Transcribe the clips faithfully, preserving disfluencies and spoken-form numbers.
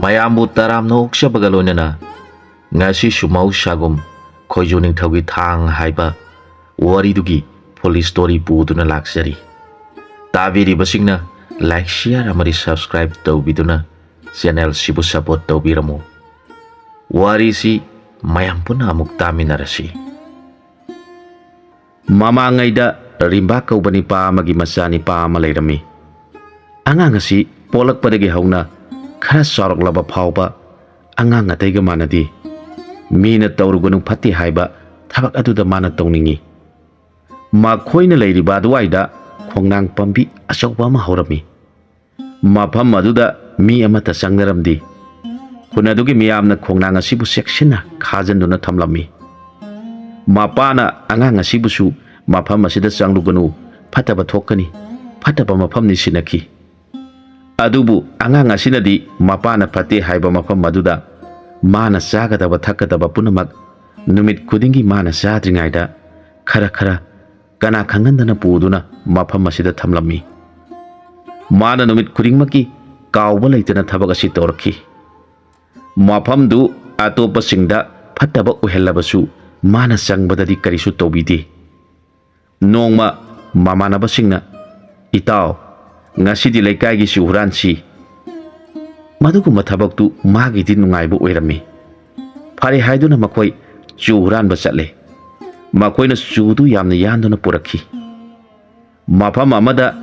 ꯃꯌꯥꯝꯕꯨ ꯇꯔꯥꯝꯅ ꯑꯣꯛꯆꯕꯒ ꯂꯣꯏꯅꯅ ꯉꯁꯤꯁꯨ ꯃꯍꯧꯁꯥꯒꯨꯝ ꯈꯣꯏꯖꯨ ꯅꯤꯡꯊꯧꯒꯤ ꯊꯥꯡ ꯍꯥꯏꯕ ꯋꯥꯔꯤꯗꯨꯒꯤ full story ꯄꯨꯗꯨꯅ ꯂꯥꯛꯆꯔꯤ꯫ ꯇꯥꯕꯤꯔꯤꯕꯁꯤꯡꯅ like, share ꯑꯃꯗꯤ subscribe ꯇꯧꯕꯤꯗꯨꯅ channel ꯁꯤꯕꯨ support ꯇꯧꯕꯤꯔꯝꯃꯨ꯫ ꯋꯥꯔꯤꯁꯤ ꯃꯌꯥꯝ ꯄꯨꯟꯅ ꯑꯃꯨꯛ ꯇꯥꯃꯤꯟꯅꯔꯁꯤ꯫ ꯃꯃꯥꯡꯉꯩꯗ ꯔꯤꯝꯕꯥ ꯀꯧꯕ ꯅꯤꯄꯥ ꯑꯃꯒꯤ ꯃꯆꯥ ꯅꯤꯄꯥ ꯑꯃ ꯂꯩꯔꯝꯃꯤ꯫ ꯑꯉꯥꯡ ꯑꯁꯤ ꯄꯣꯛꯂꯛꯄꯗꯒꯤ ꯍꯧꯅ ꯈꯔ ꯆꯥꯎꯔꯛꯂꯕ ꯐꯥꯎꯕ ꯑꯉꯥꯡ ꯑꯇꯩꯒ ꯃꯥꯟꯅꯗꯦ꯫ ꯃꯤꯅ ꯇꯧꯔꯨꯒꯅꯨ ꯐꯠꯇꯦ ꯍꯥꯏꯕ ꯊꯕꯛ ꯑꯗꯨꯗ ꯃꯥꯅ ꯇꯧꯅꯤꯡꯏ꯫ ꯃꯈꯣꯏꯅ ꯂꯩꯔꯤꯕ ꯑꯗꯨꯋꯥꯏꯗ ꯈꯣꯡꯅꯥꯡ ꯄꯥꯝꯕꯤ ꯑꯆꯧꯕ ꯑꯃ ꯍꯧꯔꯝꯃꯤ꯫ ꯃꯐꯝ ꯑꯗꯨꯗ ꯃꯤ ꯑꯃꯠꯇ ꯆꯪꯅꯔꯝꯗꯦ꯫ ꯈꯨꯟ ꯑꯗꯨꯒꯤ ꯃꯤꯌꯥꯝꯅ ꯈꯣꯡꯅꯥꯡ ꯑꯁꯤꯕꯨ ꯆꯦꯛꯁꯤꯟꯅ ꯈꯥꯖꯤꯟꯗꯨꯅ ꯊꯝꯂꯝꯃꯤ꯫ ꯃꯄꯥꯅ ꯑꯉꯥꯡ ꯑꯁꯤꯕꯨꯁꯨ "ꯃꯐꯝ ꯑꯁꯤꯗ ꯆꯪꯂꯨꯒꯅꯨ, ꯐꯠꯇꯕ ꯊꯣꯛꯀꯅꯤ, ꯐꯠꯇꯕ ꯃꯐꯝꯅꯤ" ꯁꯤꯟꯅꯈꯤ꯫ ꯑꯗꯨꯕꯨ ꯑꯉꯥꯡ ꯑꯁꯤꯅꯗꯤ ꯃꯄꯥꯅ ꯐꯠꯇꯦ ꯍꯥꯏꯕ ꯃꯐꯝ ꯑꯗꯨꯗ ꯃꯥꯅ ꯆꯥꯒꯗꯕ ꯊꯛꯀꯗꯕ ꯄꯨꯝꯅꯃꯛ ꯅꯨꯃꯤꯠ ꯈꯨꯗꯤꯡꯒꯤ ꯃꯥꯅ ꯆꯥꯗ꯭ꯔꯤꯉꯩꯗ ꯈꯔ ꯈꯔ ꯀꯅꯥ ꯈꯪꯍꯟꯗꯅ ꯄꯨꯗꯨꯅ ꯃꯐꯝ ꯑꯁꯤꯗ ꯊꯝꯂꯝꯃꯤ꯫ ꯃꯥꯅ ꯅꯨꯃꯤꯠ ꯈꯨꯗꯤꯡꯃꯛꯀꯤ ꯀꯥꯎꯕ ꯂꯩꯇꯅ ꯊꯕꯛ ꯑꯁꯤ ꯇꯧꯔꯛꯈꯤ꯫ ꯃꯐꯝꯗꯨ ꯑꯇꯣꯞꯄꯁꯤꯡꯗ ꯐꯠꯇꯕ ꯑꯣꯏꯍꯜꯂꯕꯁꯨ ꯃꯥꯅ ꯆꯪꯕꯗꯗꯤ ꯀꯔꯤꯁꯨ ꯇꯧꯕꯤꯗꯦ꯫ ꯅꯣꯡꯃ ꯃꯃꯥꯟꯅꯕꯁꯤꯡꯅ, "ꯏꯇꯥꯎ, ꯉꯁꯤꯗꯤ ꯂꯩꯀꯥꯏꯒꯤ ꯆꯨ ꯍꯨꯔꯥꯟꯁꯤ" ꯃꯗꯨꯒꯨꯝꯕ ꯊꯕꯛꯇꯨ ꯃꯥꯒꯤꯗꯤ ꯅꯨꯡꯉꯥꯏꯕ ꯑꯣꯏꯔꯝꯃꯤ꯫ ꯐꯔꯦ ꯍꯥꯏꯗꯨꯅ ꯃꯈꯣꯏ ꯆꯨ ꯍꯨꯔꯥꯟꯕ ꯆꯠꯂꯦ꯫ ꯃꯈꯣꯏꯅ ꯆꯨꯗꯨ ꯌꯥꯝꯅ ꯌꯥꯟꯗꯨꯅ ꯄꯨꯔꯛꯈꯤ꯫ ꯃꯐꯝ ꯑꯃꯗ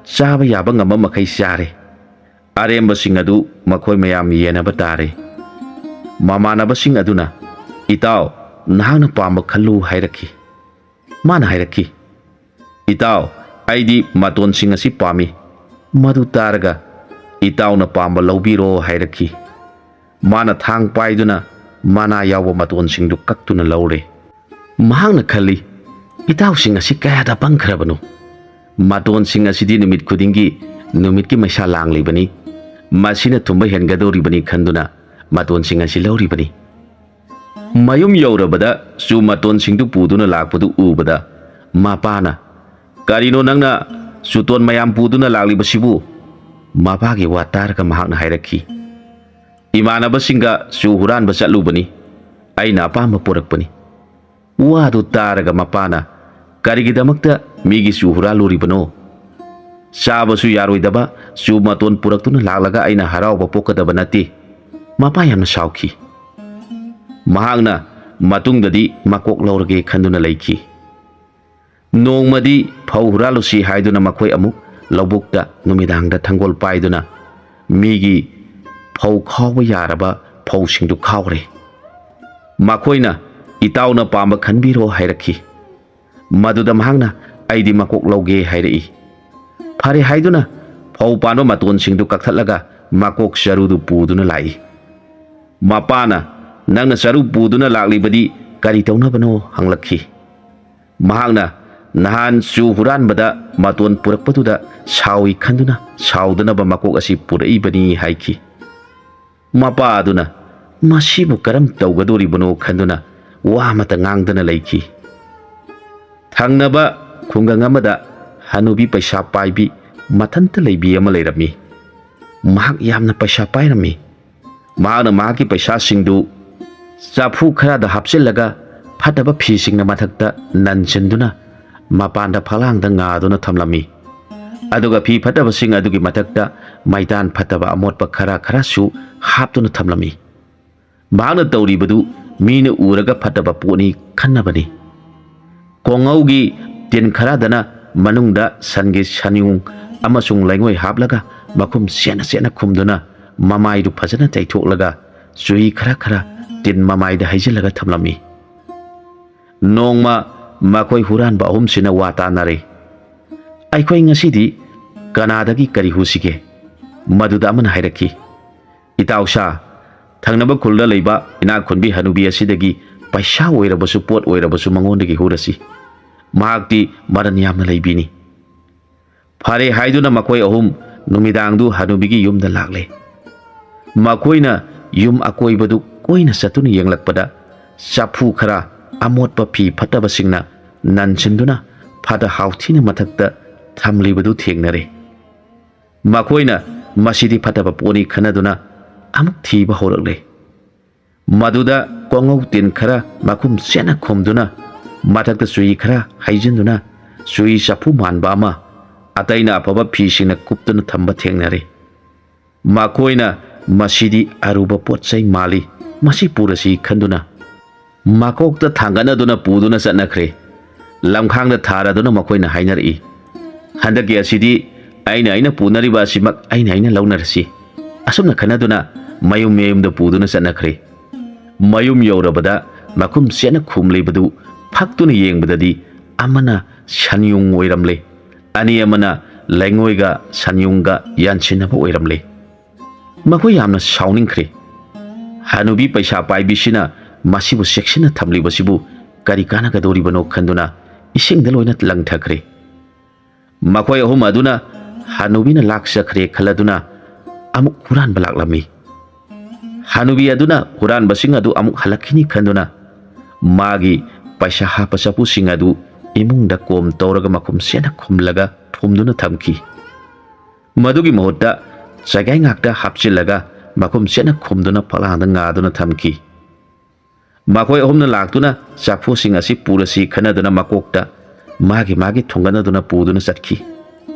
ꯆꯥꯕ ꯌꯥꯕ ꯉꯝꯕ ꯃꯈꯩ ꯆꯥꯔꯦ꯫ ꯑꯔꯦꯝꯕꯁꯤꯡ ꯑꯗꯨ ꯃꯈꯣꯏ ꯃꯌꯥꯝ ꯌꯦꯟꯅꯕ ꯇꯥꯔꯦ꯫ ꯃꯃꯥꯟꯅꯕꯁꯤꯡ ꯑꯗꯨꯅ, "ꯏꯇꯥꯎ, ꯅꯍꯥꯛꯅ ꯄꯥꯝꯕ ꯈꯜꯂꯨ" ꯍꯥꯏꯔꯛꯈꯤ꯫ ꯃꯥꯅ ꯍꯥꯏꯔꯛꯈꯤ, "ꯏꯇꯥꯎ, ꯑꯩꯗꯤ ꯃꯇꯣꯟꯁꯤꯡ ꯑꯁꯤ ꯄꯥꯝꯃꯤ"꯫ ꯃꯗꯨ ꯇꯥꯔꯒ, "ꯏꯇꯥꯎꯅ ꯄꯥꯝꯕ ꯂꯧꯕꯤꯔꯣ" ꯍꯥꯏꯔꯛꯈꯤ꯫ ꯃꯥꯅ ꯊꯥꯡ ꯄꯥꯏꯗꯨꯅ ꯃꯅꯥ ꯌꯥꯎꯕ ꯃꯇꯣꯟꯁꯤꯡꯗꯨ ꯀꯛꯇꯨꯅ ꯂꯧꯔꯦ꯫ ꯃꯍꯥꯛꯅ ꯈꯜꯂꯤ, "ꯏꯇꯥꯎꯁꯤꯡ ꯑꯁꯤ ꯀꯌꯥꯗ ꯄꯪꯈ꯭ꯔꯕꯅꯣ! ꯃꯇꯣꯟꯁꯤꯡ ꯑꯁꯤꯗꯤ ꯅꯨꯃꯤꯠ ꯈꯨꯗꯤꯡꯒꯤ ꯅꯨꯃꯤꯠꯀꯤ ꯃꯩꯁꯥ ꯂꯥꯡꯂꯤꯕꯅꯤ, ꯃꯁꯤꯅ ꯊꯨꯝꯕ ꯍꯦꯟꯒꯗꯧꯔꯤꯕꯅꯤ" ꯈꯟꯗꯨꯅ ꯃꯇꯣꯟꯁꯤꯡ ꯑꯁꯤ ꯂꯧꯔꯤꯕꯅꯤ꯫ ꯃꯌꯨꯝ ꯌꯧꯔꯕꯗ ꯆꯨ ꯃꯇꯣꯟꯁꯤꯡꯗꯨ ꯄꯨꯗꯨꯅ ꯂꯥꯛꯄꯗꯨ ꯎꯕꯗ ꯃꯄꯥꯅ, "ꯀꯔꯤꯅꯣ ꯅꯪꯅ ꯆꯨꯇꯣꯟ ꯃꯌꯥꯝ ꯄꯨꯗꯨꯅ ꯂꯥꯛꯂꯤꯕꯁꯤꯕꯨ?" ꯃꯄꯥꯒꯤ ꯋꯥ ꯇꯥꯔꯒ ꯃꯍꯥꯛꯅ ꯍꯥꯏꯔꯛꯈꯤ, "ꯏꯃꯥꯟꯅꯕꯁꯤꯡꯒ ꯆꯨ ꯍꯨꯔꯥꯟꯕ ꯆꯠꯂꯨꯕꯅꯤ꯫ ꯑꯩꯅ ꯑꯄꯥꯝꯕ ꯄꯨꯔꯛꯄꯅꯤ꯫" ꯋꯥꯗꯨ ꯇꯥꯔꯒ ꯃꯄꯥꯅ, "ꯀꯔꯤꯒꯤꯗꯃꯛꯇ ꯃꯤꯒꯤ ꯆꯨ ꯍꯨꯔꯥꯜꯂꯨꯔꯤꯕꯅꯣ? ꯆꯥꯕꯁꯨ ꯌꯥꯔꯣꯏꯗꯕ ꯆꯨ ꯃꯇꯣꯟ ꯄꯨꯔꯛꯇꯨꯅ ꯂꯥꯛꯂꯒ ꯑꯩꯅ ꯍꯔꯥꯎꯕ ꯄꯣꯛꯀꯗꯕ ꯅꯠꯇꯦ꯫" ꯃꯄꯥ ꯌꯥꯝꯅ ꯁꯥꯎꯈꯤ꯫ ꯃꯍꯥꯛꯅ ꯃꯇꯨꯡꯗꯗꯤ ꯃꯀꯣꯛ ꯂꯧꯔꯒꯦ ꯈꯟꯗꯨꯅ ꯂꯩꯈꯤ꯫ ꯅꯣꯡꯃꯗꯤ ꯐꯧ ꯍꯨꯔꯥꯜꯂꯨꯁꯤ ꯍꯥꯏꯗꯨꯅ ꯃꯈꯣꯏ ꯑꯃꯨꯛ ꯂꯧꯕꯨꯛꯇ ꯅꯨꯃꯤꯗꯥꯡꯗ ꯊꯥꯡꯒꯣꯜ ꯄꯥꯏꯗꯨꯅ ꯃꯤꯒꯤ ꯐꯧ ꯈꯥꯎꯕ ꯌꯥꯔꯕ ꯐꯧꯁꯤꯡꯗꯨ ꯈꯥꯎꯔꯦ꯫ ꯃꯈꯣꯏꯅ, "ꯏꯇꯥꯎꯅ ꯄꯥꯝꯕ ꯈꯟꯕꯤꯔꯣ" ꯍꯥꯏꯔꯛꯈꯤ꯫ ꯃꯗꯨꯗ ꯃꯍꯥꯛꯅ, "ꯑꯩꯗꯤ ꯃꯀꯣꯛ ꯂꯧꯒꯦ" ꯍꯥꯏꯔꯛꯏ꯫ ꯐꯔꯦ ꯍꯥꯏꯗꯨꯅ ꯐꯧ ꯄꯥꯟꯕ ꯃꯇꯣꯟꯁꯤꯡꯗꯨ ꯀꯛꯊꯠꯂꯒ ꯃꯀꯣꯛ ꯆꯔꯨꯗꯨ ꯄꯨꯗꯨꯅ ꯂꯥꯛꯏ꯫ ꯃꯄꯥꯅ, "ꯅꯪꯅ ꯆꯔꯨ ꯄꯨꯗꯨꯅ ꯂꯥꯛꯂꯤꯕꯗꯤ ꯀꯔꯤ ꯇꯧꯅꯕꯅꯣ?" ꯍꯪꯂꯛꯈꯤ꯫ ꯃꯍꯥꯛꯅ, "ꯅꯍꯥꯟ ꯆꯨ ꯍꯨꯔꯥꯟꯕꯗ ꯃꯇꯣꯟ ꯄꯨꯔꯛꯄꯗꯨꯗ ꯁꯥꯎꯏ ꯈꯟꯗꯨꯅ ꯁꯥꯎꯗꯅꯕ ꯃꯀꯣꯛ ꯑꯁꯤ ꯄꯨꯔꯛꯏꯕꯅꯤ" ꯍꯥꯏꯈꯤ꯫ ꯃꯄꯥ ꯑꯗꯨꯅ ꯃꯁꯤꯕꯨ ꯀꯔꯝ ꯇꯧꯒꯗꯣꯔꯤꯕꯅꯣ ꯈꯟꯗꯨꯅ ꯋꯥ ꯑꯃꯠꯇ ꯉꯥꯡꯗꯅ ꯂꯩꯈꯤ꯫ ꯊꯪꯅꯕ ꯈꯨꯡꯒꯪ ꯑꯃꯗ ꯍꯅꯨꯕꯤ ꯄꯩꯁꯥ ꯄꯥꯏꯕꯤ ꯃꯊꯟꯇ ꯂꯩꯕꯤ ꯑꯃ ꯂꯩꯔꯝꯃꯤ꯫ ꯃꯍꯥꯛ ꯌꯥꯝꯅ ꯄꯩꯁꯥ ꯄꯥꯏꯔꯝꯃꯤ꯫ ꯃꯍꯥꯛꯅ ꯃꯍꯥꯛꯀꯤ ꯄꯩꯁꯥꯁꯤꯡꯗꯨ ꯆꯐꯨ ꯈꯔꯗ ꯍꯥꯞꯆꯤꯜꯂꯒ ꯐꯠꯇꯕ ꯐꯤꯁꯤꯡꯅ ꯃꯊꯛꯇ ꯅꯟꯁꯤꯟꯗꯨꯅ ꯃꯄꯥꯟꯗ ꯐꯛꯂꯥꯡꯗ ꯉꯥꯗꯨꯅ ꯊꯝꯂꯝꯃꯤ꯫ ꯑꯗꯨꯒ ꯐꯤ ꯐꯠꯇꯕꯁꯤꯡ ꯑꯗꯨꯒꯤ ꯃꯊꯛꯇ ꯃꯩꯇꯥꯟ ꯐꯠꯇꯕ ꯑꯃꯣꯠꯄ ꯈꯔ ꯈꯔꯁꯨ ꯍꯥꯞꯇꯨꯅ ꯊꯝꯂꯝꯃꯤ꯫ ꯃꯍꯥꯛꯅ ꯇꯧꯔꯤꯕꯗꯨ ꯃꯤꯅ ꯎꯔꯒ ꯐꯠꯇꯕ ꯄꯣꯠꯅꯤ ꯈꯟꯅꯕꯅꯤ꯫ ꯀꯣꯡꯉꯧꯒꯤ ꯇꯤꯟ ꯈꯔꯗꯅ ꯃꯅꯨꯡꯗ ꯁꯟꯒꯤ ꯁꯟꯌꯨꯡ ꯑꯃꯁꯨꯡ ꯂꯩꯉꯣꯏ ꯍꯥꯞꯂꯒ ꯃꯈꯨꯝ ꯆꯦꯠꯅ ꯆꯦꯠꯅ ꯈꯨꯝꯗꯨꯅ ꯃꯃꯥꯏꯗꯨ ꯐꯖꯅ ꯇꯩꯊꯣꯛꯂꯒ ꯆꯨꯍꯤ ꯈꯔ ꯈꯔ ꯇꯤꯟ ꯃꯃꯥꯏꯗ ꯍꯩꯖꯤꯜꯂꯒ ꯊꯝꯂꯝꯃꯤ꯫ ꯅꯣꯡꯃ ꯃꯈꯣꯏ ꯍꯨꯔꯥꯟꯕ ꯑꯍꯨꯝꯁꯤꯅ ꯋꯥ ꯇꯥꯅꯔꯦ꯫ "ꯑꯩꯈꯣꯏ ꯉꯁꯤꯗꯤ ꯀꯅꯥꯗꯒꯤ ꯀꯔꯤ ꯍꯨꯁꯤꯒꯦ?" ꯃꯗꯨꯗ ꯑꯃꯅ ꯍꯥꯏꯔꯛꯈꯤ, "ꯏꯇꯥꯎꯁꯥ, ꯊꯪꯅꯕ ꯈꯨꯜꯗ ꯂꯩꯕ ꯏꯅꯥꯛ ꯈꯨꯟꯕꯤ ꯍꯅꯨꯕꯤ ꯑꯁꯤꯗꯒꯤ ꯄꯩꯁꯥ ꯑꯣꯏꯔꯕꯁꯨ ꯄꯣꯠ ꯑꯣꯏꯔꯕꯁꯨ ꯃꯉꯣꯟꯗꯒꯤ ꯍꯨꯔꯁꯤ꯫ ꯃꯍꯥꯛꯇꯤ ꯃꯔꯟ ꯌꯥꯝꯅ ꯂꯩꯕꯤꯅꯤ꯫" ꯐꯔꯦ ꯍꯥꯏꯗꯨꯅ ꯃꯈꯣꯏ ꯑꯍꯨꯝ ꯅꯨꯃꯤꯗꯥꯡꯗꯨ ꯍꯅꯨꯕꯤꯒꯤ ꯌꯨꯝꯗ ꯂꯥꯛꯂꯦ꯫ ꯃꯈꯣꯏꯅ ꯌꯨꯝ ꯑꯀꯣꯏꯕꯗꯨ ꯀꯣꯏꯅ ꯆꯠꯇꯨꯅ ꯌꯦꯡꯂꯛꯄꯗ ꯆꯐꯨ ꯈꯔ, ꯑꯃꯣꯠꯄ ꯐꯤ ꯐꯠꯇꯕꯁꯤꯡꯅ ꯅꯟꯁꯤꯟꯗꯨꯅ ꯐꯠꯇ ꯍꯥꯎꯊꯤꯅ ꯃꯊꯛꯇ ꯊꯝꯂꯤꯕꯗꯨ ꯊꯦꯡꯅꯔꯦ꯫ ꯃꯈꯣꯏꯅ ꯃꯁꯤꯗꯤ ꯐꯠꯇꯕ ꯄꯣꯠꯅꯤ ꯈꯟꯅꯗꯨꯅ ꯑꯃꯨꯛ ꯊꯤꯕ ꯍꯧꯔꯛꯂꯦ꯫ ꯃꯗꯨꯗ ꯀꯣꯉꯧ ꯇꯤꯟ ꯈꯔ ꯃꯈꯨꯝ ꯆꯦꯠꯅ ꯈꯨꯝꯗꯨꯅ, ꯃꯊꯛꯇ ꯆꯨꯍꯤ ꯈꯔ ꯍꯩꯖꯤꯟꯗꯨꯅ, ꯆꯨꯍꯤ ꯆꯐꯨ ꯃꯥꯟꯕ ꯑꯃ ꯑꯇꯩꯅ ꯑꯐꯕ ꯐꯤꯁꯤꯡꯅ ꯀꯨꯞꯇꯨꯅ ꯊꯝꯕ ꯊꯦꯡꯅꯔꯦ꯫ ꯃꯈꯣꯏꯅ ꯃꯁꯤꯗꯤ ꯑꯔꯨꯕ ꯄꯣꯠ ꯆꯩ ꯃꯥꯜꯂꯤ, ꯃꯁꯤ ꯄꯨꯔꯁꯤ ꯈꯟꯗꯨꯅ ꯃꯀꯣꯛꯇ ꯊꯥꯡꯒꯠꯅꯗꯨꯅ ꯄꯨꯗꯨꯅ ꯆꯠꯅꯈ꯭ꯔꯦ꯫ ꯂꯝꯈꯥꯡꯗ ꯊꯥꯔꯗꯨꯅ ꯃꯈꯣꯏꯅ ꯍꯥꯏꯅꯔꯛꯏ, "ꯍꯟꯗꯛꯀꯤ ꯑꯁꯤꯗꯤ ꯑꯩꯅ ꯑꯩꯅ ꯄꯨꯅꯔꯤꯕ ꯑꯁꯤꯃꯛ ꯑꯩꯅ ꯑꯩꯅ ꯂꯧꯅꯔꯁꯤ"꯫ ꯑꯁꯨꯝꯅ ꯈꯟꯅꯗꯨꯅ ꯃꯌꯨꯝ ꯃꯌꯨꯝꯗ ꯄꯨꯗꯨꯅ ꯆꯠꯅꯈ꯭ꯔꯦ꯫ ꯃꯌꯨꯝ ꯌꯧꯔꯕꯗ ꯃꯈꯨꯝ ꯆꯦꯠꯅ ꯈꯨꯝꯂꯤꯕꯗꯨ ꯐꯛꯇꯨꯅ ꯌꯦꯡꯕꯗꯗꯤ ꯑꯃꯅ ꯁꯟꯌꯨꯡ ꯑꯣꯏꯔꯝꯂꯦ, ꯑꯅꯤ ꯑꯃꯅ ꯂꯩꯉꯣꯏꯒ ꯁꯟꯌꯨꯡꯒ ꯌꯥꯟꯁꯤꯟꯅꯕ ꯑꯣꯏꯔꯝꯂꯦ꯫ ꯃꯈꯣꯏ ꯌꯥꯝꯅ ꯁꯥꯎꯅꯤꯡꯈ꯭ꯔꯦ꯫ ꯍꯅꯨꯕꯤ ꯄꯩꯁꯥ ꯄꯥꯏꯕꯤꯁꯤꯅ ꯃꯁꯤꯕꯨ ꯆꯦꯛꯁꯤꯟꯅ ꯊꯝꯂꯤꯕꯁꯤꯕꯨ ꯀꯔꯤ ꯀꯥꯟꯅꯒꯗꯧꯔꯤꯕꯅꯣ ꯈꯟꯗꯨꯅ ꯏꯁꯤꯡꯗ ꯂꯣꯏꯅ ꯂꯪꯊꯈ꯭ꯔꯦ꯫ ꯃꯈꯣꯏ ꯑꯍꯨꯝ ꯑꯗꯨꯅ ꯍꯅꯨꯕꯤꯅ ꯂꯥꯛꯆꯈ꯭ꯔꯦ ꯈꯜꯂꯗꯨꯅ ꯑꯃꯨꯛ ꯍꯨꯔꯥꯟꯕ ꯂꯥꯛꯂꯝꯃꯤ꯫ ꯍꯅꯨꯕꯤ ꯑꯗꯨꯅ ꯍꯨꯔꯥꯟꯕꯁꯤꯡ ꯑꯗꯨ ꯑꯃꯨꯛ ꯍꯜꯂꯛꯈꯤꯅꯤ ꯈꯟꯗꯨꯅ ꯃꯥꯒꯤ ꯄꯩꯁꯥ ꯍꯥꯞꯄ ꯆꯐꯨꯁꯤꯡ ꯑꯗꯨ ꯏꯃꯨꯡꯗ ꯀꯣꯝ ꯇꯧꯔꯒ ꯃꯈꯨꯝ ꯆꯦꯠꯅ ꯈꯨꯝꯂꯒ ꯐꯨꯝꯗꯨꯅ ꯊꯝꯈꯤ꯫ ꯃꯗꯨꯒꯤ ꯃꯍꯨꯠꯇ ꯆꯩꯒꯥꯏ ꯉꯥꯛꯇ ꯍꯥꯞꯆꯤꯜꯂꯒ ꯃꯈꯨꯝ ꯆꯦꯠꯅ ꯈꯨꯝꯗꯨꯅ ꯐꯛꯂꯥꯡꯗ ꯉꯥꯗꯨꯅ ꯊꯝꯈꯤ꯫ ꯃꯈꯣꯏ ꯑꯍꯨꯝꯅ ꯂꯥꯛꯇꯨꯅ ꯆꯐꯨꯁꯤꯡ ꯑꯁꯤ ꯄꯨꯔꯁꯤ ꯈꯟꯅꯗꯨꯅ ꯃꯀꯣꯛꯇ ꯃꯥꯒꯤ ꯃꯥꯒꯤ ꯊꯣꯡꯒꯠꯅꯗꯨꯅ ꯄꯨꯗꯨꯅ ꯆꯠꯈꯤ꯫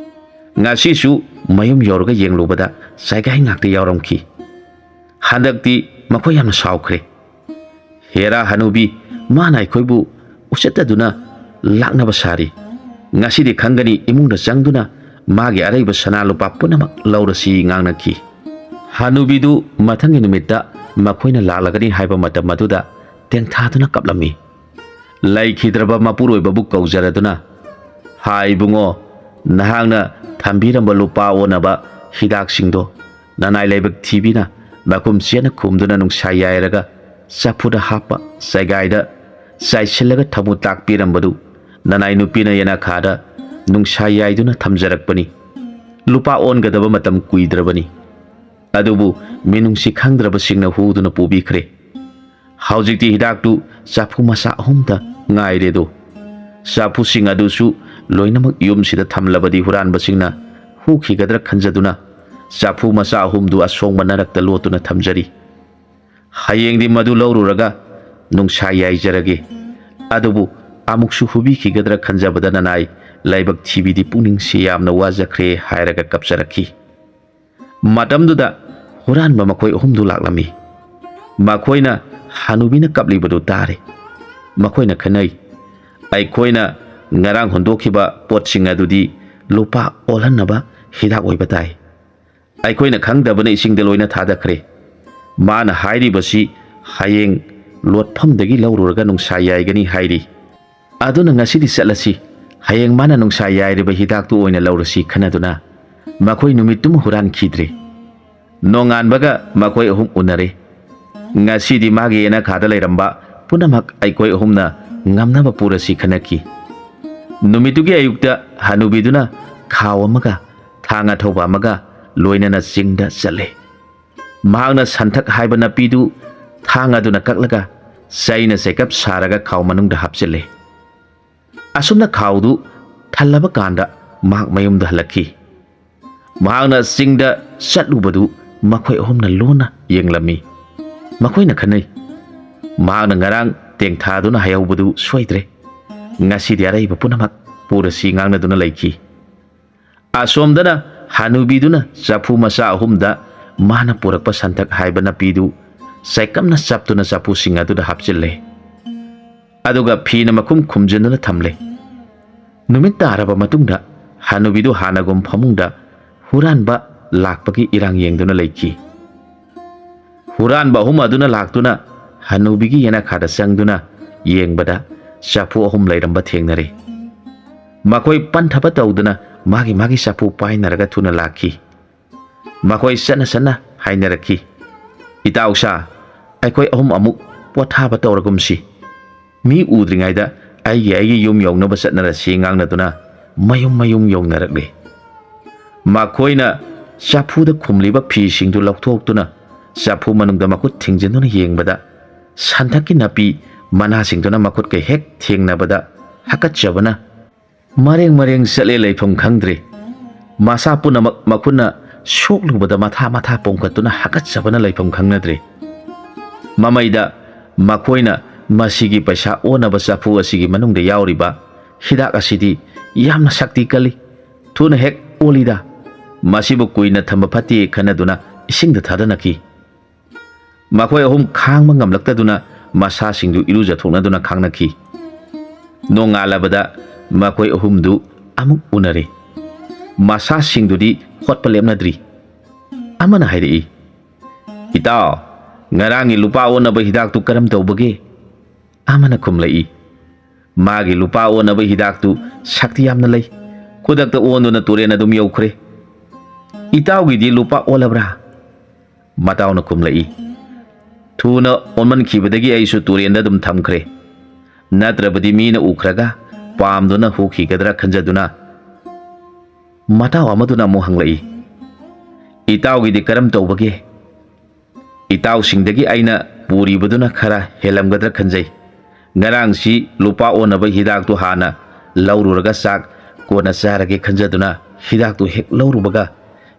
ꯉꯁꯤꯁꯨ ꯃꯌꯨꯝ ꯌꯧꯔꯒ ꯌꯦꯡꯂꯨꯕꯗ ꯆꯩꯒꯥꯏ ꯉꯥꯛꯇ ꯌꯥꯎꯔꯝꯈꯤ꯫ ꯍꯟꯗꯛꯇꯤ ꯃꯈꯣꯏ ꯌꯥꯝꯅ ꯁꯥꯎꯈ꯭ꯔꯦ꯫ "ꯍꯦꯔꯥ ꯍꯅꯨꯕꯤ, ꯃꯥꯅ ꯑꯩꯈꯣꯏꯕꯨ ꯎꯁꯤꯠꯇꯗꯨꯅ ꯂꯥꯛꯅꯕ ꯁꯥꯔꯤ꯫ ꯉꯁꯤꯗꯤ ꯈꯪꯒꯅꯤ" ꯏꯃꯨꯡꯗ ꯆꯪꯗꯨꯅ ꯃꯥꯒꯤ ꯑꯔꯩꯕ ꯁꯅꯥ ꯂꯨꯄꯥ ꯄꯨꯝꯅꯃꯛ ꯂꯧꯔꯁꯤ ꯉꯥꯡꯅꯈꯤ꯫ ꯍꯅꯨꯕꯤꯗꯨ ꯃꯊꯪꯒꯤ ꯅꯨꯃꯤꯠꯇ ꯃꯈꯣꯏꯅ ꯂꯥꯛꯂꯒꯅꯤ ꯍꯥꯏꯕ ꯃꯇꯝ ꯑꯗꯨꯗ ꯇꯦꯡꯊꯥꯗꯨꯅ ꯀꯞꯂꯝꯃꯤ꯫ ꯂꯩꯈꯤꯗ꯭ꯔꯕ ꯃꯄꯨꯔꯣꯏꯕꯕꯨ ꯀꯧꯖꯔꯗꯨꯅ, "ꯍꯥ ꯏꯕꯨꯡꯉꯣ, ꯅꯍꯥꯛꯅ ꯊꯝꯕꯤꯔꯝꯕ ꯂꯨꯄꯥ ꯑꯣꯟꯅꯕ ꯍꯤꯗꯥꯛꯁꯤꯡꯗꯣ ꯅꯅꯥꯏ ꯂꯥꯏꯕꯛ ꯊꯤꯕꯤꯅ ꯃꯈꯨꯝ ꯆꯦꯠꯅ ꯈꯨꯝꯗꯨꯅ ꯅꯨꯡꯁꯥ ꯌꯥꯏꯔꯒ ꯆꯐꯨꯗ ꯍꯥꯞꯄ ꯆꯩꯒꯥꯏꯗ ꯆꯥꯏꯁꯤꯜꯂꯒ ꯊꯃꯨ ꯇꯥꯛꯄꯤꯔꯝꯕꯗꯨ ꯅꯅꯥꯏ ꯅꯨꯄꯤꯅ ꯌꯦꯅꯈꯥꯗ ꯅꯨꯡꯁꯥ ꯌꯥꯏꯗꯨꯅ ꯊꯝꯖꯔꯛꯄꯅꯤ꯫ ꯂꯨꯄꯥ ꯑꯣꯟꯒꯗꯕ ꯃꯇꯝ ꯀꯨꯏꯗ꯭ꯔꯕꯅꯤ꯫ ꯑꯗꯨꯕꯨ ꯃꯤꯅꯨꯡꯁꯤ ꯈꯪꯗ꯭ꯔꯕꯁꯤꯡꯅ ꯍꯨꯗꯨꯅ ꯄꯨꯕꯤꯈ꯭ꯔꯦ꯫ ꯍꯧꯖꯤꯛꯇꯤ ꯍꯤꯗꯥꯛꯇꯨ ꯆꯐꯨ ꯃꯆꯥ ꯑꯍꯨꯝꯗ ꯉꯥꯏꯔꯦꯗꯣ꯫ ꯆꯐꯨꯁꯤꯡ ꯑꯗꯨꯁꯨ ꯂꯣꯏꯅꯃꯛ ꯌꯨꯝꯁꯤꯗ ꯊꯝꯂꯕꯗꯤ ꯍꯨꯔꯥꯟꯕꯁꯤꯡꯅ ꯍꯨꯈꯤꯒꯗ꯭ꯔꯥ ꯈꯟꯖꯗꯨꯅ ꯆꯐꯨ ꯃꯆꯥ ꯑꯍꯨꯝꯗꯨ ꯑꯁꯣꯡꯕ ꯅꯔꯛꯇ ꯂꯣꯠꯇꯨꯅ ꯊꯝꯖꯔꯤ꯫ ꯍꯌꯦꯡꯗꯤ ꯃꯗꯨ ꯂꯧꯔꯨꯔꯒ ꯅꯨꯡꯁꯥ ꯌꯥꯏꯖꯔꯒꯦ꯫ ꯑꯗꯨꯕꯨ ꯑꯃꯨꯛꯁꯨ ꯍꯨꯕꯤꯈꯤꯒꯗ꯭ꯔꯥ ꯈꯟꯖꯕꯗ ꯅꯅꯥꯏ ꯂꯥꯏꯕꯛ ꯊꯤꯕꯤꯗꯤ ꯄꯨꯛꯅꯤꯡꯁꯤ ꯌꯥꯝꯅ ꯋꯥꯖꯈ꯭ꯔꯦ ꯍꯥꯏꯔꯒ ꯀꯞꯆꯔꯛꯈꯤ꯫ ꯃꯇꯝꯗꯨꯗ ꯍꯨꯔꯥꯟꯕ ꯃꯈꯣꯏ ꯑꯍꯨꯝꯗꯨ ꯂꯥꯛꯂꯝꯃꯤ꯫ ꯃꯈꯣꯏꯅ ꯍꯅꯨꯕꯤꯅ ꯀꯞꯂꯤꯕꯗꯨ ꯇꯥꯔꯦ꯫ ꯃꯈꯣꯏꯅ ꯈꯟꯅꯩ, "ꯑꯩꯈꯣꯏꯅ ꯉꯔꯥꯡ ꯍꯨꯟꯗꯣꯛꯈꯤꯕ ꯄꯣꯠꯁꯤꯡ ꯑꯗꯨꯗꯤ ꯂꯨꯄꯥ ꯑꯣꯜꯍꯟꯅꯕ ꯍꯤꯗꯥꯛ ꯑꯣꯏꯕ ꯇꯥꯏ꯫ ꯑꯩꯈꯣꯏꯅ ꯈꯪꯗꯕꯅ ꯏꯁꯤꯡꯗ ꯂꯣꯏꯅ ꯊꯥꯗꯈ꯭ꯔꯦ꯫ ꯃꯥꯅ ꯍꯥꯏꯔꯤꯕꯁꯤ ꯍꯌꯦꯡ ꯂꯣꯠꯐꯝꯗꯒꯤ ꯂꯧꯔꯨꯔꯒ ꯅꯨꯡꯁꯥ ꯌꯥꯏꯒꯅꯤ ꯍꯥꯏꯔꯤ꯫ ꯑꯗꯨꯅ ꯉꯁꯤꯗꯤ ꯆꯠꯂꯁꯤ꯫ ꯍꯌꯦꯡ ꯃꯥꯅ ꯅꯨꯡꯁꯥ ꯌꯥꯏꯔꯤꯕ ꯍꯤꯗꯥꯛꯇꯨ ꯑꯣꯏꯅ ꯂꯧꯔꯁꯤ" ꯈꯟꯅꯗꯨꯅ ꯃꯈꯣꯏ ꯅꯨꯃꯤꯠꯇꯨꯃ ꯍꯨꯔꯥꯟꯈꯤꯗ꯭ꯔꯦ꯫ ꯅꯣꯡꯉꯥꯟꯕꯒ ꯃꯈꯣꯏ ꯑꯍꯨꯝ ꯎꯅꯔꯦ꯫ ꯉꯁꯤꯗꯤ ꯃꯥꯒꯤ ꯌꯦꯅꯈꯥꯗ ꯂꯩꯔꯝꯕ ꯄꯨꯝꯅꯃꯛ ꯑꯩꯈꯣꯏ ꯑꯍꯨꯝꯅ ꯉꯝꯅꯕ ꯄꯨꯔꯁꯤ ꯈꯟꯅꯈꯤ꯫ ꯅꯨꯃꯤꯠꯇꯨꯒꯤ ꯑꯌꯨꯛꯇ ꯍꯅꯨꯕꯤꯗꯨꯅ ꯈꯥꯎ ꯑꯃꯒ ꯊꯥꯡ ꯑꯊꯧꯕ ꯑꯃꯒ ꯂꯣꯏꯅꯅ ꯆꯤꯡꯗ ꯆꯠꯂꯦ꯫ ꯃꯍꯥꯛꯅ ꯁꯟꯊꯛ ꯍꯥꯏꯕ ꯅꯥꯄꯤꯗꯨ ꯊꯥꯡ ꯑꯗꯨꯅ ꯀꯛꯂꯒ ꯆꯩꯅ ꯆꯩꯀꯞ ꯁꯥꯔꯒ ꯈꯥꯎ ꯃꯅꯨꯡꯗ ꯍꯥꯞꯆꯤꯜꯂꯦ꯫ ꯑꯁꯨꯝꯅ ꯈꯥꯎꯗꯨ ꯊꯜꯂꯕ ꯀꯥꯟꯗ ꯃꯍꯥꯛ ꯃꯌꯨꯝꯗ ꯍꯜꯂꯛꯈꯤ꯫ ꯃꯍꯥꯛꯅ ꯆꯤꯡꯗ ꯆꯠꯂꯨꯕꯗꯨ ꯃꯈꯣꯏ ꯑꯍꯨꯝꯅ ꯂꯣꯟꯅ ꯌꯦꯡꯂꯝꯃꯤ꯫ ꯃꯈꯣꯏꯅ ꯈꯟꯅꯩ, "ꯃꯍꯥꯛꯅ ꯉꯔꯥꯡ ꯇꯦꯡꯊꯥꯗꯨꯅ ꯍꯥꯏꯍꯧꯕꯗꯨ ꯁꯣꯏꯗ꯭ꯔꯦ꯫ ꯉꯁꯤꯗꯤ ꯑꯔꯩꯕ ꯄꯨꯝꯅꯃꯛ ꯄꯨꯔꯁꯤ" ꯉꯥꯡꯅꯗꯨꯅ ꯂꯩꯈꯤ꯫ ꯑꯁꯣꯝꯗꯅ ꯍꯅꯨꯕꯤꯗꯨꯅ ꯆꯐꯨ ꯃꯆꯥ ꯑꯍꯨꯝꯗ ꯃꯥꯅ ꯄꯨꯔꯛꯄ ꯁꯟꯊꯛ ꯍꯥꯏꯕ ꯅꯥꯄꯤꯗꯨ ꯆꯩꯀꯞꯅ ꯆꯞꯇꯨꯅ ꯆꯐꯨꯁꯤꯡ ꯑꯗꯨꯗ ꯍꯥꯞꯆꯤꯜꯂꯦ꯫ ꯑꯗꯨꯒ ꯐꯤꯅ ꯃꯈꯨꯝ ꯈꯨꯝꯖꯤꯟꯗꯨꯅ ꯊꯝꯂꯦ꯫ ꯅꯨꯃꯤꯠ ꯇꯥꯔꯕ ꯃꯇꯨꯡꯗ ꯍꯅꯨꯕꯤꯗꯨ ꯍꯥꯟꯅꯒꯨꯝ ꯐꯃꯨꯡꯗ ꯍꯨꯔꯥꯟꯕ ꯂꯥꯛꯄꯒꯤ ꯏꯔꯥꯡ ꯌꯦꯡꯗꯨꯅ ꯂꯩꯈꯤ꯫ ꯍꯨꯔꯥꯟꯕ ꯑꯍꯨꯝ ꯑꯗꯨꯅ ꯂꯥꯛꯇꯨꯅ ꯍꯅꯨꯕꯤꯒꯤ ꯌꯦꯅꯈꯥꯗ ꯆꯪꯗꯨꯅ ꯌꯦꯡꯕꯗ ꯆꯐꯨ ꯑꯍꯨꯝ ꯂꯩꯔꯝꯕ ꯊꯦꯡꯅꯔꯦ꯫ ꯃꯈꯣꯏ ꯄꯟꯊꯕ ꯇꯧꯗꯅ ꯃꯥꯒꯤ ꯃꯥꯒꯤ ꯆꯐꯨ ꯄꯥꯏꯅꯔꯒ ꯊꯨꯅ ꯂꯥꯛꯈꯤ꯫ ꯃꯈꯣꯏ ꯆꯠꯅ ꯆꯠꯅ ꯍꯥꯏꯅꯔꯛꯈꯤ, "ꯏꯇꯥꯎꯁꯥ, ꯑꯩꯈꯣꯏ ꯑꯍꯨꯝ ꯑꯃꯨꯛ ꯄꯣꯊꯥꯕ ꯇꯧꯔꯒꯨꯝꯁꯤ꯫ ꯃꯤ ꯎꯗ꯭ꯔꯤꯉꯩꯗ ꯑꯩꯒꯤ ꯑꯩꯒꯤ ꯌꯨꯝ ꯌꯧꯅꯕ ꯆꯠꯅꯔꯁꯤ" ꯉꯥꯡꯅꯗꯨꯅ ꯃꯌꯨꯝ ꯃꯌꯨꯝ ꯌꯧꯅꯔꯛꯂꯤ꯫ ꯃꯈꯣꯏꯅ ꯆꯐꯨꯗ ꯈꯨꯝꯂꯤꯕ ꯐꯤꯁꯤꯡꯗꯨ ꯂꯧꯊꯣꯛꯇꯨꯅ ꯆꯐꯨ ꯃꯅꯨꯡꯗ ꯃꯈꯨꯠ ꯊꯤꯡꯖꯤꯟꯗꯨꯅ ꯌꯦꯡꯕꯗ, ꯁꯟꯊꯛꯀꯤ ꯅꯥꯄꯤ ꯃꯅꯥꯁꯤꯡꯗꯨꯅ ꯃꯈꯨꯠꯀ ꯍꯦꯛ ꯊꯦꯡꯅꯕꯗ ꯍꯥꯀꯠꯆꯕꯅ ꯃꯔꯦꯡ ꯃꯔꯦꯡ ꯆꯠꯂꯦ ꯂꯩꯐꯝ ꯈꯪꯗ꯭ꯔꯦ꯫ ꯃꯁꯥ ꯄꯨꯝꯅꯃꯛ ꯃꯈꯨꯠꯅ ꯁꯣꯛꯂꯨꯕꯗ ꯃꯊꯥ ꯃꯊꯥ ꯄꯣꯝꯈꯠꯇꯨꯅ ꯍꯥꯀꯠꯆꯕꯅ ꯂꯩꯐꯝ ꯈꯪꯅꯗ꯭ꯔꯦ꯫ ꯃꯃꯩꯗ ꯃꯈꯣꯏꯅ ꯃꯁꯤꯒꯤ ꯄꯩꯁꯥ ꯑꯣꯟꯅꯕ ꯆꯐꯨ ꯑꯁꯤꯒꯤ ꯃꯅꯨꯡꯗ ꯌꯥꯎꯔꯤꯕ ꯍꯤꯗꯥꯛ ꯑꯁꯤꯗꯤ ꯌꯥꯝꯅ ꯁꯛꯇꯤ ꯀꯜꯂꯤ, ꯊꯨꯅ ꯍꯦꯛ ꯑꯣꯜꯂꯤꯗ, ꯃꯁꯤꯕꯨ ꯀꯨꯏꯅ ꯊꯝꯕ ꯐꯠꯇꯦ ꯈꯟꯅꯗꯨꯅ ꯏꯁꯤꯡꯗ ꯊꯥꯗꯅꯈꯤ꯫ ꯃꯈꯣꯏ ꯑꯍꯨꯝ ꯈꯥꯡꯕ ꯉꯝꯂꯛꯇꯗꯨꯅ ꯃꯁꯥꯁꯤꯡꯗꯨ ꯏꯔꯨꯖꯊꯣꯛꯅꯗꯨꯅ ꯈꯥꯡꯅꯈꯤ꯫ ꯅꯣꯡꯉꯥꯜꯂꯕꯗ ꯃꯈꯣꯏ ꯑꯍꯨꯝꯗꯨ ꯑꯃꯨꯛ ꯎꯅꯔꯦ꯫ ꯃꯁꯥꯁꯤꯡꯗꯨꯗꯤ ꯍꯣꯠꯄ ꯂꯦꯞꯅꯗ꯭ꯔꯤ꯫ ꯑꯃꯅ ꯍꯥꯏꯔꯛꯏ, "ꯏꯇꯥꯎ, ꯉꯔꯥꯡꯒꯤ ꯂꯨꯄꯥ ꯑꯣꯟꯅꯕ ꯍꯤꯗꯥꯛꯇꯨ ꯀꯔꯝ ꯇꯧꯕꯒꯦ?" ꯑꯃꯅ ꯈꯨꯝꯂꯛꯏ, "ꯃꯥꯒꯤ ꯂꯨꯄꯥ ꯑꯣꯟꯅꯕ ꯍꯤꯗꯥꯛꯇꯨ ꯁꯛꯇꯤ ꯌꯥꯝꯅ ꯂꯩ꯫ ꯈꯨꯗꯛꯇ ꯑꯣꯟꯗꯨꯅ ꯇꯨꯔꯦꯟ ꯑꯗꯨꯝ ꯌꯧꯈ꯭ꯔꯦ꯫ ꯏꯇꯥꯎꯒꯤꯗꯤ ꯂꯨꯄꯥ ꯑꯣꯜꯂꯕ꯭ꯔꯥ?" ꯃꯇꯥꯎꯅ ꯈꯨꯝꯂꯛꯏ, "ꯊꯨꯅ ꯑꯣꯟꯃꯟꯈꯤꯕꯗꯒꯤ ꯑꯩꯁꯨ ꯇꯨꯔꯦꯟꯗ ꯑꯗꯨꯝ ꯊꯝꯈ꯭ꯔꯦ꯫ ꯅꯠꯇ꯭ꯔꯕꯗꯤ ꯃꯤꯅ ꯎꯈ꯭ꯔꯒ ꯄꯥꯝꯗꯨꯅ ꯍꯨꯈꯤꯒꯗ꯭ꯔꯥ ꯈꯟꯖꯗꯨꯅ꯫" ꯃꯇꯥꯎ ꯑꯃꯗꯨꯅ ꯑꯃꯨꯛ ꯍꯪꯂꯛꯏ, "ꯏꯇꯥꯎꯒꯤꯗꯤ ꯀꯔꯝ ꯇꯧꯕꯒꯦ?" "ꯏꯇꯥꯎꯁꯤꯡꯗꯒꯤ ꯑꯩꯅ ꯄꯨꯔꯤꯕꯗꯨꯅ ꯈꯔ ꯍꯦꯜꯂꯝꯒꯗ꯭ꯔꯥ ꯈꯟꯖꯩ꯫ ꯉꯔꯥꯡꯁꯤ ꯂꯨꯄꯥ ꯑꯣꯟꯅꯕ ꯍꯤꯗꯥꯛꯇꯨ ꯍꯥꯟꯅ ꯂꯧꯔꯨꯔꯒ ꯆꯥꯛ ꯀꯣꯟꯅ ꯆꯥꯔꯒꯦ ꯈꯟꯖꯗꯨꯅ ꯍꯤꯗꯥꯛꯇꯨ ꯍꯦꯛ ꯂꯧꯔꯨꯕꯒ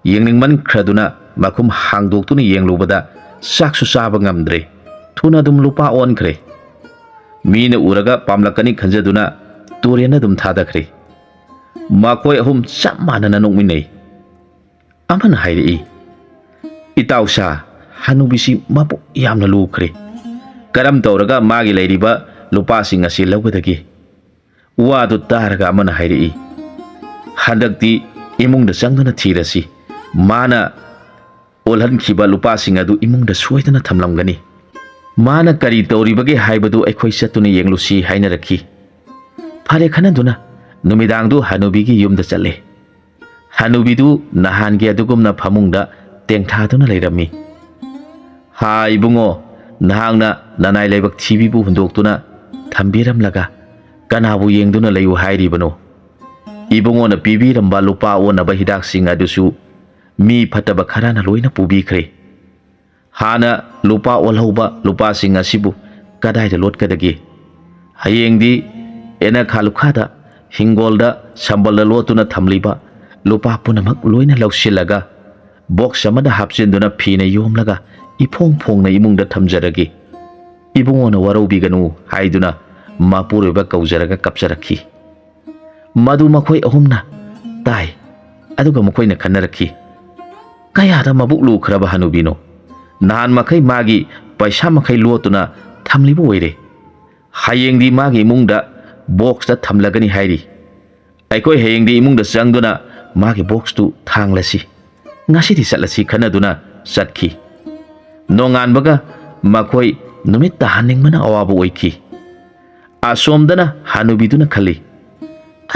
ꯌꯦꯡꯅꯤꯡꯃꯟꯈ꯭ꯔꯗꯨꯅ ꯃꯈꯨꯝ ꯍꯥꯡꯗꯣꯛꯇꯨꯅ ꯌꯦꯡꯂꯨꯕꯗ ꯆꯥꯛꯁꯨ ꯆꯥꯕ ꯉꯝꯗ꯭ꯔꯦ꯫ ꯊꯨꯅ ꯑꯗꯨꯝ ꯂꯨꯄꯥ ꯑꯣꯟꯈ꯭ꯔꯦ꯫ ꯃꯤꯅ ꯎꯔꯒ ꯄꯥꯝꯂꯛꯀꯅꯤ ꯈꯟꯖꯗꯨꯅ ꯇꯨꯔꯦꯟꯗ ꯑꯗꯨꯝ ꯊꯥꯗꯈ꯭ꯔꯦ꯫" ꯃꯈꯣꯏ ꯑꯍꯨꯝ ꯆꯞ ꯃꯥꯟꯅꯅ ꯅꯣꯛꯃꯤꯟꯅꯩ꯫ ꯑꯃꯅ ꯍꯥꯏꯔꯛꯏ, "ꯏꯇꯥꯎ ꯁꯥ, ꯍꯅꯨꯕꯤꯁꯤ ꯃꯕꯨꯛ ꯌꯥꯝꯅ ꯂꯨꯈ꯭ꯔꯦ꯫ ꯀꯔꯝ ꯇꯧꯔꯒ ꯃꯥꯒꯤ ꯂꯩꯔꯤꯕ ꯂꯨꯄꯥꯁꯤꯡ ꯑꯁꯤ ꯂꯧꯒꯗꯒꯦ?" ꯋꯥꯗꯨ ꯇꯥꯔꯒ ꯑꯃꯅ ꯍꯥꯏꯔꯛꯏ, "ꯍꯟꯗꯛꯇꯤ ꯏꯃꯨꯡꯗ ꯆꯪꯗꯨꯅ ꯊꯤꯔꯁꯤ꯫ ꯃꯥꯅ ꯑꯣꯜꯍꯟꯈꯤꯕ ꯂꯨꯄꯥꯁꯤꯡ ꯑꯗꯨ ꯏꯃꯨꯡꯗ ꯁꯣꯏꯗꯅ ꯊꯝꯂꯝꯒꯅꯤ꯫ ꯃꯥꯅ ꯀꯔꯤ ꯇꯧꯔꯤꯕꯒꯦ ꯍꯥꯏꯕꯗꯨ ꯑꯩꯈꯣꯏ ꯆꯠꯇꯨꯅ ꯌꯦꯡꯂꯨꯁꯤ" ꯍꯥꯏꯅꯔꯛꯈꯤ꯫ ꯐꯔꯦ ꯈꯟꯅꯗꯨꯅ ꯅꯨꯃꯤꯗꯥꯡꯗꯨ ꯍꯅꯨꯕꯤꯒꯤ ꯌꯨꯝꯗ ꯆꯠꯂꯦ꯫ ꯍꯅꯨꯕꯤꯗꯨ ꯅꯍꯥꯟꯒꯤ ꯑꯗꯨꯒꯨꯝꯅ ꯐꯃꯨꯡꯗ ꯇꯦꯡꯊꯥꯗꯨꯅ ꯂꯩꯔꯝꯃꯤ꯫ "ꯍꯥ ꯏꯕꯨꯡꯉꯣ, ꯅꯍꯥꯛꯅ ꯅꯅꯥꯏ ꯂꯥꯏꯕꯛ ꯊꯤꯕꯤꯕꯨ ꯍꯨꯟꯗꯣꯛꯇꯨꯅ ꯊꯝꯕꯤꯔꯝꯂꯒ ꯀꯅꯥꯕꯨ ꯌꯦꯡꯗꯨꯅ ꯂꯩꯌꯨ ꯍꯥꯏꯔꯤꯕꯅꯣ? ꯏꯕꯨꯡꯉꯣꯅ ꯄꯤꯕꯤꯔꯝꯕ ꯂꯨꯄꯥ ꯑꯣꯟꯅꯕ ꯍꯤꯗꯥꯛꯁꯤꯡ ꯑꯗꯨꯁꯨ ꯃꯤ ꯐꯠꯇꯕ ꯈꯔꯅ ꯂꯣꯏꯅ ꯄꯨꯕꯤꯈ꯭ꯔꯦ꯫ ꯍꯥꯟꯅ ꯂꯨꯄꯥ ꯑꯣꯜꯍꯧꯕ ꯂꯨꯄꯥꯁꯤꯡ ꯑꯁꯤꯕꯨ ꯀꯗꯥꯏꯗ ꯂꯣꯠꯀꯗꯒꯦ? ꯍꯌꯦꯡꯗꯤ ꯑꯦꯅꯈꯥ ꯂꯨꯈꯥꯗ ꯍꯤꯡꯒꯣꯜꯗ ꯁꯝꯕꯜꯗ ꯂꯣꯠꯇꯨꯅ ꯊꯝꯂꯤꯕ ꯂꯨꯄꯥ ꯄꯨꯝꯅꯃꯛ ꯂꯣꯏꯅ ꯂꯧꯁꯤꯜꯂꯒ ꯕꯣꯛꯁ ꯑꯃꯗ ꯍꯥꯞꯆꯤꯟꯗꯨꯅ ꯐꯤꯅ ꯌꯣꯝꯂꯒ ꯏꯐꯣꯡ ꯐꯣꯡꯅ ꯏꯃꯨꯡꯗ ꯊꯝꯖꯔꯒꯦ꯫ ꯏꯕꯨꯡꯉꯣꯅ ꯋꯥꯔꯧꯕꯤꯒꯅꯨ ꯍꯥꯏꯗꯨꯅ ꯃꯄꯨꯔꯣꯏꯕ ꯀꯧꯖꯔꯒ ꯀꯞꯆꯔꯛꯈꯤ꯫ ꯃꯗꯨ ꯃꯈꯣꯏ ꯑꯍꯨꯝꯅ ꯇꯥꯏ꯫ ꯑꯗꯨꯒ ꯃꯈꯣꯏꯅ ꯈꯟꯅꯔꯛꯈꯤ, "ꯀꯌꯥꯗ ꯃꯕꯨꯛ ꯂꯨꯈ꯭ꯔꯕ ꯍꯅꯨꯕꯤꯅꯣ! ꯅꯍꯥꯟ ꯃꯈꯩ ꯃꯥꯒꯤ ꯄꯩꯁꯥ ꯃꯈꯩ ꯂꯣꯠꯇꯨꯅ ꯊꯝꯂꯤꯕ ꯑꯣꯏꯔꯦ꯫ ꯍꯌꯦꯡꯗꯤ ꯃꯥꯒꯤ ꯏꯃꯨꯡꯗ ꯕꯣꯛꯁꯇ ꯊꯝꯂꯒꯅꯤ ꯍꯥꯏꯔꯤ꯫ ꯑꯩꯈꯣꯏ ꯍꯌꯦꯡꯗꯤ ꯏꯃꯨꯡꯗ ꯆꯪꯗꯨꯅ ꯃꯥꯒꯤ ꯕꯣꯛꯁꯇꯨ ꯊꯥꯡꯂꯁꯤ꯫ ꯉꯁꯤꯗꯤ ꯆꯠꯂꯁꯤ" ꯈꯟꯅꯗꯨꯅ ꯆꯠꯈꯤ꯫ ꯅꯣꯡꯉꯥꯟꯕꯒ ꯃꯈꯣꯏ ꯅꯨꯃꯤꯠ ꯇꯥꯍꯟꯅꯤꯡꯕꯅ ꯑꯋꯥꯕ ꯑꯣꯏꯈꯤ꯫ ꯑꯁꯣꯝꯗꯅ ꯍꯅꯨꯕꯤꯗꯨꯅ ꯈꯜꯂꯤ,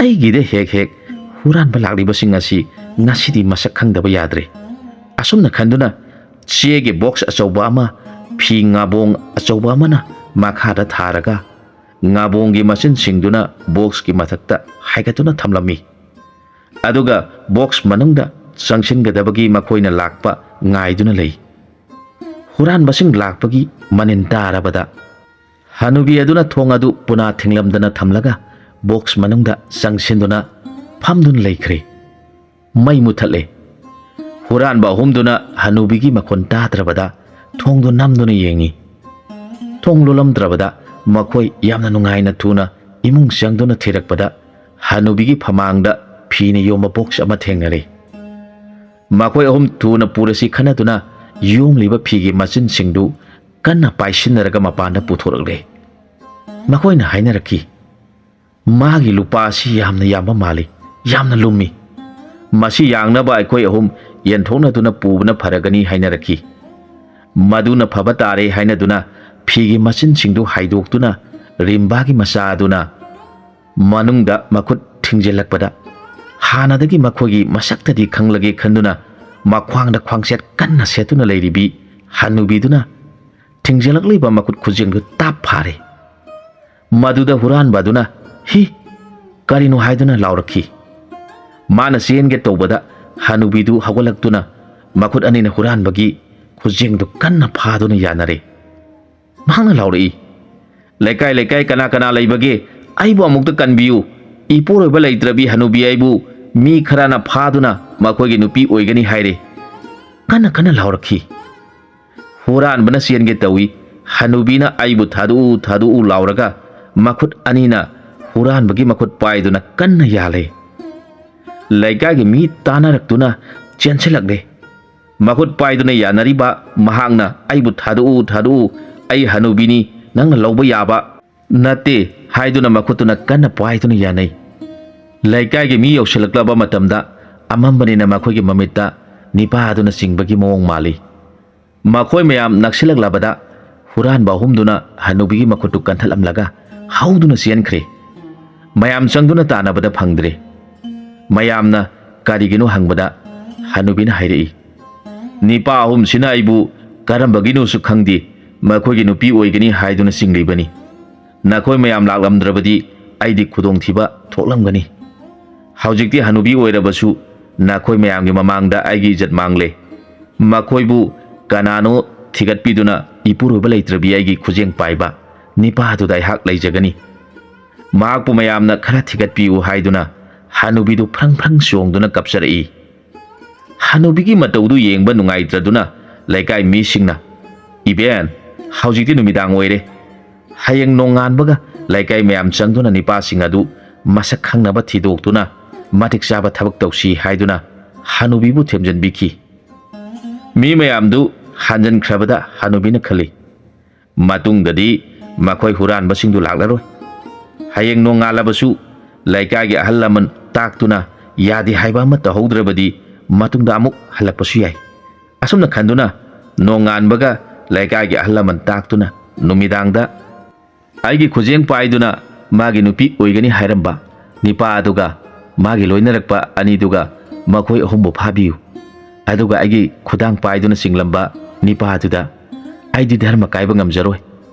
"ꯑꯩꯒꯤꯗ ꯍꯦꯛ ꯍꯦꯛ ꯍꯨꯔꯥꯟꯕ ꯂꯥꯛꯂꯤꯕꯁꯤꯡ ꯑꯁꯤ ꯉꯁꯤꯗꯤ ꯃꯁꯛ ꯈꯪꯗꯕ ꯌꯥꯗ꯭ꯔꯦ"꯫ ꯑꯁꯨꯝꯅ ꯈꯟꯗꯨꯅ ꯆꯦꯒꯤ ꯕꯣꯛꯁ ꯑꯆꯧꯕ ꯑꯃ ꯐꯤ ꯉꯥꯕꯣꯡ ꯑꯆꯧꯕ ꯑꯃꯅ ꯃꯈꯥꯗ ꯊꯥꯔꯒ ꯉꯥꯕꯣꯡꯒꯤ ꯃꯆꯤꯟꯁꯤꯡꯗꯨꯅ ꯕꯣꯛꯁꯀꯤ ꯃꯊꯛꯇ ꯍꯥꯏꯒꯠꯇꯨꯅ ꯊꯝꯂꯝꯃꯤ꯫ ꯑꯗꯨꯒ ꯕꯣꯛꯁ ꯃꯅꯨꯡꯗ ꯆꯪꯁꯤꯟꯒꯗꯕꯒꯤ ꯃꯈꯣꯏꯅ ꯂꯥꯛꯄ ꯉꯥꯏꯗꯨꯅ ꯂꯩ꯫ ꯍꯨꯔꯥꯟꯕꯁꯤꯡ ꯂꯥꯛꯄꯒꯤ ꯃꯅꯤꯟ ꯇꯥꯔꯕꯗ ꯍꯅꯨꯕꯤ ꯑꯗꯨꯅ ꯊꯣꯡ ꯑꯗꯨ ꯄꯨꯅꯥ ꯊꯤꯡꯂꯝꯗꯅ ꯊꯝꯂꯒ ꯕꯣꯛꯁ ꯃꯅꯨꯡꯗ ꯆꯪꯁꯤꯟꯗꯨꯅ ꯐꯝꯗꯨꯅ ꯂꯩꯈ꯭ꯔꯦ꯫ ꯃꯩ ꯃꯨꯊꯠꯂꯦ꯫ ꯍꯨꯔꯥꯟꯕ ꯑꯍꯨꯝꯗꯨꯅ ꯍꯅꯨꯕꯤꯒꯤ ꯃꯈꯣꯟ ꯇꯥꯗ꯭ꯔꯕꯗ ꯊꯣꯡꯗꯨ ꯅꯝꯗꯨꯅ ꯌꯦꯡꯉꯤ꯫ ꯊꯣꯡ ꯂꯣꯜꯂꯝꯗ꯭ꯔꯕꯗ ꯃꯈꯣꯏ ꯌꯥꯝꯅ ꯅꯨꯡꯉꯥꯏꯅ ꯊꯨꯅ ꯏꯃꯨꯡ ꯆꯪꯗꯨꯅ ꯊꯤꯔꯛꯄꯗ ꯍꯅꯨꯕꯤꯒꯤ ꯐꯃꯥꯡꯗ ꯐꯤꯅ ꯌꯣꯝꯕ ꯕꯣꯛꯁ ꯑꯃ ꯊꯦꯡꯅꯔꯦ꯫ ꯃꯈꯣꯏ ꯑꯍꯨꯝ ꯊꯨꯅ ꯄꯨꯔꯁꯤ ꯈꯟꯅꯗꯨꯅ ꯌꯣꯝꯂꯤꯕ ꯐꯤꯒꯤ ꯃꯆꯤꯟꯁꯤꯡꯗꯨ ꯀꯟꯅ ꯄꯥꯏꯁꯤꯟꯅꯔꯒ ꯃꯄꯥꯟꯗ ꯄꯨꯊꯣꯔꯛꯂꯦ꯫ ꯃꯈꯣꯏꯅ ꯍꯥꯏꯅꯔꯛꯈꯤ, "ꯃꯥꯒꯤ ꯂꯨꯄꯥ ꯑꯁꯤ ꯌꯥꯝꯅ ꯌꯥꯝꯕ ꯃꯥꯜꯂꯤ, ꯌꯥꯝꯅ ꯂꯨꯝꯃꯤ꯫ ꯃꯁꯤ ꯌꯥꯡꯅꯕ ꯑꯩꯈꯣꯏ ꯑꯍꯨꯝ ꯌꯦꯟꯊꯣꯛꯅꯗꯨꯅ ꯄꯨꯕꯅ ꯐꯔꯒꯅꯤ" ꯍꯥꯏꯅꯔꯛꯈꯤ꯫ ꯃꯗꯨꯅ ꯐꯕ ꯇꯥꯔꯦ ꯍꯥꯏꯅꯗꯨꯅ ꯐꯤꯒꯤ ꯃꯆꯤꯟꯁꯤꯡꯗꯨ ꯍꯥꯏꯗꯣꯛꯇꯨꯅ ꯔꯤꯝꯕꯥꯒꯤ ꯃꯆꯥ ꯑꯗꯨꯅ ꯃꯅꯨꯡꯗ ꯃꯈꯨꯠ ꯊꯤꯡꯖꯤꯜꯂꯛꯄꯗ ꯍꯥꯟꯅꯗꯒꯤ ꯃꯈꯣꯏꯒꯤ ꯃꯁꯛꯇꯗꯤ ꯈꯪꯂꯒꯦ ꯈꯟꯗꯨꯅ ꯃꯈ꯭ꯋꯥꯡꯗ ꯈ꯭ꯋꯥꯡꯁꯦꯠ ꯀꯟꯅ ꯁꯦꯠꯇꯨꯅ ꯂꯩꯔꯤꯕꯤ ꯍꯅꯨꯕꯤꯗꯨꯅ ꯊꯤꯡꯖꯤꯜꯂꯛꯂꯤꯕ ꯃꯈꯨꯠ ꯈꯨꯖꯦꯡꯗꯨ ꯇꯥꯞ ꯐꯥꯔꯦ꯫ ꯃꯗꯨꯗ ꯍꯨꯔꯥꯟꯕ ꯑꯗꯨꯅ, "ꯍꯤ, ꯀꯔꯤꯅꯣ?" ꯍꯥꯏꯗꯨꯅ ꯂꯥꯎꯔꯛꯈꯤ꯫ ꯃꯥꯅ ꯆꯦꯟꯒꯦ ꯇꯧꯕꯗ ꯍꯅꯨꯕꯤꯗꯨ ꯍꯧꯒꯠꯂꯛꯇꯨꯅ ꯃꯈꯨꯠ ꯑꯅꯤꯅ ꯍꯨꯔꯥꯟꯕꯒꯤ ꯈꯨꯖꯦꯡꯗꯨ ꯀꯟꯅ ꯐꯥꯗꯨꯅ ꯌꯥꯅꯔꯦ꯫ ꯃꯍꯥꯛꯅ ꯂꯥꯎꯔꯛꯏ, "ꯂꯩꯀꯥꯏ ꯂꯩꯀꯥꯏ ꯀꯅꯥ ꯀꯅꯥ ꯂꯩꯕꯒꯦ? ꯑꯩꯕꯨ ꯑꯃꯨꯛꯇ ꯀꯟꯕꯤꯌꯨ꯫ ꯏꯄꯨꯔꯣꯏꯕ ꯂꯩꯇ꯭ꯔꯕꯤ ꯍꯅꯨꯕꯤ ꯑꯩꯕꯨ ꯃꯤ ꯈꯔꯅ ꯐꯥꯗꯨꯅ ꯃꯈꯣꯏꯒꯤ ꯅꯨꯄꯤ ꯑꯣꯏꯒꯅꯤ ꯍꯥꯏꯔꯦ꯫ ꯀꯟꯅ ꯀꯟꯅ ꯂꯥꯎꯔꯛꯈꯤ꯫ ꯍꯨꯔꯥꯟꯕꯅ ꯆꯦꯟꯒꯦ ꯇꯧꯏ꯫ ꯍꯅꯨꯕꯤꯅ "ꯑꯩꯕꯨ ꯊꯥꯗꯣꯛꯎ, ꯊꯥꯗꯣꯛꯎ" ꯂꯥꯎꯔꯒ ꯃꯈꯨꯠ ꯑꯅꯤꯅ ꯍꯨꯔꯥꯟꯕꯒꯤ ꯃꯈꯨꯠ ꯄꯥꯏꯗꯨꯅ ꯀꯟꯅ ꯌꯥꯜꯂꯦ꯫ ꯂꯩꯀꯥꯏꯒꯤ ꯃꯤ ꯇꯥꯅꯔꯛꯇꯨꯅ ꯆꯦꯟꯁꯤꯜꯂꯛꯂꯦ꯫ ꯃꯈꯨꯠ ꯄꯥꯏꯗꯨꯅ ꯌꯥꯅꯔꯤꯕ ꯃꯍꯥꯛꯅ "ꯑꯩꯕꯨ ꯊꯥꯗꯣꯛꯎ, ꯊꯥꯗꯣꯛꯎ, ꯑꯩ ꯍꯅꯨꯕꯤꯅꯤ, ꯅꯪꯅ ꯂꯧꯕ ꯌꯥꯕ ꯅꯠꯇꯦ" ꯍꯥꯏꯗꯨꯅ ꯃꯈꯨꯠꯇꯨꯅ ꯀꯟꯅ ꯄꯥꯏꯗꯨꯅ ꯌꯥꯅꯩ꯫ ꯂꯩꯀꯥꯏꯒꯤ ꯃꯤ ꯌꯧꯁꯤꯜꯂꯛꯂꯕ ꯃꯇꯝꯗ ꯑꯃꯝꯕꯅꯤꯅ ꯃꯈꯣꯏꯒꯤ ꯃꯃꯤꯠꯇ ꯅꯤꯄꯥ ꯑꯗꯨꯅ ꯆꯤꯡꯕꯒꯤ ꯃꯑꯣꯡ ꯃꯥꯜꯂꯤ꯫ ꯃꯈꯣꯏ ꯃꯌꯥꯝ ꯅꯛꯁꯤꯜꯂꯛꯂꯕꯗ ꯍꯨꯔꯥꯟꯕ ꯑꯍꯨꯝꯗꯨꯅ ꯍꯅꯨꯕꯤꯒꯤ ꯃꯈꯨꯠꯇꯨ ꯀꯟꯊꯠꯂꯝꯂꯒ ꯍꯧꯗꯨꯅ ꯆꯦꯟꯈ꯭ꯔꯦ꯫ ꯃꯌꯥꯝ ꯆꯪꯗꯨꯅ ꯇꯥꯟꯅꯕꯗ ꯐꯪꯗ꯭ꯔꯦ꯫ ꯃꯌꯥꯝꯅ ꯀꯔꯤꯒꯤꯅꯣ ꯍꯪꯕꯗ ꯍꯅꯨꯕꯤꯅ ꯍꯥꯏꯔꯛꯏ, "ꯅꯤꯄꯥ ꯑꯍꯨꯝꯁꯤꯅ ꯑꯩꯕꯨ ꯀꯔꯝꯕꯒꯤꯅꯣꯁꯨ ꯈꯪꯗꯦ, ꯃꯈꯣꯏꯒꯤ ꯅꯨꯄꯤ ꯑꯣꯏꯒꯅꯤ ꯍꯥꯏꯗꯨꯅ ꯆꯤꯡꯂꯤꯕꯅꯤ꯫ ꯅꯈꯣꯏ ꯃꯌꯥꯝ ꯂꯥꯛꯂꯝꯗ꯭ꯔꯕꯗꯤ ꯑꯩꯗꯤ ꯈꯨꯗꯣꯡꯊꯤꯕ ꯊꯣꯛꯂꯝꯒꯅꯤ꯫ ꯍꯧꯖꯤꯛꯇꯤ ꯍꯅꯨꯕꯤ ꯑꯣꯏꯔꯕꯁꯨ ꯅꯈꯣꯏ ꯃꯌꯥꯝꯒꯤ ꯃꯃꯥꯡꯗ ꯑꯩꯒꯤ ꯏꯖꯠ ꯃꯥꯡꯂꯦ꯫ ꯃꯈꯣꯏꯕꯨ ꯀꯅꯥꯅꯣ ꯊꯤꯒꯠꯄꯤꯗꯨꯅ ꯏꯄꯨꯔꯣꯏꯕ ꯂꯩꯇ꯭ꯔꯕꯤ ꯑꯩꯒꯤ ꯈꯨꯖꯦꯡ ꯄꯥꯏꯕ ꯅꯤꯄꯥꯗꯨꯗ ꯑꯩꯍꯥꯛ ꯂꯩꯖꯒꯅꯤ꯫ ꯃꯍꯥꯛꯄꯨ ꯃꯌꯥꯝꯅ ꯈꯔ ꯊꯤꯒꯠꯄꯤꯌꯨ" ꯍꯥꯏꯗꯨꯅ ꯍꯅꯨꯕꯤꯗꯨ ꯐ꯭ꯔꯪ ꯐ꯭ꯔꯪ ꯆꯣꯡꯗꯨꯅ ꯀꯞꯆꯔꯛꯏ꯫ ꯍꯅꯨꯕꯤꯒꯤ ꯃꯇꯧꯗꯨ ꯌꯦꯡꯕ ꯅꯨꯡꯉꯥꯏꯇ꯭ꯔꯗꯨꯅ ꯂꯩꯀꯥꯏ ꯃꯤꯁꯤꯡꯅ, "ꯏꯕꯦꯟ, ꯍꯧꯖꯤꯛꯇꯤ ꯅꯨꯃꯤꯗꯥꯡ ꯑꯣꯏꯔꯦ꯫ ꯍꯌꯦꯡ ꯅꯣꯡꯉꯥꯟꯕꯒ ꯂꯩꯀꯥꯏ ꯃꯌꯥꯝ ꯆꯪꯗꯨꯅ ꯅꯤꯄꯥꯁꯤꯡ ꯑꯗꯨ ꯃꯁꯛ ꯈꯪꯅꯕ ꯊꯤꯗꯣꯛꯇꯨꯅ ꯃꯇꯤꯛ ꯆꯥꯕ ꯊꯕꯛ ꯇꯧꯁꯤ" ꯍꯥꯏꯗꯨꯅ ꯍꯅꯨꯕꯤꯕꯨ ꯊꯦꯝꯖꯤꯟꯕꯤꯈꯤ꯫ ꯃꯤ ꯃꯌꯥꯝꯗꯨ ꯍꯟꯖꯤꯟꯈ꯭ꯔꯕꯗ ꯍꯅꯨꯕꯤꯅ ꯈꯜꯂꯤ, "ꯃꯇꯨꯡꯗꯗꯤ ꯃꯈꯣꯏ ꯍꯨꯔꯥꯟꯕꯁꯤꯡꯗꯨ ꯂꯥꯛꯂꯔꯣꯏ꯫ ꯍꯌꯦꯡ ꯅꯣꯡꯉꯥꯜꯂꯕꯁꯨ ꯂꯩꯀꯥꯏꯒꯤ ꯑꯍꯜ ꯂꯃꯟ ꯇꯥꯛꯇꯨꯅ ꯌꯥꯗꯦ ꯍꯥꯏꯕ ꯑꯃ ꯇꯧꯍꯧꯗ꯭ꯔꯕꯗꯤ ꯃꯇꯨꯡꯗ ꯑꯃꯨꯛ ꯍꯜꯂꯛꯄꯁꯨ ꯌꯥꯏ"꯫ ꯑꯁꯨꯝꯅ ꯈꯟꯗꯨꯅ ꯅꯣꯡꯉꯥꯟꯕꯒ ꯂꯩꯀꯥꯏꯒꯤ ꯑꯍꯜ ꯂꯃꯟ ꯇꯥꯛꯇꯨꯅ ꯅꯨꯃꯤꯗꯥꯡꯗ ꯑꯩꯒꯤ ꯈꯨꯖꯦꯡ ꯄꯥꯏꯗꯨꯅ ꯃꯥꯒꯤ ꯅꯨꯄꯤ ꯑꯣꯏꯒꯅꯤ ꯍꯥꯏꯔꯝꯕ ꯅꯤꯄꯥ ꯑꯗꯨꯒ ꯃꯥꯒꯤ ꯂꯣꯏꯅꯔꯛꯄ ꯑꯅꯤꯗꯨꯒ ꯃꯈꯣꯏ ꯑꯍꯨꯝꯕꯨ ꯐꯥꯕꯤꯌꯨ꯫ ꯑꯗꯨꯒ ꯑꯩꯒꯤ ꯈꯨꯗꯥꯡ ꯄꯥꯏꯗꯨꯅ ꯆꯤꯡꯂꯝꯕ ꯅꯤꯄꯥ ꯑꯗꯨꯗ, "ꯑꯩꯗꯤ ꯙꯔꯃ ꯀꯥꯏꯕ ꯉꯝꯖꯔꯣꯏ꯫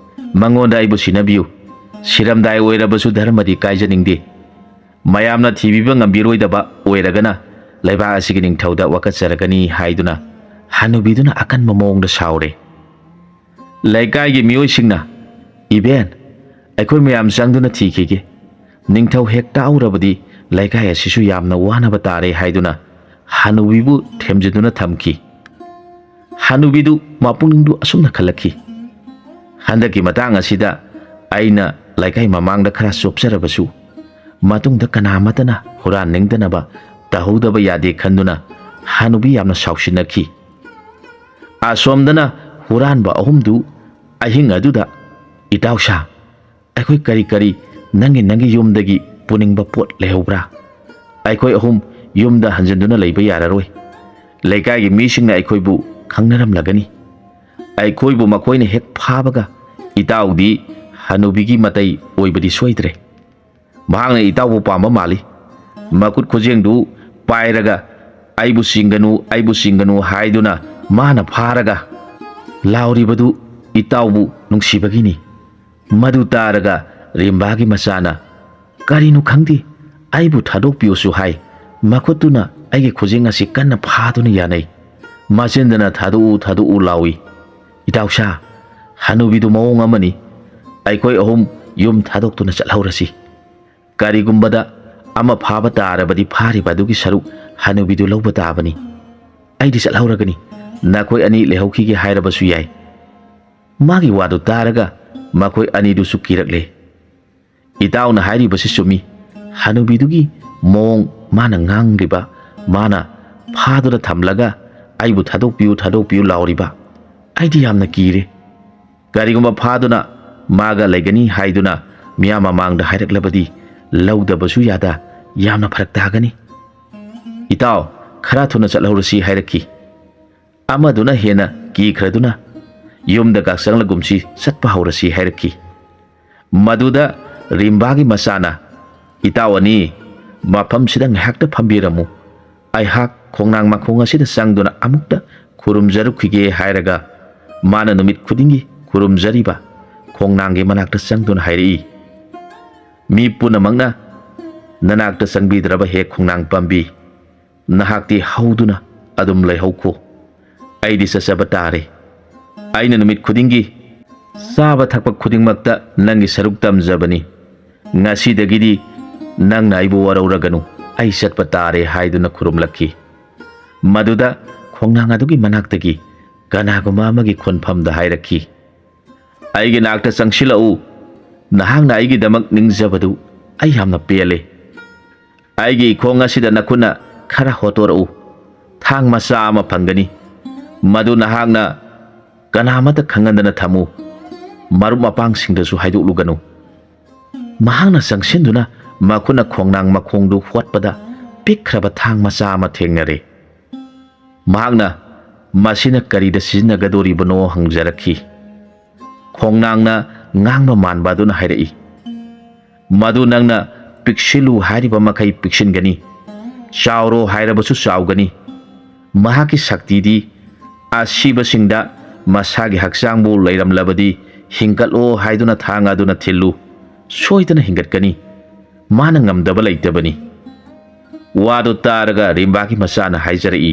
ꯃꯉꯣꯟꯗ ꯑꯩꯕꯨ ꯁꯤꯟꯅꯕꯤꯌꯨ꯫ ꯁꯤꯔꯝꯗꯥꯏ ꯑꯣꯏꯔꯕꯁꯨ ꯙꯔꯃꯗꯤ ꯀꯥꯏꯖꯅꯤꯡꯗꯦ꯫ ꯃꯌꯥꯝꯅ ꯊꯤꯕꯤꯕ ꯉꯝꯕꯤꯔꯣꯏꯗꯕ ꯑꯣꯏꯔꯒꯅ ꯂꯩꯕꯥꯛ ꯑꯁꯤꯒꯤ ꯅꯤꯡꯊꯧꯗ ꯋꯥꯀꯠꯆꯔꯒꯅꯤ" ꯍꯥꯏꯗꯨꯅ ꯍꯅꯨꯕꯤꯗꯨꯅ ꯑꯀꯟꯕ ꯃꯑꯣꯡꯗ ꯁꯥꯎꯔꯦ꯫ ꯂꯩꯀꯥꯏꯒꯤ ꯃꯤꯑꯣꯏꯁꯤꯡꯅ, "ꯏꯕꯦꯟ, ꯑꯩꯈꯣꯏ ꯃꯌꯥꯝ ꯆꯪꯗꯨꯅ ꯊꯤꯈꯤꯒꯦ꯫ ꯅꯤꯡꯊꯧ ꯍꯦꯛ ꯇꯥꯛꯎꯔꯕꯗꯤ ꯂꯩꯀꯥꯏ ꯑꯁꯤꯁꯨ ꯌꯥꯝꯅ ꯋꯥꯅꯕ ꯇꯥꯔꯦ" ꯍꯥꯏꯗꯨꯅ ꯍꯅꯨꯕꯤꯕꯨ ꯊꯦꯝꯖꯤꯟꯗꯨꯅ ꯊꯝꯈꯤ꯫ ꯍꯅꯨꯕꯤꯗꯨ ꯃꯄꯨꯛꯅꯤꯡꯗꯨ ꯑꯁꯨꯝꯅ ꯈꯜꯂꯛꯈꯤ, "ꯍꯟꯗꯛꯀꯤ ꯃꯇꯥꯡ ꯑꯁꯤꯗ ꯑꯩꯅ ꯂꯩꯀꯥꯏ ꯃꯃꯥꯡꯗ ꯈꯔ ꯆꯣꯞꯆꯔꯕꯁꯨ, ꯃꯇꯨꯡꯗ ꯀꯅꯥ ꯑꯃꯠꯇꯅ ꯍꯨꯔꯥꯟꯅꯤꯡꯗꯅꯕ ꯇꯧꯍꯧꯗꯕ ꯌꯥꯗꯦ" ꯈꯟꯗꯨꯅ ꯍꯅꯨꯕꯤ ꯌꯥꯝꯅ ꯁꯥꯎꯁꯤꯟꯅꯈꯤ꯫ ꯑꯁꯣꯝꯗꯅ ꯍꯨꯔꯥꯟꯕ ꯑꯍꯨꯝꯗꯨ ꯑꯍꯤꯡ ꯑꯗꯨꯗ, "ꯏꯇꯥꯎ ꯁꯥ, ꯑꯩꯈꯣꯏ ꯀꯔꯤ ꯀꯔꯤ ꯅꯪꯒꯤ ꯅꯪꯒꯤ ꯌꯨꯝꯗꯒꯤ ꯄꯨꯅꯤꯡꯕ ꯄꯣꯠ ꯂꯩꯍꯧꯕ꯭ꯔꯥ? ꯑꯩꯈꯣꯏ ꯑꯍꯨꯝ ꯌꯨꯝꯗ ꯍꯟꯖꯤꯟꯗꯨꯅ ꯂꯩꯕ ꯌꯥꯔꯔꯣꯏ꯫ ꯂꯩꯀꯥꯏꯒꯤ ꯃꯤꯁꯤꯡꯅ ꯑꯩꯈꯣꯏꯕꯨ ꯈꯪꯅꯔꯝꯂꯒꯅꯤ꯫ ꯑꯩꯈꯣꯏꯕꯨ ꯃꯈꯣꯏꯅ ꯍꯦꯛ ꯐꯥꯕꯒ ꯏꯇꯥꯎꯗꯤ ꯍꯅꯨꯕꯤꯒꯤ ꯃꯇꯩ ꯑꯣꯏꯕꯗꯤ ꯁꯣꯏꯗ꯭ꯔꯦ꯫ ꯃꯍꯥꯛꯅ ꯏꯇꯥꯎꯕꯨ ꯄꯥꯝꯕ ꯃꯥꯜꯂꯤ꯫ ꯃꯈꯨꯠ ꯈꯨꯖꯦꯡꯗꯨ ꯄꯥꯏꯔꯒ 'ꯑꯩꯕꯨ ꯆꯤꯡꯒꯅꯨ, ꯑꯩꯕꯨ ꯆꯤꯡꯒꯅꯨ' ꯍꯥꯏꯗꯨꯅ ꯃꯥꯅ ꯐꯥꯔꯒ ꯂꯥꯎꯔꯤꯕꯗꯨ ꯏꯇꯥꯎꯕꯨ ꯅꯨꯡꯁꯤꯕꯒꯤꯅꯤ"꯫ ꯃꯗꯨ ꯇꯥꯔꯒ ꯔꯤꯝꯕꯥꯒꯤ ꯃꯆꯥꯅ, "ꯀꯔꯤꯅꯣ ꯈꯪꯗꯦ, ꯑꯩꯕꯨ ꯊꯥꯗꯣꯛꯄꯤꯌꯨꯁꯨ ꯍꯥꯏ, ꯃꯈꯨꯠꯇꯨꯅ ꯑꯩꯒꯤ ꯈꯨꯖꯤꯡ ꯑꯁꯤ ꯀꯟꯅ ꯐꯥꯗꯨꯅ ꯌꯥꯅꯩ, ꯃꯆꯤꯟꯗꯅ 'ꯊꯥꯗꯣꯛꯎ, ꯊꯥꯗꯣꯛꯎ' ꯂꯥꯎꯏ꯫ ꯏꯇꯥꯎꯁꯥ, ꯍꯅꯨꯕꯤꯗꯨ ꯃꯑꯣꯡ ꯑꯃꯅꯤ꯫ ꯑꯩꯈꯣꯏ ꯑꯍꯨꯝ ꯌꯨꯝ ꯊꯥꯗꯣꯛꯇꯨꯅ ꯆꯠꯍꯧꯔꯁꯤ꯫ ꯀꯔꯤꯒꯨꯝꯕꯗ ꯑꯃ ꯐꯥꯕ ꯇꯥꯔꯕꯗꯤ ꯐꯥꯔꯤꯕ ꯑꯗꯨꯒꯤ ꯁꯔꯨꯛ ꯍꯅꯨꯕꯤꯗꯨ ꯂꯧꯕ ꯇꯥꯕꯅꯤ꯫ ꯑꯩꯗꯤ ꯆꯠꯍꯧꯔꯒꯅꯤ, ꯅꯈꯣꯏ ꯑꯅꯤ ꯂꯩꯍꯧꯈꯤꯒꯦ ꯍꯥꯏꯔꯕꯁꯨ ꯌꯥꯏ"꯫ ꯃꯥꯒꯤ ꯋꯥꯗꯨ ꯇꯥꯔꯒ ꯃꯈꯣꯏ ꯑꯅꯤꯗꯨꯁꯨ ꯀꯤꯔꯛꯂꯦ꯫ "ꯏꯇꯥꯎꯅ ꯍꯥꯏꯔꯤꯕꯁꯤ ꯆꯨꯝꯃꯤ꯫ ꯍꯅꯨꯕꯤꯗꯨꯒꯤ ꯃꯑꯣꯡ, ꯃꯥꯅ ꯉꯥꯡꯂꯤꯕ, ꯃꯥꯅ ꯐꯥꯗꯨꯅ ꯊꯝꯂꯒ 'ꯑꯩꯕꯨ ꯊꯥꯗꯣꯛꯄꯤꯌꯨ, ꯊꯥꯗꯣꯛꯄꯤꯌꯨ' ꯂꯥꯎꯔꯤꯕ, ꯑꯩꯗꯤ ꯌꯥꯝꯅ ꯀꯤꯔꯦ꯫ ꯀꯔꯤꯒꯨꯝꯕ ꯐꯥꯗꯨꯅ ꯃꯥꯒ ꯂꯩꯒꯅꯤ ꯍꯥꯏꯗꯨꯅ ꯃꯤꯌꯥꯝ ꯃꯃꯥꯡꯗ ꯍꯥꯏꯔꯛꯂꯕꯗꯤ ꯂꯧꯗꯕꯁꯨ ꯌꯥꯗ, ꯌꯥꯝꯅ ꯐꯔꯛ ꯇꯥꯒꯅꯤ꯫ ꯏꯇꯥꯎ, ꯈꯔ ꯊꯨꯅ ꯆꯠꯍꯧꯔꯁꯤ" ꯍꯥꯏꯔꯛꯈꯤ꯫ ꯑꯃꯗꯨꯅ ꯍꯦꯟꯅ ꯀꯤꯈ꯭ꯔꯗꯨꯅ, "ꯌꯨꯝꯗ ꯀꯥꯛꯆꯪꯂꯒꯨꯝꯁꯤ, ꯆꯠꯄ ꯍꯧꯔꯁꯤ" ꯍꯥꯏꯔꯛꯈꯤ꯫ ꯃꯗꯨꯗ ꯔꯤꯝꯕꯥꯒꯤ ꯃꯆꯥꯅ, "ꯏꯇꯥꯎ ꯑꯅꯤ, ꯃꯐꯝꯁꯤꯗ ꯉꯥꯏꯍꯥꯛꯇ ꯐꯝꯕꯤꯔꯝꯃꯨ꯫ ꯑꯩꯍꯥꯛ ꯈꯣꯡꯅꯥꯡ ꯃꯈꯣꯡ ꯑꯁꯤꯗ ꯆꯪꯗꯨꯅ ꯑꯃꯨꯛꯇ ꯈꯨꯔꯨꯝꯖꯔꯨꯈꯤꯒꯦ" ꯍꯥꯏꯔꯒ, ꯃꯥꯅ ꯅꯨꯃꯤꯠ ꯈꯨꯗꯤꯡꯒꯤ ꯈꯨꯔꯨꯝꯖꯔꯤꯕ ꯈꯣꯡꯅꯥꯡꯒꯤ ꯃꯅꯥꯛꯇ ꯆꯪꯗꯨꯅ ꯍꯥꯏꯔꯛꯏ, "ꯃꯤ ꯄꯨꯝꯅꯃꯛꯅ ꯅꯅꯥꯛꯇ ꯆꯪꯕꯤꯗ꯭ꯔꯕ ꯍꯦꯛ ꯈꯣꯡꯅꯥꯡ ꯄꯥꯝꯕꯤ, ꯅꯍꯥꯛꯇꯤ ꯍꯧꯗꯨꯅ ꯑꯗꯨꯝ ꯂꯩꯍꯧꯈꯣ꯫ ꯑꯩꯗꯤ ꯆꯠꯆꯕ ꯇꯥꯔꯦ꯫ ꯑꯩꯅ ꯅꯨꯃꯤꯠ ꯈꯨꯗꯤꯡꯒꯤ ꯆꯥꯕ ꯊꯛꯄ ꯈꯨꯗꯤꯡꯃꯛꯇ ꯅꯪꯒꯤ ꯁꯔꯨꯛ ꯇꯝꯖꯕꯅꯤ꯫ ꯉꯁꯤꯗꯒꯤꯗꯤ ꯅꯪꯅ ꯑꯩꯕꯨ ꯋꯥꯔꯧꯔꯒꯅꯨ, ꯑꯩ ꯆꯠꯄ ꯇꯥꯔꯦ" ꯍꯥꯏꯗꯨꯅ ꯈꯨꯔꯨꯝꯂꯛꯈꯤ꯫ ꯃꯗꯨꯗ ꯈꯣꯡꯅꯥꯡ ꯑꯗꯨꯒꯤ ꯃꯅꯥꯛꯇꯒꯤ ꯀꯅꯥꯒꯨꯝꯕ ꯑꯃꯒꯤ ꯈꯣꯟꯐꯝꯗ ꯍꯥꯏꯔꯛꯈꯤ, "ꯑꯩꯒꯤ ꯅꯥꯛꯇ ꯆꯪꯁꯤꯜꯂꯛꯎ꯫ ꯅꯍꯥꯛꯅ ꯑꯩꯒꯤꯗꯃꯛ ꯅꯤꯡꯖꯕꯗꯨ ꯑꯩ ꯌꯥꯝꯅ ꯄꯦꯜꯂꯦ꯫ ꯑꯩꯒꯤ ꯏꯈꯣꯡ ꯑꯁꯤꯗ ꯅꯈꯨꯠꯅ ꯈꯔ ꯍꯣꯠꯇꯣꯔꯛꯎ꯫ ꯊꯥꯡ ꯃꯆꯥ ꯑꯃ ꯐꯪꯒꯅꯤ꯫ ꯃꯗꯨ ꯅꯍꯥꯛꯅ ꯀꯅꯥ ꯑꯃꯠꯇ ꯈꯪꯍꯟꯗꯅ ꯊꯝꯃꯨ꯫ ꯃꯔꯨꯞ ꯃꯄꯥꯡꯁꯤꯡꯗꯁꯨ ꯍꯥꯏꯗꯣꯛꯂꯨꯒꯅꯨ꯫" ꯃꯍꯥꯛꯅ ꯆꯪꯁꯤꯟꯗꯨꯅ ꯃꯈꯨꯠꯅ ꯈꯣꯡꯅꯥꯡ ꯃꯈꯣꯡꯗꯨ ꯍꯣꯠꯄꯗ ꯄꯤꯛꯈ꯭ꯔꯕ ꯊꯥꯡ ꯃꯆꯥ ꯑꯃ ꯊꯦꯡꯅꯔꯦ꯫ ꯃꯍꯥꯛꯅ ꯃꯁꯤꯅ ꯀꯔꯤꯗ ꯁꯤꯖꯤꯟꯅꯒꯗꯧꯔꯤꯕꯅꯣ ꯍꯪꯖꯔꯛꯈꯤ꯫ ꯈꯣꯡꯅꯥꯡꯅ ꯉꯥꯡꯕ ꯃꯥꯟꯕ ꯑꯗꯨꯅ ꯍꯥꯏꯔꯛꯏ, "ꯃꯗꯨ ꯅꯪꯅ ꯄꯤꯛꯁꯤꯜꯂꯨ ꯍꯥꯏꯔꯤꯕ ꯃꯈꯩ ꯄꯤꯛꯁꯤꯟꯒꯅꯤ, ꯆꯥꯎꯔꯣ ꯍꯥꯏꯔꯕꯁꯨ ꯆꯥꯎꯒꯅꯤ꯫ ꯃꯍꯥꯛꯀꯤ ꯁꯛꯇꯤꯗꯤ ꯑꯁꯤꯕꯁꯤꯡꯗ ꯃꯁꯥꯒꯤ ꯍꯛꯆꯥꯡꯕꯨ ꯂꯩꯔꯝꯂꯕꯗꯤ ꯍꯤꯡꯒꯠꯂꯣ ꯍꯥꯏꯗꯨꯅ ꯊꯥꯡ ꯑꯗꯨꯅ ꯊꯤꯜꯂꯨ, ꯁꯣꯏꯗꯅ ꯍꯤꯡꯒꯠꯀꯅꯤ꯫ ꯃꯥꯅ ꯉꯝꯗꯕ ꯂꯩꯇꯕꯅꯤ꯫" ꯋꯥꯗꯨ ꯇꯥꯔꯒ ꯔꯤꯝꯕꯥꯒꯤ ꯃꯆꯥꯅ ꯍꯥꯏꯖꯔꯛꯏ,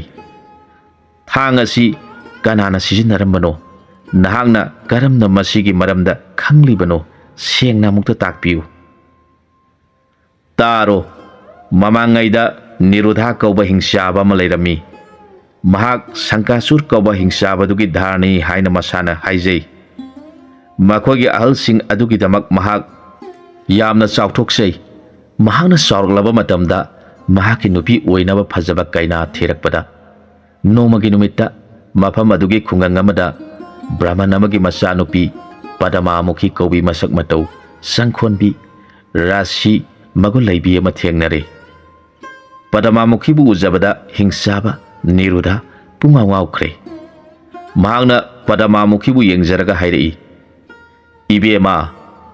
"ꯊꯥꯡ ꯑꯁꯤ ꯀꯅꯥꯅ ꯁꯤꯖꯤꯟꯅꯔꯝꯕꯅꯣ? ꯅꯍꯥꯛꯅ ꯀꯔꯝꯅ ꯃꯁꯤꯒꯤ ꯃꯔꯝꯗ ꯈꯪꯂꯤꯕꯅꯣ? ꯁꯦꯡꯅ ꯑꯃꯨꯛꯇ ꯇꯥꯛꯄꯤꯌꯨ꯫" "ꯇꯥꯔꯣ, ꯃꯃꯥꯡꯉꯩꯗ ꯅꯤꯔꯨꯙꯥ ꯀꯧꯕ ꯍꯤꯡꯆꯥꯕ ꯑꯃ ꯂꯩꯔꯝꯃꯤ꯫ ꯃꯍꯥꯛ ꯁꯪꯀꯥꯁꯨꯔ ꯀꯧꯕ ꯍꯤꯡꯆꯥꯕꯗꯨꯒꯤ ꯙꯥꯔꯅꯤ ꯍꯥꯏꯅ ꯃꯁꯥꯅ ꯍꯥꯏꯖꯩ꯫ ꯃꯈꯣꯏꯒꯤ ꯑꯍꯜꯁꯤꯡ ꯑꯗꯨꯒꯤꯗꯃꯛ ꯃꯍꯥꯛ ꯌꯥꯝꯅ ꯆꯥꯎꯊꯣꯛꯆꯩ꯫ ꯃꯍꯥꯛꯅ ꯆꯥꯎꯔꯛꯂꯕ ꯃꯇꯝꯗ ꯃꯍꯥꯛꯀꯤ ꯅꯨꯄꯤ ꯑꯣꯏꯅꯕ ꯐꯖꯕ ꯀꯩꯅꯥ ꯊꯤꯔꯛꯄꯗ, ꯅꯣꯡꯃꯒꯤ ꯅꯨꯃꯤꯠꯇ ꯃꯐꯝ ꯑꯗꯨꯒꯤ ꯈꯨꯡꯒꯪ ꯑꯃꯗ ꯕ꯭ꯔꯥꯍꯃꯟ ꯑꯃꯒꯤ ꯃꯆꯥꯅꯨꯄꯤ ꯄꯗꯃꯥꯃꯨꯈꯤ ꯀꯧꯕꯤ ꯃꯁꯛ ꯃꯇꯧ ꯆꯪꯈꯣꯟꯕꯤ, ꯔꯥꯁꯤ ꯃꯒꯨꯟ ꯂꯩꯕꯤ ꯑꯃ ꯊꯦꯡꯅꯔꯦ꯫ ꯄꯗꯃꯥꯃꯨꯈꯤꯕꯨ ꯎꯖꯕꯗ ꯍꯤꯡꯆꯥꯕ ꯅꯤꯔꯨꯙ ꯄꯨꯡꯉꯥꯎ ꯉꯥꯎꯈ꯭ꯔꯦ꯫ ꯃꯍꯥꯛꯅ ꯄꯗꯃꯥꯃꯨꯈꯤꯕꯨ ꯌꯦꯡꯖꯔꯒ ꯍꯥꯏꯔꯛꯏ, "ꯏꯕꯦꯝꯃ,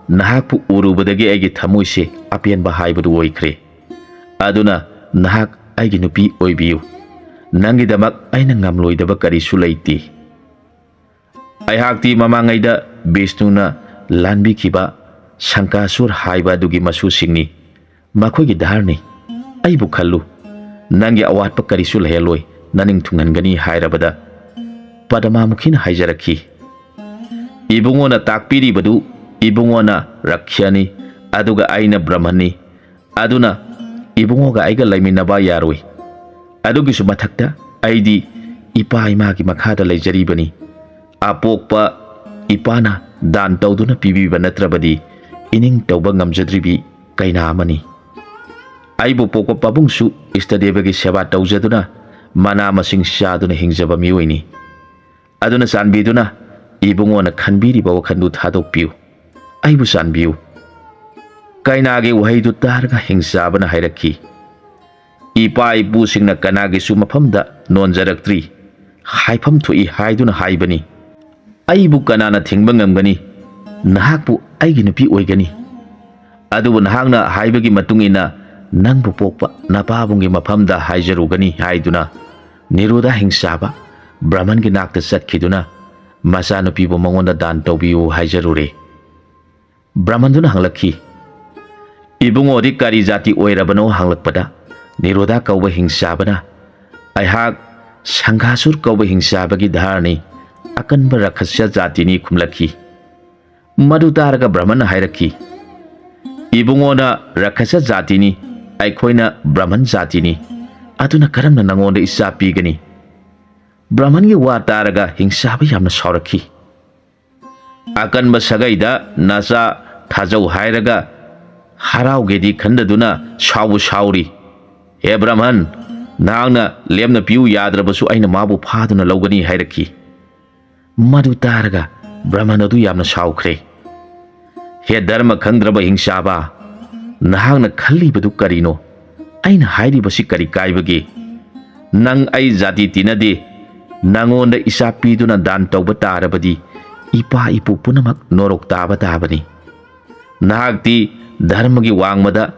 ꯅꯍꯥꯛꯄꯨ ꯎꯔꯨꯕꯗꯒꯤ ꯑꯩꯒꯤ ꯊꯃꯣꯏꯁꯦ ꯑꯄꯦꯟꯕ ꯍꯥꯏꯕꯗꯨ ꯑꯣꯏꯈ꯭ꯔꯦ꯫ ꯑꯗꯨꯅ ꯅꯍꯥꯛ ꯑꯩꯒꯤ ꯅꯨꯄꯤ ꯑꯣꯏꯕꯤꯌꯨ꯫ ꯅꯪꯒꯤꯗꯃꯛ ꯑꯩꯅ ꯉꯝꯂꯣꯏꯗꯕ ꯀꯔꯤꯁꯨ ꯂꯩꯇꯦ꯫" ꯑꯩꯍꯥꯛꯇꯤ ꯃꯃꯥꯡꯉꯩꯗ ꯕꯤꯁꯅꯨꯅ ꯂꯥꯟꯕꯤꯈꯤꯕ ꯁꯪꯀꯥꯁꯨꯔ ꯍꯥꯏꯕ ꯑꯗꯨꯒꯤ ꯃꯁꯨꯁꯤꯡꯅꯤ꯫ ꯃꯈꯣꯏꯒꯤ ꯙꯥꯔꯅꯤ꯫ ꯑꯩꯕꯨ ꯈꯜꯂꯨ꯫ ꯅꯪꯒꯤ ꯑꯋꯥꯠꯄ ꯀꯔꯤꯁꯨ ꯂꯩꯍꯜꯂꯣꯏ, ꯅꯅꯤꯡ ꯊꯨꯡꯍꯟꯒꯅꯤ ꯍꯥꯏꯔꯕꯗ ꯄꯗꯃꯥꯃꯨꯈꯤꯅ ꯍꯥꯏꯖꯔꯛꯈꯤ, "ꯏꯕꯨꯡꯉꯣꯅ ꯇꯥꯛꯄꯤꯔꯤꯕꯗꯨ ꯏꯕꯨꯡꯉꯣꯅ ꯔꯛꯈ꯭ꯌꯅꯤ, ꯑꯗꯨꯒ ꯑꯩꯅ ꯕ꯭ꯔꯍꯃꯟꯅꯤ꯫ ꯑꯗꯨꯅ ꯏꯕꯨꯡꯉꯣꯒ ꯑꯩꯒ ꯂꯩꯃꯤꯟꯅꯕ ꯌꯥꯔꯣꯏ꯫ ꯑꯗꯨꯒꯤꯁꯨ ꯃꯊꯛꯇ ꯑꯩꯗꯤ ꯏꯄꯥ ꯏꯃꯥꯒꯤ ꯃꯈꯥꯗ ꯂꯩꯖꯔꯤꯕꯅꯤ꯫ ꯑꯄꯣꯛꯄ ꯏꯄꯥꯅ ꯗꯥꯟ ꯇꯧꯗꯨꯅ ꯄꯤꯕꯤꯕ ꯅꯠꯇ꯭ꯔꯕꯗꯤ ꯏꯅꯤꯡ ꯇꯧꯕ ꯉꯝꯖꯗ꯭ꯔꯤꯕꯤ ꯀꯩꯅꯥ ꯑꯃꯅꯤ꯫ ꯑꯩꯕꯨ ꯄꯣꯛꯄ ꯄꯥꯕꯨꯡꯁꯨ ꯏꯁꯇꯗꯦꯕꯒꯤ ꯁꯦꯕꯥ ꯇꯧꯖꯗꯨꯅ ꯃꯅꯥ ꯃꯁꯤꯡ ꯆꯥꯗꯨꯅ ꯍꯤꯡꯖꯕ ꯃꯤꯑꯣꯏꯅꯤ꯫ ꯑꯗꯨꯅ ꯆꯥꯟꯕꯤꯗꯨꯅ ꯏꯕꯨꯡꯉꯣꯅ ꯈꯟꯕꯤꯔꯤꯕ ꯋꯥꯈꯜꯗꯨ ꯊꯥꯗꯣꯛꯄꯤꯌꯨ꯫ ꯑꯩꯕꯨ ꯆꯥꯟꯕꯤꯌꯨ꯫ ꯀꯩꯅꯥꯒꯤ ꯋꯥꯍꯩꯗꯨ ꯇꯥꯔꯒ ꯍꯤꯡꯆꯥꯕꯅ ꯍꯥꯏꯔꯛꯈꯤ, "ꯏꯄꯥ ꯏꯄꯨꯁꯤꯡꯅ ꯀꯅꯥꯒꯤꯁꯨ ꯃꯐꯝꯗ ꯅꯣꯟꯖꯔꯛꯇ꯭ꯔꯤ꯫ ꯍꯥꯏꯐꯝ ꯊꯣꯛꯏ ꯍꯥꯏꯗꯨꯅ ꯍꯥꯏꯕꯅꯤ꯫ ꯑꯩꯕꯨ ꯀꯅꯥꯅ ꯊꯤꯡꯕ ꯉꯝꯒꯅꯤ? ꯅꯍꯥꯛꯄꯨ ꯑꯩꯒꯤ ꯅꯨꯄꯤ ꯑꯣꯏꯒꯅꯤ꯫ ꯑꯗꯨꯕꯨ ꯅꯍꯥꯛꯅ ꯍꯥꯏꯕꯒꯤ ꯃꯇꯨꯡ ꯏꯟꯅ ꯅꯪꯕꯨ ꯄꯣꯛꯄ ꯅꯄꯥꯕꯨꯡꯒꯤ ꯃꯐꯝꯗ ꯍꯥꯏꯖꯔꯨꯒꯅꯤ" ꯍꯥꯏꯗꯨꯅ ꯅꯤꯔꯨꯗ ꯍꯤꯡꯆꯥꯕ ꯕ꯭ꯔꯍꯃꯟꯒꯤ ꯅꯥꯛꯇ ꯆꯠꯈꯤꯗꯨꯅ ꯃꯆꯥꯅꯨꯄꯤꯕꯨ ꯃꯉꯣꯟꯗ ꯗꯥꯟ ꯇꯧꯕꯤꯌꯨ ꯍꯥꯏꯖꯔꯨꯔꯦ꯫ ꯕ꯭ꯔꯍꯃꯟꯗꯨꯅ ꯍꯪꯂꯛꯈꯤ, "ꯏꯕꯨꯡꯉꯣꯗꯤ ꯀꯔꯤ ꯖꯥꯇꯤ ꯑꯣꯏꯔꯕꯅꯣ?" ꯍꯪꯂꯛꯄꯗ ꯅꯤꯔꯨꯗ ꯀꯧꯕ ꯍꯤꯡꯆꯥꯕꯅ, "ꯑꯩꯍꯥꯛ ꯁꯪꯘꯥꯁꯨꯔ ꯀꯧꯕ ꯍꯤꯡꯆꯥꯕꯒꯤ ꯙꯥꯔꯅꯤ, ꯑꯀꯟꯕ ꯔꯥꯈꯁ ꯖꯥꯇꯤꯅꯤ" ꯈꯨꯝꯂꯛꯈꯤ꯫ ꯃꯗꯨ ꯇꯥꯔꯒ ꯕ꯭ꯔꯍꯃꯟꯅ ꯍꯥꯏꯔꯛꯈꯤ, "ꯏꯕꯨꯡꯉꯣꯅ ꯔꯥꯈꯁ ꯖꯥꯇꯤꯅꯤ, ꯑꯩꯈꯣꯏꯅ ꯕ꯭ꯔꯍꯃꯟ ꯖꯥꯇꯤꯅꯤ, ꯑꯗꯨꯅ ꯀꯔꯝꯅ ꯅꯉꯣꯟꯗ ꯏꯆꯥ ꯄꯤꯒꯅꯤ?" ꯕ꯭ꯔꯍꯃꯟꯒꯤ ꯋꯥ ꯇꯥꯔꯒ ꯍꯤꯡꯆꯥꯕ ꯌꯥꯝꯅ ꯁꯥꯎꯔꯛꯈꯤ꯫ "ꯑꯀꯟꯕ ꯁꯥꯒꯩꯗ ꯅꯆꯥ ꯊꯥꯖꯧ ꯍꯥꯏꯔꯒ ꯍꯔꯥꯎꯒꯦꯗꯤ ꯈꯟꯗꯗꯨꯅ ꯁꯥꯎꯕꯨ ꯁꯥꯎꯔꯤ꯫ ꯍꯦ ꯕ꯭ꯔꯍꯃꯟ, ꯅꯍꯥꯛꯅ ꯂꯦꯝꯅ ꯄꯤꯌꯨ ꯌꯥꯗ꯭ꯔꯕꯁꯨ ꯑꯩꯅ ꯃꯥꯕꯨ ꯐꯥꯗꯨꯅ ꯂꯧꯒꯅꯤ" ꯍꯥꯏꯔꯛꯈꯤ꯫ ꯃꯗꯨ ꯇꯥꯔꯒ ꯕ꯭ꯔꯍꯃꯟ ꯑꯗꯨ ꯌꯥꯝꯅ ꯁꯥꯎꯈ꯭ꯔꯦ꯫ "ꯍꯦ ꯙꯔꯃ ꯈꯪꯗ꯭ꯔꯕ ꯍꯤꯡꯆꯥꯕ, ꯅꯍꯥꯛꯅ ꯈꯜꯂꯤꯕꯗꯨ ꯀꯔꯤꯅꯣ? ꯑꯩꯅ ꯍꯥꯏꯔꯤꯕꯁꯤ ꯀꯔꯤ ꯀꯥꯏꯕꯒꯦ? ꯅꯪ ꯑꯩ ꯖꯥꯇꯤ ꯇꯤꯟꯅꯗꯦ꯫ ꯅꯉꯣꯟꯗ ꯏꯆꯥ ꯄꯤꯗꯨꯅ ꯗꯥꯟ ꯇꯧꯕ ꯇꯥꯔꯕꯗꯤ ꯏꯄꯥ ꯏꯄꯨ ꯄꯨꯝꯅꯃꯛ ꯅꯣꯔꯣꯛ ꯇꯥꯕ ꯇꯥꯕꯅꯤ꯫ ꯅꯍꯥꯛꯇꯤ ꯙꯔꯃꯒꯤ ꯋꯥꯡꯃꯗ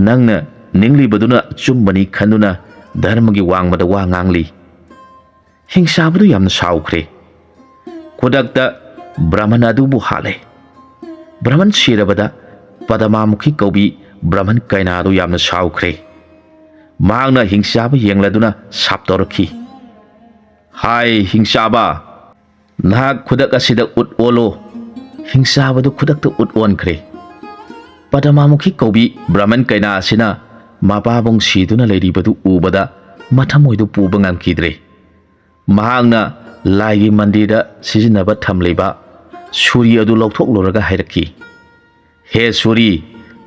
ꯅꯪꯅ ꯅꯤꯡꯂꯤꯕꯗꯨꯅ ꯑꯆꯨꯝꯕꯅꯤ ꯈꯟꯗꯨꯅ ꯙꯔꯃꯒꯤ ꯋꯥꯡꯃꯗ ꯋꯥ ꯉꯥꯡꯂꯤ꯫" ꯍꯤꯡꯆꯥꯕꯗꯨ ꯌꯥꯝꯅ ꯁꯥꯎꯈ꯭ꯔꯦ꯫ ꯈꯨꯗꯛꯇ ꯕ꯭ꯔꯍꯃꯟ ꯑꯗꯨꯕꯨ ꯍꯥꯠꯂꯦ꯫ ꯕ꯭ꯔꯍꯃꯟ ꯁꯤꯔꯕꯗ ꯄꯗꯃꯥꯃꯨꯈꯤ ꯀꯧꯕꯤ ꯕ꯭ꯔꯍꯃꯟ ꯀꯩꯅꯥ ꯑꯗꯨ ꯌꯥꯝꯅ ꯁꯥꯎꯈ꯭ꯔꯦ꯫ ꯃꯍꯥꯛꯅ ꯍꯤꯡꯆꯥꯕ ꯌꯦꯡꯂꯗꯨꯅ ꯁꯥꯞ ꯇꯧꯔꯛꯈꯤ, "ꯍꯥꯏ ꯍꯤꯡꯆꯥꯕ, ꯅꯍꯥꯛ ꯈꯨꯗꯛ ꯑꯁꯤꯗ ꯎꯠ ꯑꯣꯜꯂꯣ꯫" ꯍꯤꯡꯆꯥꯕꯗꯨ ꯈꯨꯗꯛꯇ ꯎꯠ ꯑꯣꯟꯈ꯭ꯔꯦ꯫ ꯄꯗꯃꯥꯃꯨꯈꯤ ꯀꯧꯕꯤ ꯕ꯭ꯔꯍꯃꯟ ꯀꯩꯅꯥ ꯑꯁꯤꯅ ꯃꯄꯥꯕꯨꯡ ꯁꯤꯗꯨꯅ ꯂꯩꯔꯤꯕꯗꯨ ꯎꯕꯗ ꯃꯊꯃꯣꯏꯗꯨ ꯄꯨꯕ ꯉꯝꯈꯤꯗ꯭ꯔꯦ꯫ ꯃꯍꯥꯛꯅ ꯂꯥꯏꯒꯤ ꯃꯟꯗꯤꯔꯗ ꯁꯤꯖꯤꯟꯅꯕ ꯊꯝꯂꯤꯕ ꯁꯨꯔꯤ ꯑꯗꯨ ꯂꯧꯊꯣꯛꯂꯨꯔꯒ ꯍꯥꯏꯔꯛꯈꯤ, "ꯍꯦ ꯁꯨꯔꯤ,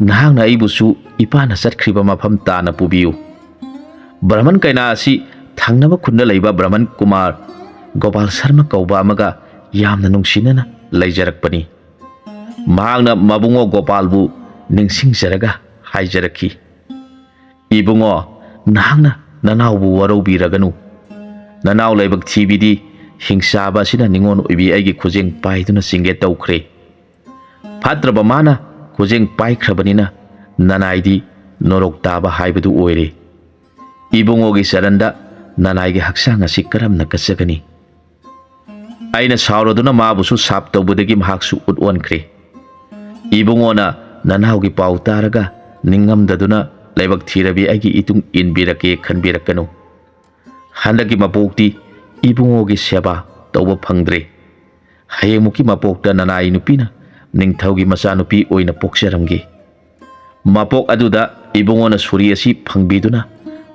ꯅꯍꯥꯛꯅ ꯑꯩꯕꯨꯁꯨ ꯏꯄꯥꯅ ꯆꯠꯈ꯭ꯔꯤꯕ ꯃꯐꯝ ꯇꯥꯅ ꯄꯨꯕꯤꯌꯨ꯫ ꯕ꯭ꯔꯍꯃꯟ ꯀꯩꯅꯥ ꯑꯁꯤ ꯊꯪꯅꯕ ꯈꯨꯟꯗ ꯂꯩꯕ ꯕ꯭ꯔꯍꯃꯟ ꯀꯨꯃꯥꯔ ꯒꯣꯄꯥꯜ ꯁꯔꯃ ꯀꯧꯕ ꯑꯃꯒ ꯌꯥꯝꯅ ꯅꯨꯡꯁꯤꯅꯅ ꯂꯩꯖꯔꯛꯄꯅꯤ꯫ ꯃꯍꯥꯛꯅ ꯃꯕꯨꯡꯉꯣ ꯒꯣꯄꯥꯜꯕꯨ ꯅꯤꯡꯁꯤꯡꯖꯔꯒ ꯍꯥꯏꯖꯔꯛꯈꯤ, 'ꯏꯕꯨꯡꯉꯣ, ꯅꯍꯥꯛꯅ ꯅꯅꯥꯎꯕꯨ ꯋꯥꯔꯧꯕꯤꯔꯒꯅꯨ꯫ ꯅꯅꯥꯎ ꯂꯥꯏꯕꯛ ꯊꯤꯕꯤꯗꯤ ꯍꯤꯡꯆꯥꯕ ꯑꯁꯤꯅ ꯅꯤꯉꯣꯜ ꯑꯣꯏꯕꯤ ꯑꯩꯒꯤ ꯈꯨꯖꯦꯡ ꯄꯥꯏꯗꯨꯅ ꯆꯤꯡꯒꯦ ꯇꯧꯈ꯭ꯔꯦ꯫ ꯐꯠꯇ꯭ꯔꯕ ꯃꯥꯅ ꯈꯨꯖꯦꯡ ꯄꯥꯏꯈ꯭ꯔꯕꯅꯤꯅ ꯅꯅꯥꯏꯗꯤ ꯅꯣꯔꯣꯛ ꯇꯥꯕ ꯍꯥꯏꯕꯗꯨ ꯑꯣꯏꯔꯦ꯫ ꯏꯕꯨꯡꯉꯣꯒꯤ ꯆꯔꯟꯗ ꯅꯅꯥꯏꯒꯤ ꯍꯛꯆꯥꯡ ꯑꯁꯤ ꯀꯔꯝꯅ ꯀꯠꯆꯒꯅꯤ?' ꯑꯩꯅ ꯁꯥꯎꯔꯗꯨꯅ ꯃꯥꯕꯨꯁꯨ ꯁꯥꯞ ꯇꯧꯕꯗꯒꯤ ꯃꯍꯥꯛꯁꯨ ꯎꯠ ꯑꯣꯟꯈ꯭ꯔꯦ꯫ ꯏꯕꯨꯡꯉꯣꯅ ꯅꯅꯥꯎꯒꯤ ꯄꯥꯎ ꯇꯥꯔꯒ ꯅꯤꯡꯉꯝꯗꯗꯨꯅ ꯂꯥꯏꯕꯛ ꯊꯤꯔꯕꯤ ꯑꯩꯒꯤ ꯏꯇꯨꯡ ꯏꯟꯕꯤꯔꯛꯀꯦ ꯈꯟꯕꯤꯔꯛꯀꯅꯨ꯫ ꯍꯟꯗꯛꯀꯤ ꯃꯄꯣꯛꯇꯤ ꯏꯕꯨꯡꯉꯣꯒꯤ ꯁꯦꯕꯥ ꯇꯧꯕ ꯐꯪꯗ꯭ꯔꯦ꯫ ꯍꯌꯦꯡꯃꯨꯛꯀꯤ ꯃꯄꯣꯛꯇ ꯅꯅꯥꯏ ꯅꯨꯄꯤꯅ ꯅꯤꯡꯊꯧꯒꯤ ꯃꯆꯥꯅꯨꯄꯤ ꯑꯣꯏꯅ ꯄꯣꯛꯆꯔꯝꯒꯦ꯫ ꯃꯄꯣꯛ ꯑꯗꯨꯗ ꯏꯕꯨꯡꯉꯣꯅ ꯁꯨꯔꯤ ꯑꯁꯤ ꯐꯪꯕꯤꯗꯨꯅ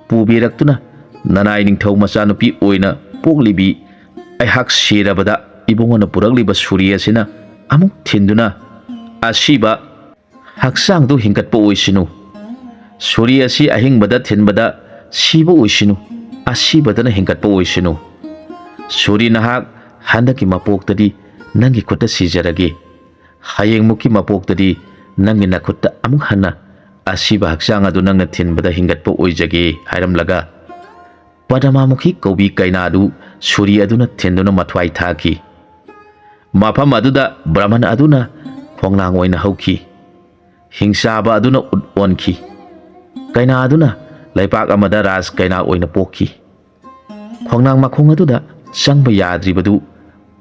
ꯄꯨꯕꯤꯔꯛꯇꯨꯅ ꯅꯅꯥꯏ ꯅꯤꯡꯊꯧ ꯃꯆꯥꯅꯨꯄꯤ ꯑꯣꯏꯅ ꯄꯣꯛꯂꯤꯕꯤ ꯑꯩꯍꯥꯛ ꯁꯤꯔꯕꯗ ꯏꯕꯨꯡꯉꯣꯅ ꯄꯨꯔꯛꯂꯤꯕ ꯁꯨꯔꯤ ꯑꯁꯤꯅ ꯑꯃꯨꯛ ꯊꯤꯟꯗꯨꯅ ꯑꯁꯤꯕ ꯍꯛꯆꯥꯡꯗꯨ ꯍꯤꯡꯒꯠꯄ ꯑꯣꯏꯁꯅꯨ꯫ ꯁꯨꯔꯤ ꯑꯁꯤ ꯑꯍꯤꯡꯕꯗ ꯊꯤꯟꯕꯗ ꯁꯤꯕ ꯑꯣꯏꯁꯅꯨ, ꯑꯁꯤꯕꯗꯅ ꯍꯤꯡꯒꯠꯄ ꯑꯣꯏꯁꯅꯨ꯫ ꯁꯨꯔꯤ ꯅꯍꯥꯛ ꯍꯟꯗꯛꯀꯤ ꯃꯄꯣꯛꯇꯗꯤ ꯅꯪꯒꯤ ꯈꯨꯠꯇ ꯁꯤꯖꯔꯒꯦ꯫ ꯍꯌꯦꯡꯃꯨꯛꯀꯤ ꯃꯄꯣꯛꯇꯗꯤ ꯅꯪꯒꯤ ꯅꯈꯨꯠꯇ ꯑꯃꯨꯛ ꯍꯟꯅ ꯑꯁꯤꯕ ꯍꯛꯆꯥꯡ ꯑꯗꯨ ꯅꯪꯅ ꯊꯤꯟꯕꯗ ꯍꯤꯡꯒꯠꯄ ꯑꯣꯏꯖꯒꯦ" ꯍꯥꯏꯔꯝꯂꯒ ꯄꯗꯃꯥꯃꯨꯈꯤ ꯀꯧꯕꯤ ꯀꯩꯅꯥꯗꯨ ꯁꯨꯔꯤ ꯑꯗꯨꯅ ꯊꯤꯟꯗꯨꯅ ꯃꯊ꯭ꯋꯥꯏ ꯊꯥꯈꯤ꯫ ꯃꯐꯝ ꯑꯗꯨꯗ ꯕ꯭ꯔꯍꯃꯟ ꯑꯗꯨꯅ ꯈꯣꯡꯅꯥꯡ ꯑꯣꯏꯅ ꯍꯧꯈꯤ꯫ ꯍꯤꯡꯆꯥꯕ ꯑꯗꯨꯅ ꯎꯠ ꯑꯣꯟꯈꯤ꯫ ꯀꯩꯅꯥ ꯑꯗꯨꯅ ꯂꯩꯄꯥꯛ ꯑꯃꯗ ꯔꯥꯖ ꯀꯩꯅꯥ ꯑꯣꯏꯅ ꯄꯣꯛꯈꯤ꯫ ꯈꯣꯡꯅꯥꯡ ꯃꯈꯣꯡ ꯑꯗꯨꯗ ꯆꯪꯕ ꯌꯥꯗ꯭ꯔꯤꯕꯗꯨ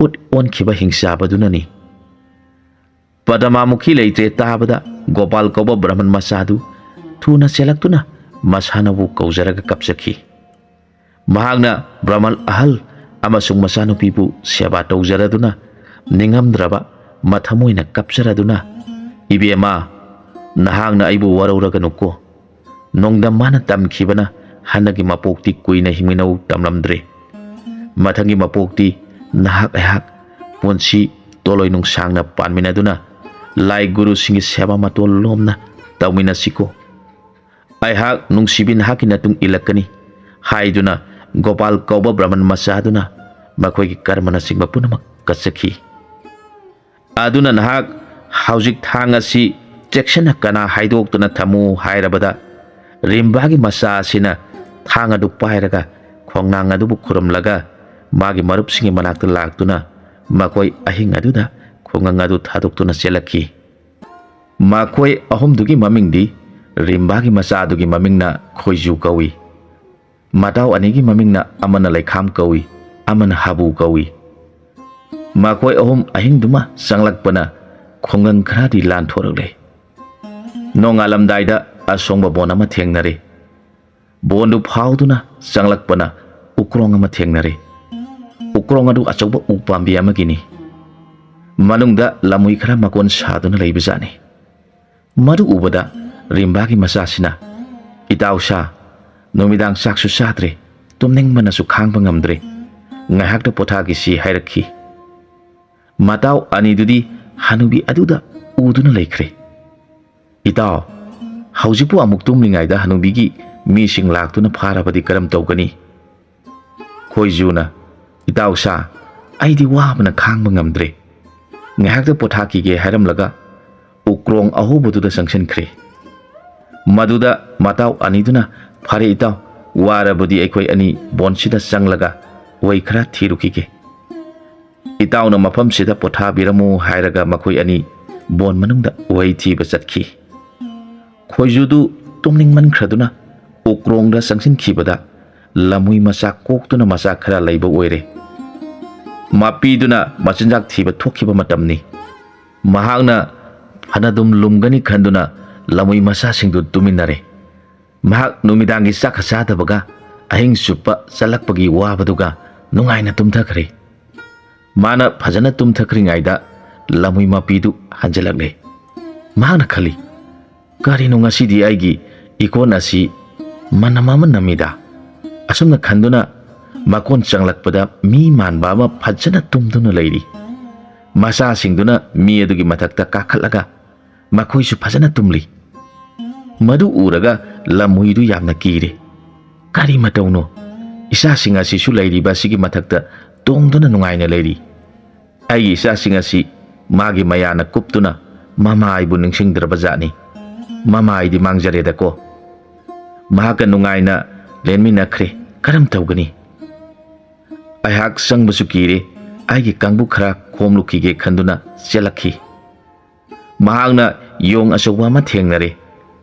ꯎꯠ ꯑꯣꯟꯈꯤꯕ ꯍꯤꯡꯆꯥꯕꯗꯨꯅꯅꯤ꯫ ꯄꯗꯃꯥꯃꯨꯈꯤ ꯂꯩꯇ꯭ꯔꯦ ꯇꯥꯕꯗ ꯒꯣꯄꯥꯜ ꯀꯧꯕ ꯕ꯭ꯔꯍꯃꯟ ꯃꯆꯥꯗꯨ ꯊꯨꯅ ꯆꯦꯜꯂꯛꯇꯨꯅ ꯃꯁꯥꯅꯕꯨ ꯀꯧꯖꯔꯒ ꯀꯞꯆꯈꯤ꯫ ꯃꯍꯥꯛꯅ ꯕ꯭ꯔꯍꯃꯟ ꯑꯍꯜ ꯑꯃꯁꯨꯡ ꯃꯆꯥꯅꯨꯄꯤꯕꯨ ꯁꯦꯕꯥ ꯇꯧꯖꯔꯗꯨꯅ ꯅꯤꯡꯉꯝꯗ꯭ꯔꯕ ꯃꯊꯃꯣꯏꯅ ꯀꯞꯆꯔꯗꯨꯅ, "ꯏꯕꯦꯝꯃ, ꯅꯍꯥꯛꯅ ꯑꯩꯕꯨ ꯋꯥꯔꯧꯔꯒꯅꯨꯀꯣ꯫ ꯅꯣꯡꯗꯝ ꯃꯥꯅ ꯇꯝꯈꯤꯕꯅ ꯍꯟꯗꯛꯀꯤ ꯃꯄꯣꯛꯇꯤ ꯀꯨꯏꯅ ꯍꯤꯡꯃꯤꯟꯅꯧ ꯇꯝꯂꯝꯗ꯭ꯔꯦ꯫ ꯃꯊꯪꯒꯤ ꯃꯄꯣꯛꯇꯤ ꯅꯍꯥꯛ ꯑꯩꯍꯥꯛ ꯄꯨꯟꯁꯤ ꯇꯣꯂꯣꯏ ꯅꯨꯡꯁꯥꯡꯅ ꯄꯥꯟꯃꯤꯟꯅꯗꯨꯅ ꯂꯥꯏ ꯒꯨꯔꯨꯁꯤꯡꯒꯤ ꯁꯦꯕꯥ ꯃꯇꯣꯜ ꯂꯣꯝꯅ ꯇꯧꯃꯤꯟꯅꯁꯤꯀꯣ꯫ ꯑꯩꯍꯥꯛ ꯅꯨꯡꯁꯤꯕꯤ ꯅꯍꯥꯛꯀꯤ ꯅꯇꯨꯡ ꯏꯜꯂꯛꯀꯅꯤ ꯍꯥꯏꯗꯨꯅ ꯒꯣꯄꯥꯜ ꯀꯧꯕ ꯕ꯭ꯔꯍꯃꯟ ꯃꯆꯥꯗꯨꯅ ꯃꯈꯣꯏꯒꯤ ꯀꯔꯃꯅꯆꯤꯡꯕ ꯄꯨꯝꯅꯃꯛ ꯀꯠꯆꯈꯤ꯫ ꯑꯗꯨꯅ ꯅꯍꯥꯛ ꯍꯧꯖꯤꯛ ꯊꯥꯡ ꯑꯁꯤ ꯆꯦꯛꯁꯤꯟꯅ ꯀꯅꯥ ꯍꯥꯏꯗꯣꯛꯇꯨꯅ ꯊꯝꯃꯨ ꯍꯥꯏꯔꯕꯗ, ꯔꯤꯝꯕꯥꯒꯤ ꯃꯆꯥ ꯑꯁꯤꯅ ꯊꯥꯡ ꯑꯗꯨ ꯄꯥꯏꯔꯒ ꯈꯣꯡꯅꯥꯡ ꯑꯗꯨꯕꯨ ꯈꯨꯔꯨꯝꯂꯒ ꯃꯥꯒꯤ ꯃꯔꯨꯞꯁꯤꯡꯒꯤ ꯃꯅꯥꯛꯇ ꯂꯥꯛꯇꯨꯅ ꯃꯈꯣꯏ ꯑꯍꯤꯡ ꯑꯗꯨꯗ ꯈꯨꯡꯒꯪ ꯑꯗꯨ ꯊꯥꯗꯣꯛꯇꯨꯅ ꯆꯦꯜꯂꯛꯈꯤ꯫ ꯃꯈꯣꯏ ꯑꯍꯨꯝꯗꯨꯒꯤ ꯃꯃꯤꯡꯗꯤ ꯔꯤꯝꯕꯥꯒꯤ ꯃꯆꯥꯗꯨꯒꯤ ꯃꯃꯤꯡꯅ ꯈꯣꯏꯖꯨ ꯀꯧꯏ꯫ ꯃꯇꯥꯎ ꯑꯅꯤꯒꯤ ꯃꯃꯤꯡꯅ ꯑꯃꯅ ꯂꯩꯈꯥꯝ ꯀꯧꯏ, ꯑꯃꯅ ꯍꯥꯕꯨ ꯀꯧꯏ꯫ ꯃꯈꯣꯏ ꯑꯍꯨꯝ ꯑꯍꯤꯡꯗꯨꯃ ꯆꯪꯂꯛꯄꯅ ꯈꯨꯡꯒꯪ ꯈꯔꯗꯤ ꯂꯥꯟꯊꯣꯔꯛꯂꯦ꯫ ꯅꯣꯡꯉꯥꯜꯂꯝꯗꯥꯏꯗ ꯑꯁꯣꯡꯕ ꯕꯣꯟ ꯑꯃ ꯊꯦꯡꯅꯔꯦ꯫ ꯕꯣꯟꯗꯨ ꯐꯥꯎꯗꯨꯅ ꯆꯪꯂꯛꯄꯅ ꯎꯀ꯭ꯔꯣꯡ ꯑꯃ ꯊꯦꯡꯅꯔꯦ꯫ ꯎꯀ꯭ꯔꯣꯡ ꯑꯗꯨ ꯑꯆꯧꯕ ꯎ ꯄꯥꯝꯕꯤ ꯑꯃꯒꯤꯅꯤ꯫ ꯃꯅꯨꯡꯗ ꯂꯝꯍꯨꯏ ꯈꯔ ꯃꯀꯣꯟ ꯁꯥꯗꯨꯅ ꯂꯩꯕꯖꯥꯠꯅꯤ꯫ ꯃꯗꯨ ꯎꯕꯗ ꯔꯤꯝꯕꯥꯒꯤ ꯃꯆꯥꯁꯤꯅ, "ꯏꯇꯥꯎ ꯁꯥ, ꯅꯨꯃꯤꯗꯥꯡ ꯆꯥꯛꯁꯨ ꯆꯥꯗ꯭ꯔꯦ, ꯇꯨꯝꯅꯤꯡꯕꯅꯁꯨ ꯈꯥꯡꯕ ꯉꯝꯗ꯭ꯔꯦ, ꯉꯥꯏꯍꯥꯛꯇ ꯄꯣꯊꯥꯈꯤꯁꯤ" ꯍꯥꯏꯔꯛꯈꯤ꯫ ꯃꯇꯥꯎ ꯑꯅꯤꯗꯨꯗꯤ ꯍꯅꯨꯕꯤ ꯑꯗꯨꯗ ꯎꯗꯨꯅ ꯂꯩꯈ꯭ꯔꯦ꯫ "ꯏꯇꯥꯎ, ꯍꯧꯖꯤꯛꯄꯨ ꯑꯃꯨꯛ ꯇꯨꯝꯂꯤꯉꯩꯗ ꯍꯅꯨꯕꯤꯒꯤ ꯃꯤꯁꯤꯡ ꯂꯥꯛꯇꯨꯅ ꯐꯥꯔꯕꯗꯤ ꯀꯔꯝ ꯇꯧꯒꯅꯤ?" ꯈꯣꯏꯖꯨꯅ, "ꯏꯇꯥꯎ ꯁꯥ, ꯑꯩꯗꯤ ꯋꯥꯕꯅ ꯈꯥꯡꯕ ꯉꯝꯗ꯭ꯔꯦ, ꯉꯥꯏꯍꯥꯛꯇ ꯄꯣꯊꯥꯈꯤꯒꯦ" ꯍꯥꯏꯔꯝꯂꯒ ꯎꯀ꯭ꯔꯣꯡ ꯑꯍꯧꯕꯗꯨꯗ ꯆꯪꯁꯤꯟꯈ꯭ꯔꯦ꯫ ꯃꯗꯨꯗ ꯃꯇꯥꯎ ꯑꯅꯤꯗꯨꯅ, "ꯐꯔꯦ ꯏꯇꯥꯎ, ꯋꯥꯔꯕꯗꯤ ꯑꯩꯈꯣꯏ ꯑꯅꯤ ꯕꯣꯟꯁꯤꯗ ꯆꯪꯂꯒ ꯋꯥꯏ ꯈꯔ ꯊꯤꯔꯨꯈꯤꯒꯦ꯫ ꯏꯇꯥꯎꯅ ꯃꯐꯝꯁꯤꯗ ꯄꯣꯊꯥꯕꯤꯔꯝꯃꯨ" ꯍꯥꯏꯔꯒ ꯃꯈꯣꯏ ꯑꯅꯤ ꯕꯣꯟ ꯃꯅꯨꯡꯗ ꯋꯥꯏ ꯊꯤꯕ ꯆꯠꯈꯤ꯫ ꯈꯣꯏꯖꯨꯗꯨ ꯇꯨꯝꯅꯤꯡꯃꯟꯈ꯭ꯔꯗꯨꯅ ꯎꯀ꯭ꯔꯣꯡꯗ ꯆꯪꯁꯤꯟꯈꯤꯕꯗ ꯂꯝꯍꯨꯏ ꯃꯆꯥ ꯀꯣꯛꯇꯨꯅ ꯃꯆꯥ ꯈꯔ ꯂꯩꯕ ꯑꯣꯏꯔꯦ꯫ ꯃꯄꯤꯗꯨꯅ ꯃꯆꯤꯟꯖꯥꯛ ꯊꯤꯕ ꯊꯣꯛꯈꯤꯕ ꯃꯇꯝꯅꯤ꯫ ꯃꯍꯥꯛꯅ ꯐꯅꯗꯨꯝ ꯂꯨꯝꯒꯅꯤ ꯈꯟꯗꯨꯅ ꯂꯝꯍꯨꯏ ꯃꯆꯥꯁꯤꯡꯗꯨ ꯇꯨꯃꯤꯟꯅꯔꯦ꯫ ꯃꯍꯥꯛ ꯅꯨꯃꯤꯗꯥꯡꯒꯤ ꯆꯥꯛꯀ ꯆꯥꯗꯕꯒ ꯑꯍꯤꯡ ꯆꯨꯞꯄ ꯆꯠꯂꯛꯄꯒꯤ ꯋꯥꯕꯗꯨꯒ ꯅꯨꯡꯉꯥꯏꯅ ꯇꯨꯝꯊꯈ꯭ꯔꯦ꯫ ꯃꯥꯅ ꯐꯖꯅ ꯇꯨꯝꯊꯈ꯭ꯔꯤꯉꯩꯗ ꯂꯝꯍꯨꯏ ꯃꯄꯤꯗꯨ ꯍꯟꯖꯤꯜꯂꯛꯂꯦ꯫ ꯃꯍꯥꯛꯅ ꯈꯜꯂꯤ, "ꯀꯔꯤꯅꯣ ꯉꯁꯤꯗꯤ ꯑꯩꯒꯤ ꯏꯀꯣꯟ ꯑꯁꯤ ꯃꯅꯝ ꯑꯃ ꯅꯝꯃꯤꯗ?" ꯑꯁꯨꯝꯅ ꯈꯟꯗꯨꯅ ꯃꯀꯣꯟ ꯆꯪꯂꯛꯄꯗ ꯃꯤ ꯃꯥꯟꯕ ꯑꯃ ꯐꯖꯅ ꯇꯨꯝꯗꯨꯅ ꯂꯩꯔꯤ꯫ ꯃꯆꯥꯁꯤꯡꯗꯨꯅ ꯃꯤ ꯑꯗꯨꯒꯤ ꯃꯊꯛꯇ ꯀꯥꯈꯠꯂꯒ ꯃꯈꯣꯏꯁꯨ ꯐꯖꯅ ꯇꯨꯝꯂꯤ꯫ ꯃꯗꯨ ꯎꯔꯒ ꯂꯝꯍꯨꯏꯗꯨ ꯌꯥꯝꯅ ꯀꯤꯔꯦ꯫ "ꯀꯔꯤ ꯃꯇꯧꯅꯣ? ꯏꯆꯥꯁꯤꯡ ꯑꯁꯤꯁꯨ ꯂꯩꯔꯤꯕ ꯑꯁꯤꯒꯤ ꯃꯊꯛꯇ ꯇꯣꯡꯗꯨꯅ ꯅꯨꯡꯉꯥꯏꯅ ꯂꯩꯔꯤ꯫ ꯑꯩꯒꯤ ꯏꯆꯥꯁꯤꯡ ꯑꯁꯤ ꯃꯥꯒꯤ ꯃꯌꯥꯅ ꯀꯨꯞꯇꯨꯅ ꯃꯃꯥ ꯑꯩꯕꯨ ꯅꯤꯡꯁꯤꯡꯗ꯭ꯔꯕ ꯖꯥꯠꯅꯤ꯫ ꯃꯃꯥ ꯑꯩꯗꯤ ꯃꯥꯡꯖꯔꯦꯗꯀꯣ꯫ ꯃꯍꯥꯛꯀ ꯅꯨꯡꯉꯥꯏꯅ ꯂꯦꯟꯃꯤꯟꯅꯈ꯭ꯔꯦ꯫ ꯀꯔꯝ ꯇꯧꯒꯅꯤ?" ꯑꯩꯍꯥꯛ ꯆꯪꯕꯁꯨ ꯀꯤꯔꯦ꯫ ꯑꯩꯒꯤ ꯀꯥꯡꯕꯨ ꯈꯔ ꯈꯣꯝꯂꯨꯈꯤꯒꯦ ꯈꯟꯗꯨꯅ ꯆꯦꯜꯂꯛꯈꯤ꯫ ꯃꯍꯥꯛꯅ ꯌꯣꯡ ꯑꯆꯧꯕ ꯑꯃ ꯊꯦꯡꯅꯔꯦ꯫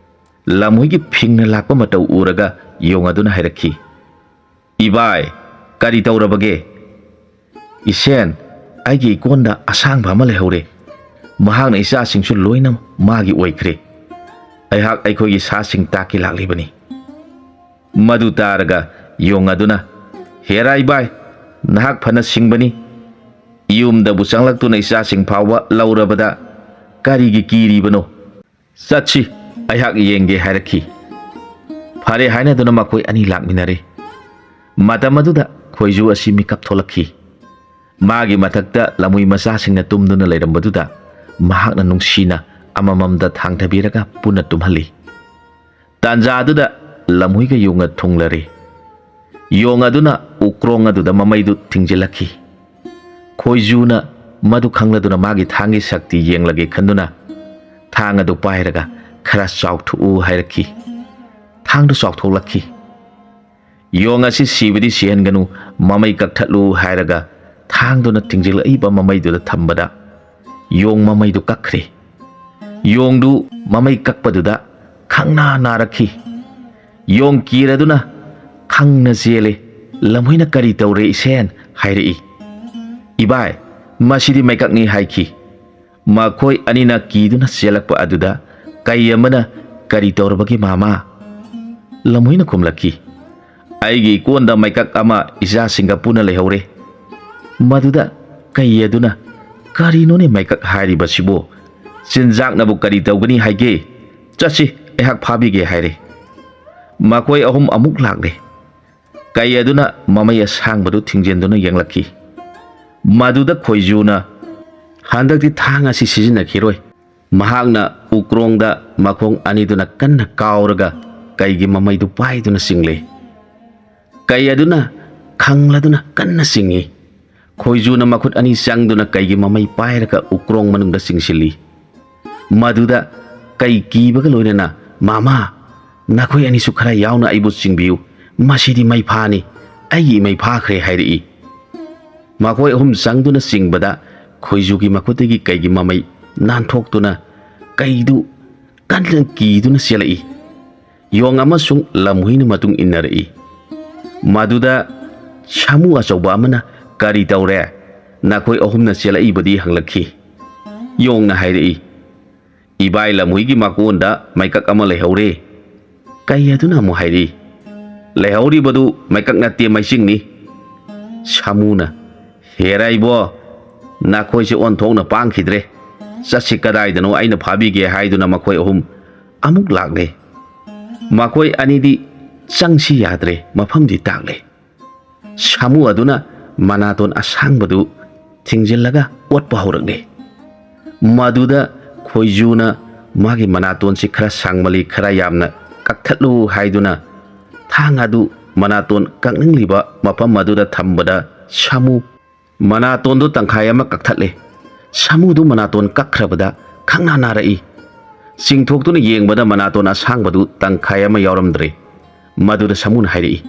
ꯂꯝꯍꯨꯏꯒꯤ ꯐꯤꯡꯅ ꯂꯥꯛꯄ ꯃꯇꯧ ꯎꯔꯒ ꯌꯣꯡ ꯑꯗꯨꯅ ꯍꯥꯏꯔꯛꯈꯤ, "ꯏꯕꯥꯏ, ꯀꯔꯤ ꯇꯧꯔꯕꯒꯦ?" "ꯏꯁꯦꯟ, ꯑꯩꯒꯤ ꯏꯀꯣꯟꯗ ꯑꯁꯥꯡꯕ ꯑꯃ ꯂꯩꯍꯧꯔꯦ꯫ ꯃꯍꯥꯛꯅ ꯏꯆꯥꯁꯤꯡꯁꯨ ꯂꯣꯏꯅ ꯃꯥꯒꯤ ꯑꯣꯏꯈ꯭ꯔꯦ꯫ ꯑꯩꯍꯥꯛ ꯑꯩꯈꯣꯏꯒꯤ ꯁꯥꯁꯤꯡ ꯇꯥꯛꯀꯦ ꯂꯥꯛꯂꯤꯕꯅꯤ꯫" ꯃꯗꯨ ꯇꯥꯔꯒ ꯌꯣꯡ ꯑꯗꯨꯅ, "ꯍꯦꯔꯥ ꯏꯕꯥꯏ, ꯅꯍꯥꯛ ꯐꯅ ꯁꯤꯡꯕꯅꯤ꯫ ꯌꯨꯝꯗꯕꯨ ꯆꯪꯂꯛꯇꯨꯅ ꯏꯆꯥꯁꯤꯡ ꯐꯥꯎꯕ ꯂꯧꯔꯕꯗ ꯀꯔꯤꯒꯤ ꯀꯤꯔꯤꯕꯅꯣ? ꯆꯠꯁꯤ, ꯑꯩꯍꯥꯛ ꯌꯦꯡꯒꯦ" ꯍꯥꯏꯔꯛꯈꯤ꯫ ꯐꯔꯦ ꯍꯥꯏꯅꯗꯨꯅ ꯃꯈꯣꯏ ꯑꯅꯤ ꯂꯥꯛꯃꯤꯟꯅꯔꯦ꯫ ꯃꯇꯝ ꯑꯗꯨꯗ ꯈꯣꯏꯖꯨ ꯑꯁꯤ ꯃꯤꯀꯞ ꯊꯣꯛꯂꯛꯈꯤ꯫ ꯃꯥꯒꯤ ꯃꯊꯛꯇ ꯂꯝꯍꯨꯏ ꯃꯆꯥꯁꯤꯡꯅ ꯇꯨꯝꯗꯨꯅ ꯂꯩꯔꯝꯕꯗꯨꯗ ꯃꯍꯥꯛꯅ ꯅꯨꯡꯁꯤꯅ ꯑꯃꯃꯝꯗ ꯊꯥꯡꯊꯕꯤꯔꯒ ꯄꯨꯟꯅ ꯇꯨꯝꯍꯜꯂꯤ꯫ ꯇꯥꯟꯖꯥ ꯑꯗꯨꯗ ꯂꯝꯍꯨꯏꯒ ꯌꯣꯡꯒ ꯊꯨꯡꯂꯔꯦ꯫ ꯌꯣꯡ ꯑꯗꯨꯅ ꯎꯀ꯭ꯔꯣꯡ ꯑꯗꯨꯗ ꯃꯃꯩꯗꯨ ꯊꯤꯡꯖꯤꯜꯂꯛꯈꯤ꯫ ꯈꯣꯏꯖꯨꯅ ꯃꯗꯨ ꯈꯪꯂꯗꯨꯅ ꯃꯥꯒꯤ ꯊꯥꯡꯒꯤ ꯁꯛꯇꯤ ꯌꯦꯡꯂꯒꯦ ꯈꯟꯗꯨꯅ ꯊꯥꯡ ꯑꯗꯨ ꯄꯥꯏꯔꯒ, "ꯈꯔ ꯆꯥꯎꯊꯣꯛꯎ" ꯍꯥꯏꯔꯛꯈꯤ꯫ ꯊꯥꯡꯗꯨ ꯆꯥꯎꯊꯣꯛꯂꯛꯈꯤ꯫ "ꯌꯣꯡ ꯑꯁꯤ ꯁꯤꯕꯗꯤ ꯁꯤꯍꯟꯒꯅꯨ, ꯃꯃꯩ ꯀꯛꯊꯠꯂꯨ" ꯍꯥꯏꯔꯒ ꯊꯥꯡꯗꯨꯅ ꯊꯤꯡꯖꯤꯜꯂꯛꯏꯕ ꯃꯃꯩꯗꯨꯗ ꯊꯝꯕꯗ ꯌꯣꯡ ꯃꯃꯩꯗꯨ ꯀꯛꯈ꯭ꯔꯦ꯫ ꯌꯣꯡꯗꯨ ꯃꯃꯩ ꯀꯛꯄꯗꯨꯗ ꯈꯪꯅꯥ ꯅꯥꯔꯛꯈꯤ꯫ ꯌꯣꯡ ꯀꯤꯔꯗꯨꯅ ꯈꯪꯅ ꯆꯦꯜꯂꯦ꯫ ꯂꯝꯍꯨꯏꯅ, "ꯀꯔꯤ ꯇꯧꯔꯦ ꯏꯁꯦꯟ?" ꯍꯥꯏꯔꯛꯏ꯫ "ꯏꯕꯥꯏ, ꯃꯁꯤꯗꯤ ꯃꯩꯀꯛꯅꯤ" ꯍꯥꯏꯈꯤ꯫ ꯃꯈꯣꯏ ꯑꯅꯤꯅ ꯀꯤꯗꯨꯅ ꯆꯦꯜꯂꯛꯄ ꯑꯗꯨꯗ ꯀꯩ ꯑꯃꯅ, "ꯀꯔꯤ ꯇꯧꯔꯕꯒꯦ ꯃꯥꯃꯥ?" ꯂꯝꯍꯨꯏꯅ ꯈꯨꯝꯂꯛꯈꯤ, "ꯑꯩꯒꯤ ꯏꯀꯣꯟꯗ ꯃꯩꯀꯛ ꯑꯃ ꯏꯆꯥꯁꯤꯡꯒ ꯄꯨꯟꯅ ꯂꯩꯍꯧꯔꯦ꯫" ꯃꯗꯨꯗ ꯀꯩ ꯑꯗꯨꯅ, "ꯀꯔꯤꯅꯣꯅꯦ ꯃꯩꯀꯛ ꯍꯥꯏꯔꯤꯕꯁꯤꯕꯨ? ꯆꯤꯟꯖꯥꯛꯅꯕꯨ ꯀꯔꯤ ꯇꯧꯒꯅꯤ ꯍꯥꯏꯒꯦ? ꯆꯠꯁꯤ, ꯑꯩꯍꯥꯛ ꯐꯥꯕꯤꯒꯦ" ꯍꯥꯏꯔꯦ꯫ ꯃꯈꯣꯏ ꯑꯍꯨꯝ ꯑꯃꯨꯛ ꯂꯥꯛꯂꯦ꯫ ꯀꯩ ꯑꯗꯨꯅ ꯃꯃꯩ ꯑꯁꯥꯡꯕꯗꯨ ꯊꯤꯡꯖꯤꯟꯗꯨꯅ ꯌꯦꯡꯂꯛꯈꯤ꯫ ꯃꯗꯨꯗ ꯈꯣꯏꯖꯨꯅ, "ꯍꯟꯗꯛꯇꯤ ꯊꯥꯡ ꯑꯁꯤ ꯁꯤꯖꯤꯟꯅꯈꯤꯔꯣꯏ꯫" ꯃꯍꯥꯛꯅ ꯎꯀ꯭ꯔꯣꯡꯗ ꯃꯈꯣꯡ ꯑꯅꯤꯗꯨꯅ ꯀꯟꯅ ꯀꯥꯎꯔꯒ ꯀꯩꯒꯤ ꯃꯃꯩꯗꯨ ꯄꯥꯏꯗꯨꯅ ꯆꯤꯡꯂꯦ꯫ ꯀꯩ ꯑꯗꯨꯅ ꯈꯪꯂꯗꯨꯅ ꯀꯟꯅ ꯆꯤꯡꯏ꯫ ꯈꯣꯏꯖꯨꯅ ꯃꯈꯨꯠ ꯑꯅꯤ ꯆꯪꯗꯨꯅ ꯀꯩꯒꯤ ꯃꯃꯩ ꯄꯥꯏꯔꯒ ꯎꯀ꯭ꯔꯣꯡ ꯃꯅꯨꯡꯗ ꯆꯤꯡꯁꯤꯜꯂꯤ꯫ ꯃꯗꯨꯗ ꯀꯩ ꯀꯤꯕꯒ ꯂꯣꯏꯅꯅ, "ꯃꯃꯥ, ꯅꯈꯣꯏ ꯑꯅꯤꯁꯨ ꯈꯔ ꯌꯥꯎꯅ ꯑꯩꯕꯨ ꯆꯤꯡꯕꯤꯌꯨ, ꯃꯁꯤꯗꯤ ꯃꯩ ꯐꯥꯅꯤ, ꯑꯩꯒꯤ ꯏꯃꯩ ꯐꯥꯈ꯭ꯔꯦ" ꯍꯥꯏꯔꯛꯏ꯫ ꯃꯈꯣꯏ ꯑꯍꯨꯝ ꯆꯪꯗꯨꯅ ꯆꯤꯡꯕꯗ ꯈꯣꯏꯖꯨꯒꯤ ꯃꯈꯨꯠꯇꯒꯤ ꯀꯩꯒꯤ ꯃꯃꯩ ꯅꯥꯟꯊꯣꯛꯇꯨꯅ ꯀꯩꯗꯨ ꯀꯟꯅ ꯀꯤꯗꯨꯅ ꯆꯦꯜꯂꯛꯏ꯫ ꯌꯣꯡ ꯑꯃꯁꯨꯡ ꯂꯝꯍꯨꯏꯅ ꯃꯇꯨꯡ ꯏꯟꯅꯔꯛꯏ꯫ ꯃꯗꯨꯗ ꯁꯥꯃꯨ ꯑꯆꯧꯕ ꯑꯃꯅ, "ꯀꯔꯤ ꯇꯧꯔꯦ? ꯅꯈꯣꯏ ꯑꯍꯨꯝꯅ ꯆꯦꯜꯂꯛꯏꯕꯗꯤ?" ꯍꯪꯂꯛꯈꯤ꯫ ꯌꯣꯡꯅ ꯍꯥꯏꯔꯛꯏ, "ꯏꯕꯥꯏ ꯂꯝꯍꯨꯏꯒꯤ ꯃꯀꯣꯟꯗ ꯃꯩꯀꯛ ꯑꯃ ꯂꯩꯍꯧꯔꯦ꯫" ꯀꯩ ꯑꯗꯨꯅ ꯑꯃꯨꯛ ꯍꯥꯏꯔꯛꯏ, "ꯂꯩꯍꯧꯔꯤꯕꯗꯨ ꯃꯩꯀꯛ ꯅꯠꯇꯦ, ꯃꯩꯆꯤꯡꯅꯤ꯫" ꯁꯥꯃꯨꯅ, "ꯍꯦꯔꯥ ꯏꯕꯣ, ꯅꯈꯣꯏꯁꯦ ꯑꯣꯟꯊꯣꯛꯅ ꯄꯥꯡꯈꯤꯗ꯭ꯔꯦ꯫ ꯆꯠꯁꯤ ꯀꯗꯥꯏꯗꯅꯣ, ꯑꯩꯅ ꯐꯥꯕꯤꯒꯦ" ꯍꯥꯏꯗꯨꯅ ꯃꯈꯣꯏ ꯑꯍꯨꯝ ꯑꯃꯨꯛ ꯂꯥꯛꯂꯦ꯫ ꯃꯈꯣꯏ ꯑꯅꯤꯗꯤ ꯆꯪꯁꯤ ꯌꯥꯗ꯭ꯔꯦ, ꯃꯐꯝꯗꯤ ꯇꯥꯛꯂꯦ꯫ ꯁꯥꯃꯨ ꯑꯗꯨꯅ ꯃꯅꯥꯇꯣꯟ ꯑꯁꯥꯡꯕꯗꯨ ꯊꯤꯡꯖꯤꯜꯂꯒ ꯑꯣꯠꯄ ꯍꯧꯔꯛꯂꯦ꯫ ꯃꯗꯨꯗ ꯈꯣꯏꯖꯨꯅ ꯃꯥꯒꯤ ꯃꯅꯥꯇꯣꯟꯁꯤ ꯈꯔ ꯁꯥꯡꯃꯜꯂꯤ, ꯈꯔ ꯌꯥꯝꯅ ꯀꯛꯊꯠꯂꯨ ꯍꯥꯏꯗꯨꯅ ꯊꯥꯡ ꯑꯗꯨ ꯃꯅꯥꯇꯣꯟ ꯀꯛꯅꯤꯡꯂꯤꯕ ꯃꯐꯝ ꯑꯗꯨꯗ ꯊꯝꯕꯗ ꯁꯥꯃꯨ ꯃꯅꯥꯇꯣꯟꯗꯨ ꯇꯪꯈꯥꯏ ꯑꯃ ꯀꯛꯊꯠꯂꯦ꯫ ꯁꯥꯃꯨꯗꯨ ꯃꯅꯥꯇꯣꯟ ꯀꯛꯈ꯭ꯔꯕꯗ ꯈꯪꯅꯥ ꯅꯥꯔꯛꯏ꯫ ꯆꯤꯡꯊꯣꯛꯇꯨꯅ ꯌꯦꯡꯕꯗ ꯃꯅꯥꯇꯣꯟ ꯑꯁꯥꯡꯕꯗꯨ ꯇꯪꯈꯥꯏ ꯑꯃ ꯌꯥꯎꯔꯝꯗ꯭ꯔꯦ꯫ ꯃꯗꯨꯗ ꯁꯥꯃꯨꯅ ꯍꯥꯏꯔꯛꯏ,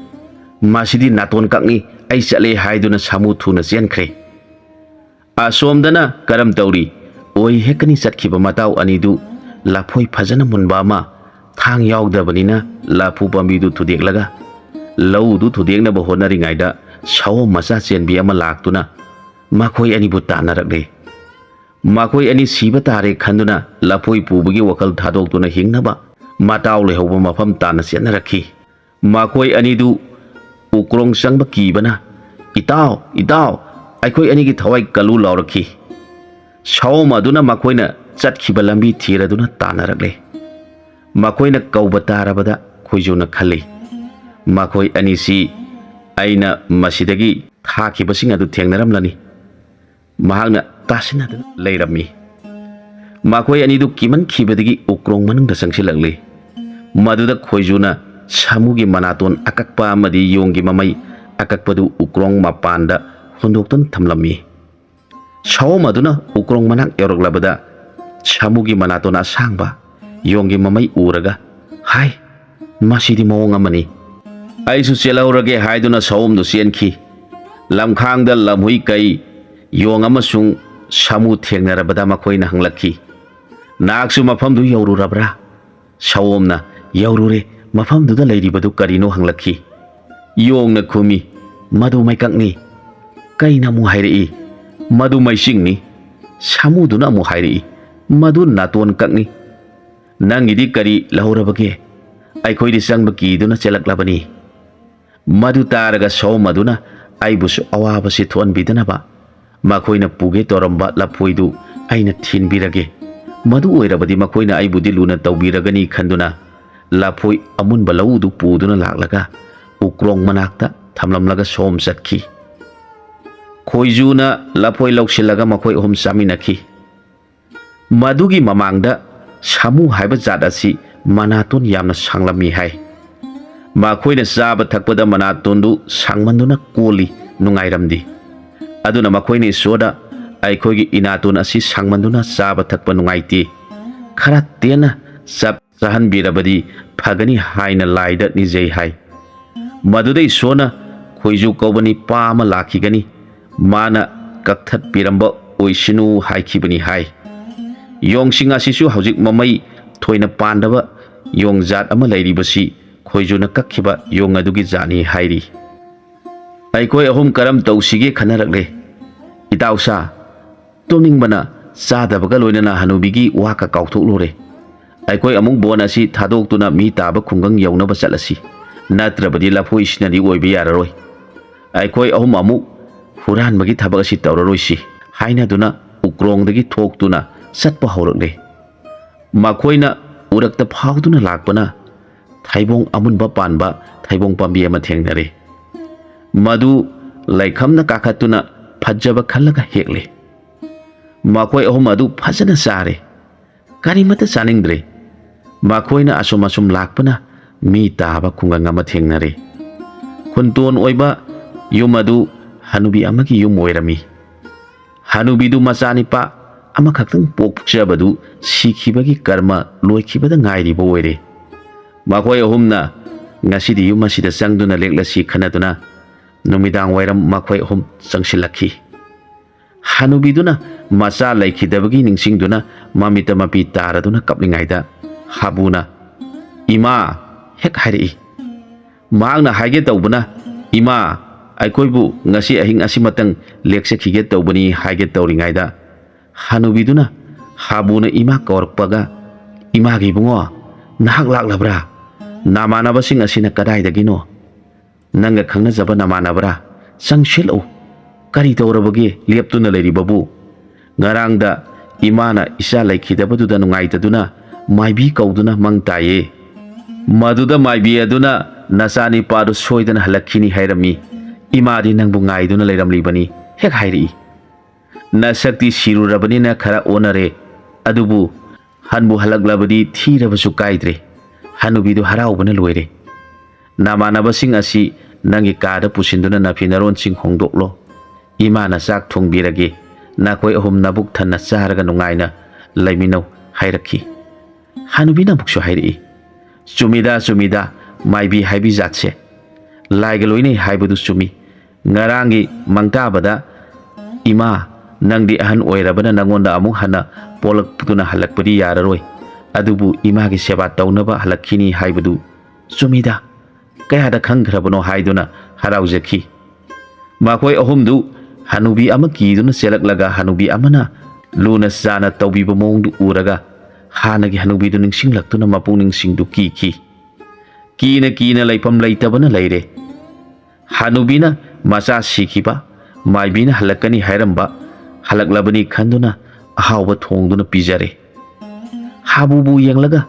"ꯃꯁꯤꯗꯤ ꯅꯥꯇꯣꯟ ꯀꯛꯅꯤ, ꯑꯩ ꯆꯠꯂꯦ" ꯍꯥꯏꯗꯨꯅ ꯁꯥꯃꯨ ꯊꯨꯅ ꯆꯦꯟꯈ꯭ꯔꯦ꯫ ꯑꯁꯣꯝꯗꯅ ꯀꯔꯝ ꯇꯧꯔꯤ? ꯑꯣꯏ ꯍꯦꯛꯀꯅꯤ ꯆꯠꯈꯤꯕ ꯃꯇꯥꯎ ꯑꯅꯤꯗꯨ ꯂꯐꯣꯏ ꯐꯖꯅ ꯃꯨꯟꯕ ꯑꯃ, ꯊꯥꯡ ꯌꯥꯎꯗꯕꯅꯤꯅ ꯂꯐꯨ ꯄꯥꯝꯕꯤꯗꯨ ꯊꯨꯗꯦꯛꯂꯒ ꯂꯧꯗꯨ ꯊꯨꯗꯦꯛꯅꯕ ꯍꯣꯠꯅꯔꯤꯉꯩꯗ ꯁꯑꯣꯝ ꯃꯆꯥ ꯆꯦꯟꯕꯤ ꯑꯃ ꯂꯥꯛꯇꯨꯅ ꯃꯈꯣꯏ ꯑꯅꯤꯕꯨ ꯇꯥꯟꯅꯔꯛꯂꯦ꯫ ꯃꯈꯣꯏ ꯑꯅꯤ ꯁꯤꯕ ꯇꯥꯔꯦ ꯈꯟꯗꯨꯅ ꯂꯐꯣꯏ ꯄꯨꯕꯒꯤ ꯋꯥꯈꯜ ꯊꯥꯗꯣꯛꯇꯨꯅ ꯍꯤꯡꯅꯕ ꯃꯇꯥꯎ ꯂꯩꯍꯧꯕ ꯃꯐꯝ ꯇꯥꯟꯅ ꯆꯦꯟꯅꯔꯛꯈꯤ꯫ ꯃꯈꯣꯏ ꯑꯅꯤꯗꯨ ꯎꯀ꯭ꯔꯣꯡ ꯆꯪꯕ ꯀꯤꯕꯅ, "ꯏꯇꯥꯎ, ꯏꯇꯥꯎ, ꯑꯩꯈꯣꯏ ꯑꯅꯤꯒꯤ ꯊꯋꯥꯏ ꯀꯜꯂꯨ" ꯂꯥꯎꯔꯛꯈꯤ꯫ ꯁꯑꯣꯝ ꯑꯗꯨꯅ ꯃꯈꯣꯏꯅ ꯆꯠꯈꯤꯕ ꯂꯝꯕꯤ ꯊꯤꯔꯗꯨꯅ ꯇꯥꯟꯅꯔꯛꯂꯦ꯫ ꯃꯈꯣꯏꯅ ꯀꯧꯕ ꯇꯥꯔꯕꯗ ꯈꯣꯏꯖꯨꯅ ꯈꯜꯂꯤ, ꯃꯈꯣꯏ ꯑꯅꯤꯁꯤ ꯑꯩꯅ ꯃꯁꯤꯗꯒꯤ ꯊꯥꯈꯤꯕꯁꯤꯡ ꯑꯗꯨ ꯊꯦꯡꯅꯔꯝꯂꯅꯤ꯫ ꯃꯍꯥꯛꯅ ꯇꯥꯁꯤꯟꯅꯗꯨꯅ ꯂꯩꯔꯝꯃꯤ꯫ ꯃꯈꯣꯏ ꯑꯅꯤꯗꯨ ꯀꯤꯃꯟꯈꯤꯕꯗꯒꯤ ꯎꯀ꯭ꯔꯣꯡ ꯃꯅꯨꯡꯗ ꯆꯪꯁꯤꯜꯂꯛꯂꯤ꯫ ꯃꯗꯨꯗ ꯈꯣꯏꯖꯨꯅ ꯁꯥꯃꯨꯒꯤ ꯃꯅꯥꯇꯣꯟ ꯑꯀꯛꯄ ꯑꯃꯗꯤ ꯌꯣꯡꯒꯤ ꯃꯃꯩ ꯑꯀꯛꯄꯗꯨ ꯎꯀ꯭ꯔꯣꯡ ꯃꯄꯥꯟꯗ ꯍꯨꯟꯗꯣꯛꯇꯨꯅ ꯊꯝꯂꯝꯃꯤ꯫ ꯁꯑꯣꯝ ꯑꯗꯨꯅ ꯎꯀ꯭ꯔꯣꯡ ꯃꯅꯥꯛ ꯌꯧꯔꯛꯂꯕꯗ ꯁꯥꯃꯨꯒꯤ ꯃꯅꯥꯇꯣꯟ ꯑꯁꯥꯡꯕ, ꯌꯣꯡꯒꯤ ꯃꯃꯩ ꯎꯔꯒ, "ꯍꯥꯏ, ꯃꯁꯤꯗꯤ ꯃꯑꯣꯡ ꯑꯃꯅꯤ꯫ ꯑꯩꯁꯨ ꯆꯦꯜꯍꯧꯔꯒꯦ" ꯍꯥꯏꯗꯨꯅ ꯁꯑꯣꯝꯗꯨ ꯆꯦꯟꯈꯤ꯫ ꯂꯝꯈꯥꯡꯗ ꯂꯝꯍꯨꯏ ꯀꯩ, ꯌꯣꯡ ꯑꯃꯁꯨꯡ ꯁꯥꯃꯨ ꯊꯦꯡꯅꯔꯕꯗ ꯃꯈꯣꯏꯅ ꯍꯪꯂꯛꯈꯤ, "ꯅꯍꯥꯛꯁꯨ ꯃꯐꯝꯗꯨ ꯌꯧꯔꯨꯔꯕ꯭ꯔꯥ?" ꯁꯑꯣꯝꯅ, "ꯌꯧꯔꯨꯔꯦ, ꯃꯐꯝꯗꯨꯗ ꯂꯩꯔꯤꯕꯗꯨ ꯀꯔꯤꯅꯣ?" ꯍꯪꯂꯛꯈꯤ꯫ ꯌꯣꯡꯅ ꯈꯨꯝꯃꯤ, "ꯃꯗꯨ ꯃꯩꯀꯛꯅꯤ"꯫ ꯀꯩꯅ ꯑꯃꯨꯛ ꯍꯥꯏꯔꯛꯏ, "ꯃꯗꯨ ꯃꯩꯆꯤꯡꯅꯤ"꯫ ꯁꯥꯃꯨꯗꯨꯅ ꯑꯃꯨꯛ ꯍꯥꯏꯔꯛꯏ, "ꯃꯗꯨ ꯅꯥꯇꯣꯟ ꯀꯛꯅꯤ"꯫ "ꯅꯪꯒꯤꯗꯤ ꯀꯔꯤ ꯂꯧꯍꯧꯔꯕꯒꯦ? ꯑꯩꯈꯣꯏꯗꯤ ꯆꯪꯕ ꯀꯤꯗꯨꯅ ꯆꯦꯜꯂꯛꯂꯕꯅꯤ"꯫ ꯃꯗꯨ ꯇꯥꯔꯒ ꯁꯑꯣꯝ ꯑꯗꯨꯅ ꯑꯩꯕꯨꯁꯨ ꯑꯋꯥꯕꯁꯤ ꯊꯣꯛꯍꯟꯕꯤꯗꯅꯕ ꯃꯈꯣꯏꯅ ꯄꯨꯒꯦ ꯇꯧꯔꯝꯕ ꯂꯐꯣꯏꯗꯨ ꯑꯩꯅ ꯊꯤꯟꯕꯤꯔꯒꯦ꯫ ꯃꯗꯨ ꯑꯣꯏꯔꯕꯗꯤ ꯃꯈꯣꯏꯅ ꯑꯩꯕꯨꯗꯤ ꯂꯨꯅ ꯇꯧꯕꯤꯔꯒꯅꯤ ꯈꯟꯗꯨꯅ ꯂꯐꯣꯏ ꯑꯃꯨꯟꯕ ꯂꯧꯎꯗꯨ ꯄꯨꯗꯨꯅ ꯂꯥꯛꯂꯒ ꯎꯀ꯭ꯔꯣꯡ ꯃꯅꯥꯛꯇ ꯊꯝꯂꯝꯂꯒ ꯁꯑꯣꯝ ꯆꯠꯈꯤ꯫ ꯈꯣꯏꯖꯨꯅ ꯂꯐꯣꯏ ꯂꯧꯁꯤꯜꯂꯒ ꯃꯈꯣꯏ ꯑꯍꯨꯝ ꯆꯥꯃꯤꯟꯅꯈꯤ꯫ ꯃꯗꯨꯒꯤ ꯃꯃꯥꯡꯗ ꯁꯥꯃꯨ ꯍꯥꯏꯕ ꯖꯥꯠ ꯑꯁꯤ ꯃꯅꯥꯇꯣꯟ ꯌꯥꯝꯅ ꯁꯥꯡꯂꯝꯃꯤ ꯍꯥꯏ꯫ ꯃꯈꯣꯏꯅ ꯆꯥꯕ ꯊꯛꯄꯗ ꯃꯅꯥꯇꯣꯟꯗꯨ ꯁꯥꯡꯃꯟꯗꯨꯅ ꯀꯣꯜꯂꯤ, ꯅꯨꯡꯉꯥꯏꯔꯝꯗꯦ꯫ ꯑꯗꯨꯅ ꯃꯈꯣꯏꯅ ꯏꯁꯣꯔꯗ, "ꯑꯩꯈꯣꯏꯒꯤ ꯏꯅꯥꯇꯣꯟ ꯑꯁꯤ ꯁꯥꯡꯃꯟꯗꯨꯅ ꯆꯥꯕ ꯊꯛꯄ ꯅꯨꯡꯉꯥꯏꯇꯦ, ꯈꯔ ꯇꯦꯟꯅ ꯆꯞ ꯆꯥꯍꯟꯕꯤꯔꯕꯗꯤ ꯐꯒꯅꯤ" ꯍꯥꯏꯅ ꯂꯥꯏꯗ ꯅꯤꯖꯩ ꯍꯥꯏ꯫ ꯃꯗꯨꯗ ꯏꯁꯣꯔꯅ, "ꯈꯣꯏꯖꯨ ꯀꯧꯕ ꯅꯤꯄꯥ ꯑꯃ ꯂꯥꯛꯈꯤꯒꯅꯤ, ꯃꯥꯅ ꯀꯛꯊꯠꯄꯤꯔꯝꯕ ꯑꯣꯏꯁꯅꯨ" ꯍꯥꯏꯈꯤꯕꯅꯤ ꯍꯥꯏ꯫ ꯌꯣꯡꯁꯤꯡ ꯑꯁꯤꯁꯨ ꯍꯧꯖꯤꯛ ꯃꯃꯩ ꯊꯣꯏꯅ ꯄꯥꯟꯗꯕ ꯌꯣꯡ ꯖꯥꯠ ꯑꯃ ꯂꯩꯔꯤꯕꯁꯤ ꯈꯣꯏꯖꯨꯅ ꯀꯛꯈꯤꯕ ꯌꯣꯡ ꯑꯗꯨꯒꯤ ꯖꯥꯠꯅꯤ ꯍꯥꯏꯔꯤ꯫ ꯑꯩꯈꯣꯏ ꯑꯍꯨꯝ ꯀꯔꯝ ꯇꯧꯁꯤꯒꯦ ꯈꯟꯅꯔꯛꯂꯦ꯫ ꯏꯇꯥꯎ ꯁꯥ, ꯇꯨꯝꯅꯤꯡꯕꯅ ꯆꯥꯗꯕꯒ ꯂꯣꯏꯅꯅ ꯍꯅꯨꯕꯤꯒꯤ ꯋꯥꯀ ꯀꯥꯎꯊꯣꯛꯂꯨꯔꯦ꯫ ꯑꯩꯈꯣꯏ ꯑꯃꯨꯛ ꯕꯣꯟ ꯑꯁꯤ ꯊꯥꯗꯣꯛꯇꯨꯅ ꯃꯤ ꯇꯥꯕ ꯈꯨꯡꯒꯪ ꯌꯧꯅꯕ ꯆꯠꯂꯁꯤ, ꯅꯠꯇ꯭ꯔꯕꯗꯤ ꯂꯐꯣꯏꯁꯤꯅꯗꯤ ꯑꯣꯏꯕ ꯌꯥꯔꯔꯣꯏ꯫ ꯑꯩꯈꯣꯏ ꯑꯍꯨꯝ ꯑꯃꯨꯛ ꯍꯨꯔꯥꯟꯕꯒꯤ ꯊꯕꯛ ꯑꯁꯤ ꯇꯧꯔꯔꯣꯏꯁꯤ ꯍꯥꯏꯅꯗꯨꯅ ꯎꯀ꯭ꯔꯣꯡꯗꯒꯤ ꯊꯣꯛꯇꯨꯅ ꯆꯠꯄ ꯍꯧꯔꯛꯂꯦ꯫ ꯃꯈꯣꯏꯅ ꯎꯔꯛꯇ ꯐꯥꯎꯗꯨꯅ ꯂꯥꯛꯄꯅ ꯊꯩꯕꯣꯡ ꯑꯃꯨꯟꯕ ꯄꯥꯟꯕ ꯊꯩꯕꯣꯡ ꯄꯥꯝꯕꯤ ꯑꯃ ꯊꯦꯡꯅꯔꯦ꯫ ꯃꯗꯨ ꯂꯩꯈꯝꯅ ꯀꯥꯈꯠꯇꯨꯅ ꯐꯖꯕ ꯈꯜꯂꯒ ꯍꯦꯛꯂꯦ꯫ ꯃꯈꯣꯏ ꯑꯍꯨꯝ ꯑꯗꯨ ꯐꯖꯅ ꯆꯥꯔꯦ꯫ ꯀꯔꯤꯃꯠꯇ ꯆꯥꯅꯤꯡꯗ꯭ꯔꯦ꯫ ꯃꯈꯣꯏꯅ ꯑꯁꯨꯝ ꯑꯁꯨꯝ ꯂꯥꯛꯄꯅ ꯃꯤ ꯇꯥꯕ ꯈꯨꯡꯒꯪ ꯑꯃ ꯊꯦꯡꯅꯔꯦ꯫ ꯈꯨꯟꯇꯣꯟ ꯑꯣꯏꯕ ꯌꯨꯝ ꯑꯗꯨ ꯍꯅꯨꯕꯤ ꯑꯃꯒꯤ ꯌꯨꯝ ꯑꯣꯏꯔꯝꯃꯤ꯫ ꯍꯅꯨꯕꯤꯗꯨ ꯃꯆꯥꯅꯤꯄꯥ ꯑꯃꯈꯛꯇꯪ ꯄꯣꯛꯆꯕꯗꯨ ꯁꯤꯈꯤꯕꯒꯤ ꯀꯔꯃ ꯂꯣꯏꯈꯤꯕꯗ ꯉꯥꯏꯔꯤꯕ ꯑꯣꯏꯔꯦ꯫ ꯃꯈꯣꯏ ꯑꯍꯨꯝꯅ ꯉꯁꯤꯗꯤ ꯌꯨꯝ ꯑꯁꯤꯗ ꯆꯪꯗꯨꯅ ꯂꯦꯛꯂꯁꯤ ꯈꯟꯅꯗꯨꯅ ꯅꯨꯃꯤꯗꯥꯡ ꯋꯥꯏꯔꯝ ꯃꯈꯣꯏ ꯑꯍꯨꯝ ꯆꯪꯁꯤꯜꯂꯛꯈꯤ꯫ ꯍꯅꯨꯕꯤꯗꯨꯅ ꯃꯆꯥ ꯂꯩꯈꯤꯗꯕꯒꯤ ꯅꯤꯡꯁꯤꯡꯗꯨꯅ ꯃꯃꯤꯠꯇ ꯃꯄꯤ ꯇꯥꯔꯗꯨꯅ ꯀꯞꯂꯤꯉꯩꯗ ꯍꯥꯕꯨꯅ, "ꯏꯃꯥ!" ꯍꯦꯛ ꯍꯥꯏꯔꯛꯏ꯫ ꯃꯍꯥꯛꯅ ꯍꯥꯏꯒꯦ ꯇꯧꯕꯅ, "ꯏꯃꯥ, ꯑꯩꯈꯣꯏꯕꯨ ꯉꯁꯤ ꯑꯍꯤꯡ ꯑꯁꯤꯃꯇꯪ ꯂꯦꯛꯆꯈꯤꯒꯦ ꯇꯧꯕꯅꯤ" ꯍꯥꯏꯒꯦ ꯇꯧꯔꯤꯉꯩꯗ, ꯍꯅꯨꯕꯤꯗꯨꯅ ꯍꯥꯕꯨꯅ ꯏꯃꯥ ꯀꯧꯔꯛꯄꯒ, "ꯏꯃꯥꯒꯤ ꯏꯕꯨꯡꯉꯣ, ꯅꯍꯥꯛ ꯂꯥꯛꯂꯕ꯭ꯔꯥ? ꯅꯃꯥꯟꯅꯕꯁꯤꯡ ꯑꯁꯤꯅ ꯀꯗꯥꯏꯗꯒꯤꯅꯣ? ꯅꯪꯒ ꯈꯪꯅꯖꯕ ꯅꯃꯥꯟꯅꯕꯔꯥ? ꯆꯪꯁꯤꯜꯂꯛꯎ꯫ ꯀꯔꯤ ꯇꯧꯔꯕꯒꯦ ꯂꯦꯞꯇꯨꯅ ꯂꯩꯔꯤꯕꯕꯨ?" ꯉꯔꯥꯡꯗ ꯏꯃꯥꯅ ꯏꯆꯥ ꯂꯩꯈꯤꯗꯕꯗꯨꯗ ꯅꯨꯡꯉꯥꯏꯇꯗꯨꯅ ꯃꯥꯏꯕꯤ ꯀꯧꯗꯨꯅ ꯃꯪ ꯇꯥꯏꯌꯦ꯫ ꯃꯗꯨꯗ ꯃꯥꯏꯕꯤ ꯑꯗꯨꯅ, "ꯅꯆꯥꯅꯤꯄꯥꯗꯨ ꯁꯣꯏꯗꯅ ꯍꯜꯂꯛꯈꯤꯅꯤ ꯍꯥꯏꯔꯝꯃꯤ꯫ ꯏꯃꯥꯗꯤ ꯅꯪꯕꯨ ꯉꯥꯏꯗꯨꯅ ꯂꯩꯔꯝꯂꯤꯕꯅꯤ" ꯍꯦꯛ ꯍꯥꯏꯔꯛꯏ꯫ "ꯅꯁꯛꯇꯤ ꯁꯤꯔꯨꯔꯕꯅꯤꯅ ꯈꯔ ꯑꯣꯟꯅꯔꯦ, ꯑꯗꯨꯕꯨ ꯍꯟꯕꯨ ꯍꯜꯂꯛꯂꯕꯗꯤ ꯊꯤꯔꯕꯁꯨ ꯀꯥꯏꯗ꯭ꯔꯦ"꯫ ꯍꯅꯨꯕꯤꯗꯨ ꯍꯔꯥꯎꯕꯅ ꯂꯣꯏꯔꯦ꯫ "ꯅꯃꯥꯟꯅꯕꯁꯤꯡ ꯑꯁꯤ ꯅꯪꯒꯤ ꯀꯥꯗ ꯄꯨꯁꯤꯟꯗꯨꯅ ꯅꯐꯤ ꯅꯔꯣꯟꯁꯤꯡ ꯍꯣꯡꯗꯣꯛꯂꯣ꯫ ꯏꯃꯥꯅ ꯆꯥꯛ ꯊꯣꯡꯕꯤꯔꯒꯦ꯫ ꯅꯈꯣꯏ ꯑꯍꯨꯝ ꯅꯕꯨꯛ ꯊꯟꯅ ꯆꯥꯔꯒ ꯅꯨꯡꯉꯥꯏꯅ ꯂꯩꯃꯤꯟꯅꯧ" ꯍꯥꯏꯔꯛꯈꯤ꯫ ꯍꯅꯨꯕꯤꯅ ꯑꯃꯨꯛꯁꯨ ꯍꯥꯏꯔꯛꯏ, "ꯆꯨꯝꯃꯤꯗ, ꯆꯨꯝꯃꯤꯗ, ꯃꯥꯏꯕꯤ ꯍꯥꯏꯕꯤ ꯖꯥꯠꯁꯦ꯫ ꯂꯥꯏꯒ ꯂꯣꯏꯅꯩ ꯍꯥꯏꯕꯗꯨ ꯆꯨꯝꯃꯤ꯫ ꯉꯔꯥꯡꯒꯤ ꯃꯪꯇꯥꯕꯗ, ꯏꯃꯥ, ꯅꯪꯗꯤ ꯑꯍꯟ ꯑꯣꯏꯔꯕꯅ ꯅꯪꯉꯣꯟꯗ ꯑꯃꯨꯛ ꯍꯟꯅ ꯄꯣꯛꯂꯛꯇꯨꯅ ꯍꯜꯂꯛꯄꯗꯤ ꯌꯥꯔꯔꯣꯏ꯫ ꯑꯗꯨꯕꯨ ꯏꯃꯥꯒꯤ ꯁꯦꯕꯥ ꯇꯧꯅꯕ ꯍꯜꯂꯛꯈꯤꯅꯤ ꯍꯥꯏꯕꯗꯨ ꯆꯨꯝꯃꯤꯗ꯫ ꯀꯌꯥꯗ ꯈꯪꯈ꯭ꯔꯕꯅꯣ" ꯍꯥꯏꯗꯨꯅ ꯍꯔꯥꯎꯖꯈꯤ꯫ ꯃꯈꯣꯏ ꯑꯍꯨꯝꯗꯨ ꯍꯅꯨꯕꯤ ꯑꯃ ꯀꯤꯗꯨꯅ ꯆꯦꯜꯂꯛꯂꯒ ꯍꯅꯨꯕꯤ ꯑꯃꯅ ꯂꯨꯅ ꯆꯥꯅ ꯇꯧꯕꯤꯕ ꯃꯑꯣꯡꯗꯨ ꯎꯔꯒ ꯍꯥꯟꯅꯒꯤ ꯍꯅꯨꯕꯤꯗꯨ ꯅꯤꯡꯁꯤꯡꯂꯛꯇꯨꯅ ꯃꯄꯨꯛꯅꯤꯡꯁꯤꯡꯗꯨ ꯀꯤꯈꯤ꯫ ꯀꯤꯅ ꯀꯤꯅ ꯂꯩꯐꯝ ꯂꯩꯇꯕꯅ ꯂꯩꯔꯦ꯫ ꯍꯅꯨꯕꯤꯅ ꯃꯆꯥ ꯁꯤꯈꯤꯕ, ꯃꯥꯏꯕꯤꯅ ꯍꯜꯂꯛꯀꯅꯤ ꯍꯥꯏꯔꯝꯕ, ꯍꯜꯂꯛꯂꯕꯅꯤ ꯈꯟꯗꯨꯅ ꯑꯍꯥꯎꯕ ꯊꯣꯡꯗꯨꯅ ꯄꯤꯖꯔꯦ꯫ ꯍꯥꯕꯨꯕꯨ ꯌꯦꯡꯂꯒ,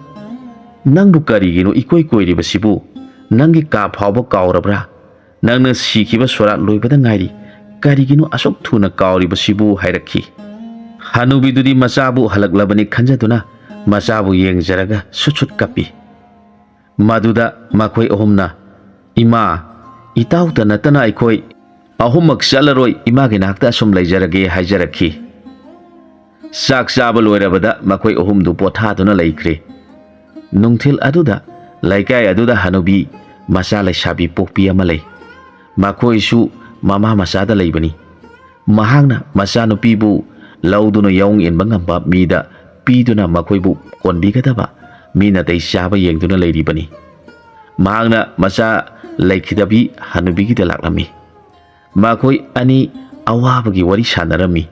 "ꯅꯪꯕꯨ ꯀꯔꯤꯒꯤꯅꯣ ꯏꯀꯣꯏ ꯀꯣꯏꯔꯤꯕꯁꯤꯕꯨ? ꯅꯪꯒꯤ ꯀꯥ ꯐꯥꯎꯕ ꯀꯥꯎꯔꯕ꯭ꯔꯥ? "ꯅꯪꯅ ꯁꯤꯈꯤꯕ ꯁꯣꯔꯥꯠ ꯂꯣꯏꯕꯗ ꯉꯥꯏꯔꯤ, ꯀꯔꯤꯒꯤꯅꯣ ꯑꯁꯨꯛ ꯊꯨꯅ ꯀꯥꯎꯔꯤꯕꯁꯤꯕꯨ?" ꯍꯥꯏꯔꯛꯈꯤ꯫ ꯍꯅꯨꯕꯤꯗꯨꯗꯤ ꯃꯆꯥꯕꯨ ꯍꯜꯂꯛꯂꯕꯅꯤ ꯈꯟꯖꯗꯨꯅ ꯃꯆꯥꯕꯨ ꯌꯦꯡꯖꯔꯒ ꯁꯨꯠ ꯁꯨꯠ ꯀꯞꯄꯤ꯫ ꯃꯗꯨꯗ ꯃꯈꯣꯏ ꯑꯍꯨꯝꯅ, "ꯏꯃꯥ, ꯏꯇꯥꯎꯇ ꯅꯠꯇꯅ ꯑꯩꯈꯣꯏ ꯑꯍꯨꯝꯃꯛ ꯆꯠꯂꯔꯣꯏ, ꯏꯃꯥꯒꯤ ꯅꯥꯛꯇ ꯑꯁꯨꯝ ꯂꯩꯖꯔꯒꯦ" ꯍꯥꯏꯖꯔꯛꯈꯤ꯫ ꯆꯥꯛ ꯆꯥꯕ ꯂꯣꯏꯔꯕꯗ ꯃꯈꯣꯏ ꯑꯍꯨꯝꯗꯨ ꯄꯣꯊꯥꯗꯨꯅ ꯂꯩꯈ꯭ꯔꯦ꯫ ꯅꯨꯡꯊꯤꯜ ꯑꯗꯨꯗ ꯂꯩꯀꯥꯏ ꯑꯗꯨꯗ ꯍꯅꯨꯕꯤ ꯃꯆꯥ ꯂꯩꯁꯥꯕꯤ ꯄꯣꯛꯄꯤ ꯑꯃ ꯂꯩ꯫ ꯃꯈꯣꯏꯁꯨ ꯃꯃꯥ ꯃꯆꯥꯗ ꯂꯩꯕꯅꯤ꯫ ꯃꯍꯥꯛꯅ ꯃꯆꯥꯅꯨꯄꯤꯕꯨ ꯂꯧꯗꯨꯅ ꯌꯥꯑꯣꯡ ꯏꯟꯕ ꯉꯝꯕ ꯃꯤꯗ ꯄꯤꯗꯨꯅ ꯃꯈꯣꯏꯕꯨ ꯀꯣꯟꯕꯤꯒꯗꯕ ꯃꯤ ꯅꯥꯇꯩ ꯆꯥꯕ ꯌꯦꯡꯗꯨꯅ ꯂꯩꯔꯤꯕꯅꯤ꯫ ꯃꯍꯥꯛꯅ ꯃꯆꯥ ꯂꯩꯈꯤꯗꯕꯤ ꯍꯅꯨꯕꯤꯒꯤꯗ ꯂꯥꯛꯂꯝꯃꯤ꯫ ꯃꯈꯣꯏ ꯑꯅꯤ ꯑꯋꯥꯕꯒꯤ ꯋꯥꯔꯤ ꯁꯥꯟꯅꯔꯝꯃꯤ꯫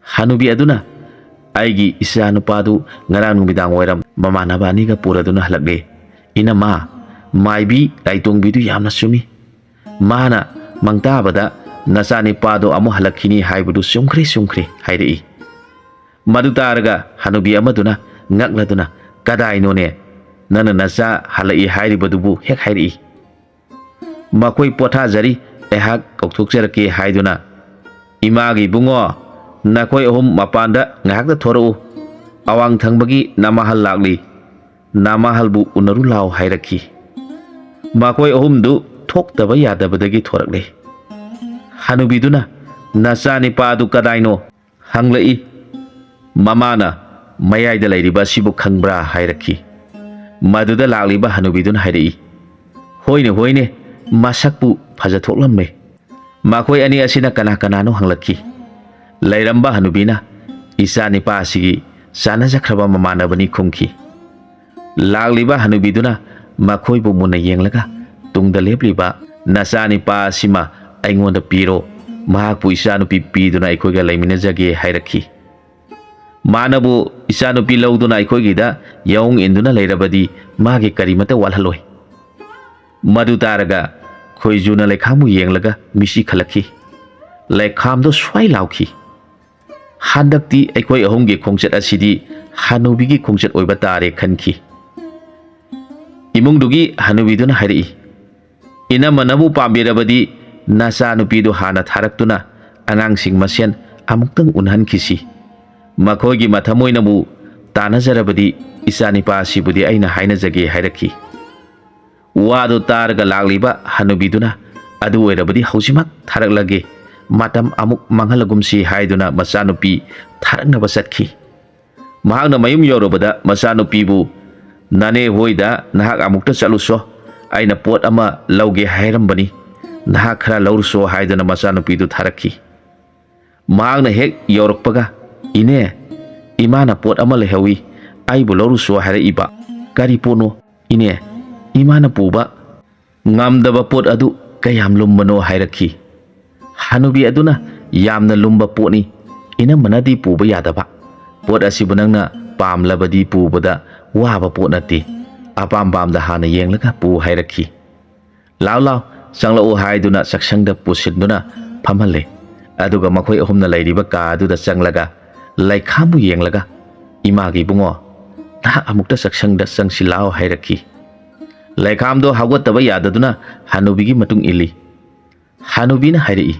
ꯍꯅꯨꯕꯤ ꯑꯗꯨꯅ, "ꯑꯩꯒꯤ ꯏꯆꯥ ꯅꯨꯄꯥꯗꯨ ꯉꯔꯥꯡ ꯅꯨꯃꯤꯗꯥꯡ ꯋꯥꯏꯔꯝ ꯃꯃꯥꯟꯅꯕ ꯑꯅꯤꯒ ꯄꯨꯔꯗꯨꯅ ꯍꯜꯂꯛꯂꯦ꯫ ꯏꯅꯝꯃ, ꯃꯥꯏꯕꯤ ꯂꯥꯏꯇꯣꯡꯕꯤꯗꯨ ꯌꯥꯝꯅ ꯆꯨꯝꯃꯤ꯫ ꯃꯥꯅ ꯃꯪꯇꯥꯕꯗ ꯅꯆꯥꯅꯤꯄꯥꯗꯣ ꯑꯃꯨꯛ ꯍꯜꯂꯛꯈꯤꯅꯤ ꯍꯥꯏꯕꯗꯨ ꯆꯨꯝꯈ꯭ꯔꯦ, ꯆꯨꯝꯈ꯭ꯔꯦ" ꯍꯥꯏꯔꯛꯏ꯫ ꯃꯗꯨ ꯇꯥꯔꯒ ꯍꯅꯨꯕꯤ ꯑꯃꯗꯨꯅ ꯉꯛꯂꯗꯨꯅ, "ꯀꯗꯥꯏꯅꯣꯅꯦ? ꯅꯪꯅ ꯅꯆꯥ ꯍꯜꯂꯛꯏ ꯍꯥꯏꯔꯤꯕꯗꯨꯕꯨ ꯍꯦꯛ ꯍꯥꯏꯔꯛꯏ"꯫ ꯃꯈꯣꯏ ꯄꯣꯊꯥꯖꯔꯤ, ꯑꯩꯍꯥꯛ ꯀꯧꯊꯣꯛꯆꯔꯛꯀꯦ ꯍꯥꯏꯗꯨꯅ, "ꯏꯃꯥꯒꯤ ꯏꯕꯨꯡꯉꯣ, ꯅꯈꯣꯏ ꯑꯍꯨꯝ ꯃꯄꯥꯟꯗ ꯉꯥꯏꯍꯥꯛꯇ ꯊꯣꯔꯛꯎ꯫ ꯑꯋꯥꯡ ꯊꯪꯕꯒꯤ ꯅꯃꯥꯍꯜ ꯂꯥꯛꯂꯤ꯫ ꯅꯃꯥꯍꯜꯕꯨ ꯎꯅꯔꯨ ꯂꯥꯎ" ꯍꯥꯏꯔꯛꯈꯤ꯫ ꯃꯈꯣꯏ ꯑꯍꯨꯝꯗꯨ ꯊꯣꯛꯇꯕ ꯌꯥꯗꯕꯗꯒꯤ ꯊꯣꯔꯛꯂꯦ꯫ ꯍꯅꯨꯕꯤꯗꯨꯅ, "ꯅꯆꯥꯅꯤꯄꯥꯗꯨ ꯀꯗꯥꯏꯅꯣ?" ꯍꯪꯂꯛꯏ꯫ ꯃꯃꯥꯅ, "ꯃꯌꯥꯏꯗ ꯂꯩꯔꯤꯕ ꯑꯁꯤꯕꯨ ꯈꯪꯕ꯭ꯔꯥ?" ꯍꯥꯏꯔꯛꯈꯤ꯫ ꯃꯗꯨꯗ ꯂꯥꯛꯂꯤꯕ ꯍꯅꯨꯕꯤꯗꯨꯅ ꯍꯥꯏꯔꯛꯏ, "ꯍꯣꯏꯅꯦ, ꯍꯣꯏꯅꯦ, ꯃꯁꯛꯄꯨ ꯐꯖꯊꯣꯛꯂꯝꯃꯦ"꯫ ꯃꯈꯣꯏ ꯑꯅꯤ ꯑꯁꯤꯅ ꯀꯅꯥ ꯀꯅꯥꯅꯣ ꯍꯪꯂꯛꯈꯤ꯫ ꯂꯩꯔꯝꯕ ꯍꯅꯨꯕꯤꯅ, "ꯏꯆꯥ ꯅꯤꯄꯥ ꯑꯁꯤꯒꯤ ꯆꯥꯟꯅꯖꯈ꯭ꯔꯕ ꯃꯃꯥꯟꯅꯕꯅꯤ" ꯈꯨꯝꯈꯤ꯫ ꯂꯥꯛꯂꯤꯕ ꯍꯅꯨꯕꯤꯗꯨꯅ ꯃꯈꯣꯏꯕꯨ ꯃꯨꯟꯅ ꯌꯦꯡꯂꯒ, "ꯇꯨꯡꯗ ꯂꯦꯞꯂꯤꯕ ꯅꯆꯥꯅꯤꯄꯥ ꯑꯁꯤꯃ ꯑꯩꯉꯣꯟꯗ ꯄꯤꯔꯣ, ꯃꯍꯥꯛꯄꯨ ꯏꯆꯥꯅꯨꯄꯤ ꯄꯤꯗꯨꯅ ꯑꯩꯈꯣꯏꯒ ꯂꯩꯃꯤꯟꯅꯖꯒꯦ" ꯍꯥꯏꯔꯛꯈꯤ꯫ "ꯃꯥꯅꯕꯨ ꯏꯆꯥꯅꯨꯄꯤ ꯂꯧꯗꯨꯅ ꯑꯩꯈꯣꯏꯒꯤꯗ ꯌꯥꯑꯣꯡ ꯏꯟꯗꯨꯅ ꯂꯩꯔꯕꯗꯤ ꯃꯥꯒꯤ ꯀꯔꯤꯃꯠꯇ ꯋꯥꯠꯍꯜꯂꯣꯏ"꯫ ꯃꯗꯨ ꯇꯥꯔꯒ ꯈꯣꯏꯖꯨꯅ ꯂꯩꯈꯥꯝꯕꯨ ꯌꯦꯡꯂꯒ ꯃꯤꯠꯁꯤ ꯈꯜꯂꯛꯈꯤ꯫ ꯂꯩꯈꯥꯝꯗꯣ ꯁ꯭ꯋꯥꯏ ꯂꯥꯎꯈꯤ꯫ "ꯍꯟꯗꯛꯇꯤ ꯑꯩꯈꯣꯏ ꯑꯍꯨꯝꯒꯤ ꯈꯣꯡꯆꯠ ꯑꯁꯤꯗꯤ ꯍꯅꯨꯕꯤꯒꯤ ꯈꯣꯡꯆꯠ ꯑꯣꯏꯕ ꯇꯥꯔꯦ" ꯈꯟꯈꯤ꯫ ꯏꯃꯨꯡꯗꯨꯒꯤ ꯍꯅꯨꯕꯤꯗꯨꯅ ꯍꯥꯏꯔꯛꯏ, "ꯏꯅꯝꯃꯅꯕꯨ ꯄꯥꯝꯕꯤꯔꯕꯗꯤ ꯅꯆꯥꯅꯨꯄꯤꯗꯨ ꯍꯥꯟꯅ ꯊꯥꯔꯛꯇꯨꯅ ꯑꯉꯥꯡꯁꯤꯡ ꯃꯁꯦꯟ ꯑꯃꯨꯛꯇꯪ ꯎꯅꯍꯟꯈꯤꯁꯤ꯫ ꯃꯈꯣꯏꯒꯤ ꯃꯊꯃꯣꯏꯅꯕꯨ ꯇꯥꯟꯅꯖꯔꯕꯗꯤ ꯏꯆꯥꯅꯤꯄꯥ ꯑꯁꯤꯕꯨꯗꯤ ꯑꯩꯅ ꯍꯥꯏꯅꯖꯒꯦ" ꯍꯥꯏꯔꯛꯈꯤ꯫ ꯋꯥꯗꯨ ꯇꯥꯔꯒ ꯂꯥꯛꯂꯤꯕ ꯍꯅꯨꯕꯤꯗꯨꯅ "ꯑꯗꯨ ꯑꯣꯏꯔꯕꯗꯤ ꯍꯧꯖꯤꯛꯃꯛ ꯊꯥꯔꯛꯂꯒꯦ, ꯃꯇꯝ ꯑꯃꯨꯛ ꯃꯥꯡꯍꯜꯂꯒꯨꯝꯁꯤ" ꯍꯥꯏꯗꯨꯅ ꯃꯆꯥꯅꯨꯄꯤ ꯊꯥꯔꯛꯅꯕ ꯆꯠꯈꯤ꯫ ꯃꯍꯥꯛꯅ ꯃꯌꯨꯝ ꯌꯧꯔꯕꯗ ꯃꯆꯥꯅꯨꯄꯤꯕꯨ "ꯅꯅꯦ ꯍꯣꯏꯗ ꯅꯍꯥꯛ ꯑꯃꯨꯛꯇ ꯆꯠꯂꯨꯁꯣ, ꯑꯩꯅ ꯄꯣꯠ ꯑꯃ ꯂꯧꯒꯦ ꯍꯥꯏꯔꯝꯕꯅꯤ, ꯅꯍꯥꯛ ꯈꯔ ꯂꯧꯔꯨꯁꯣ" ꯍꯥꯏꯗꯨꯅ ꯃꯆꯥꯅꯨꯄꯤꯗꯨ ꯊꯥꯔꯛꯈꯤ꯫ ꯃꯍꯥꯛꯅ ꯍꯦꯛ ꯌꯧꯔꯛꯄꯒ, "ꯏꯅꯦ, ꯏꯃꯥꯅ ꯄꯣꯠ ꯑꯃ ꯂꯩꯍꯧꯏ, ꯑꯩꯕꯨ ꯂꯧꯔꯨꯁꯣ ꯍꯥꯏꯔꯛꯏꯕ꯫ ꯀꯔꯤ ꯄꯣꯠꯅꯣ ꯏꯅꯦ? ꯏꯃꯥꯅ ꯄꯨꯕ ꯉꯝꯗꯕ ꯄꯣꯠ ꯑꯗꯨ ꯀꯌꯥꯝ ꯂꯨꯝꯕꯅꯣ?" ꯍꯥꯏꯔꯛꯈꯤ꯫ ꯍꯅꯨꯕꯤ ꯑꯗꯨꯅ "ꯌꯥꯝꯅ ꯂꯨꯝꯕ ꯄꯣꯠꯅꯤ, ꯏꯅꯝꯃꯅꯗꯤ ꯄꯨꯕ ꯌꯥꯗꯕ꯫ ꯄꯣꯠ ꯑꯁꯤꯕꯨ ꯅꯪꯅ ꯄꯥꯝꯂꯕꯗꯤ ꯄꯨꯕꯗ ꯋꯥꯕ ꯄꯣꯠ ꯅꯠꯇꯦ, ꯑꯄꯥꯝ ꯄꯥꯝꯗ ꯍꯥꯟꯅ ꯌꯦꯡꯂꯒ ꯄꯨ" ꯍꯥꯏꯔꯛꯈꯤ꯫ "ꯂꯥꯎ ꯂꯥꯎ, ꯆꯪꯂꯛꯎ" ꯍꯥꯏꯗꯨꯅ ꯆꯥꯛꯁꯪꯗ ꯄꯨꯁꯤꯟꯗꯨꯅ ꯐꯝꯍꯜꯂꯦ꯫ ꯑꯗꯨꯒ ꯃꯈꯣꯏ ꯑꯍꯨꯝꯅ ꯂꯩꯔꯤꯕ ꯀꯥ ꯑꯗꯨꯗ ꯆꯪꯂꯒ ꯂꯩꯈꯥꯝꯕꯨ ꯌꯦꯡꯂꯒ, "ꯏꯃꯥꯒꯤ ꯏꯕꯨꯡꯉꯣ, ꯅꯍꯥꯛ ꯑꯃꯨꯛꯇ ꯆꯥꯛꯁꯪꯗ ꯆꯪꯁꯤ ꯂꯥꯎ" ꯍꯥꯏꯔꯛꯈꯤ꯫ ꯂꯩꯈꯥꯝꯗꯣ ꯍꯧꯒꯠꯇꯕ ꯌꯥꯗꯗꯨꯅ ꯍꯅꯨꯕꯤꯒꯤ ꯃꯇꯨꯡ ꯏꯜꯂꯤ꯫ ꯍꯅꯨꯕꯤꯅ ꯍꯥꯏꯔꯛꯏ,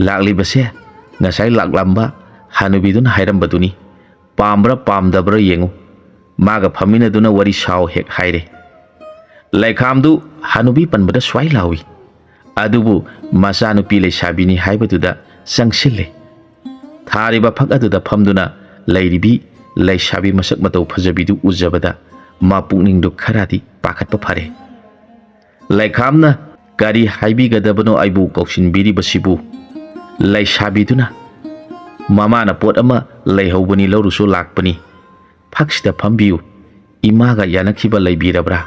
"ꯂꯥꯛꯂꯤꯕꯁꯦ ꯉꯁꯥꯏ ꯂꯥꯛꯂꯝꯕ ꯍꯅꯨꯕꯤꯗꯨꯅ ꯍꯥꯏꯔꯝꯕꯗꯨꯅꯤ꯫ ꯄꯥꯝꯕ꯭ꯔꯥ ꯄꯥꯝꯗꯕ꯭ꯔꯥ ꯌꯦꯡꯉꯨ꯫ ꯃꯥꯒ ꯐꯝꯃꯤꯟꯅꯗꯨꯅ ꯋꯥꯔꯤ ꯁꯥꯎ" ꯍꯦꯛ ꯍꯥꯏꯔꯦ꯫ ꯂꯩꯈꯥꯝꯗꯨ ꯍꯅꯨꯕꯤ ꯄꯟꯕꯗ ꯁ꯭ꯋꯥꯏ ꯂꯥꯎꯏ꯫ ꯑꯗꯨꯕꯨ ꯃꯆꯥꯅꯨꯄꯤ ꯂꯩꯁꯥꯕꯤꯅꯤ ꯍꯥꯏꯕꯗꯨꯗ ꯆꯪꯁꯤꯜꯂꯦ꯫ ꯊꯥꯔꯤꯕ ꯐꯛ ꯑꯗꯨꯗ ꯐꯝꯗꯨꯅ ꯂꯩꯔꯤꯕꯤ ꯂꯩꯁꯥꯕꯤ ꯃꯁꯛ ꯃꯇꯧ ꯐꯖꯕꯤꯗꯨ ꯎꯖꯕꯗ ꯃꯄꯨꯛꯅꯤꯡꯗꯨ ꯈꯔꯗꯤ ꯄꯥꯈꯠꯄ ꯐꯔꯦ꯫ ꯂꯩꯈꯥꯝꯅ "ꯀꯔꯤ ꯍꯥꯏꯕꯤꯒꯗꯕꯅꯣ ꯑꯩꯕꯨ ꯀꯧꯁꯤꯟꯕꯤꯔꯤꯕꯁꯤꯕꯨ?" ꯂꯩꯁꯥꯕꯤꯗꯨꯅ, "ꯃꯃꯥꯅ ꯄꯣꯠ ꯑꯃ ꯂꯩꯍꯧꯕꯅꯤ, ꯂꯧꯔꯨꯁꯨ ꯂꯥꯛꯄꯅꯤ꯫ ꯐꯛꯁꯤꯗ ꯐꯝꯕꯤꯌꯨ꯫ ꯏꯃꯥꯒ ꯌꯥꯅꯈꯤꯕ ꯂꯩꯕꯤꯔꯕ꯭ꯔꯥ?"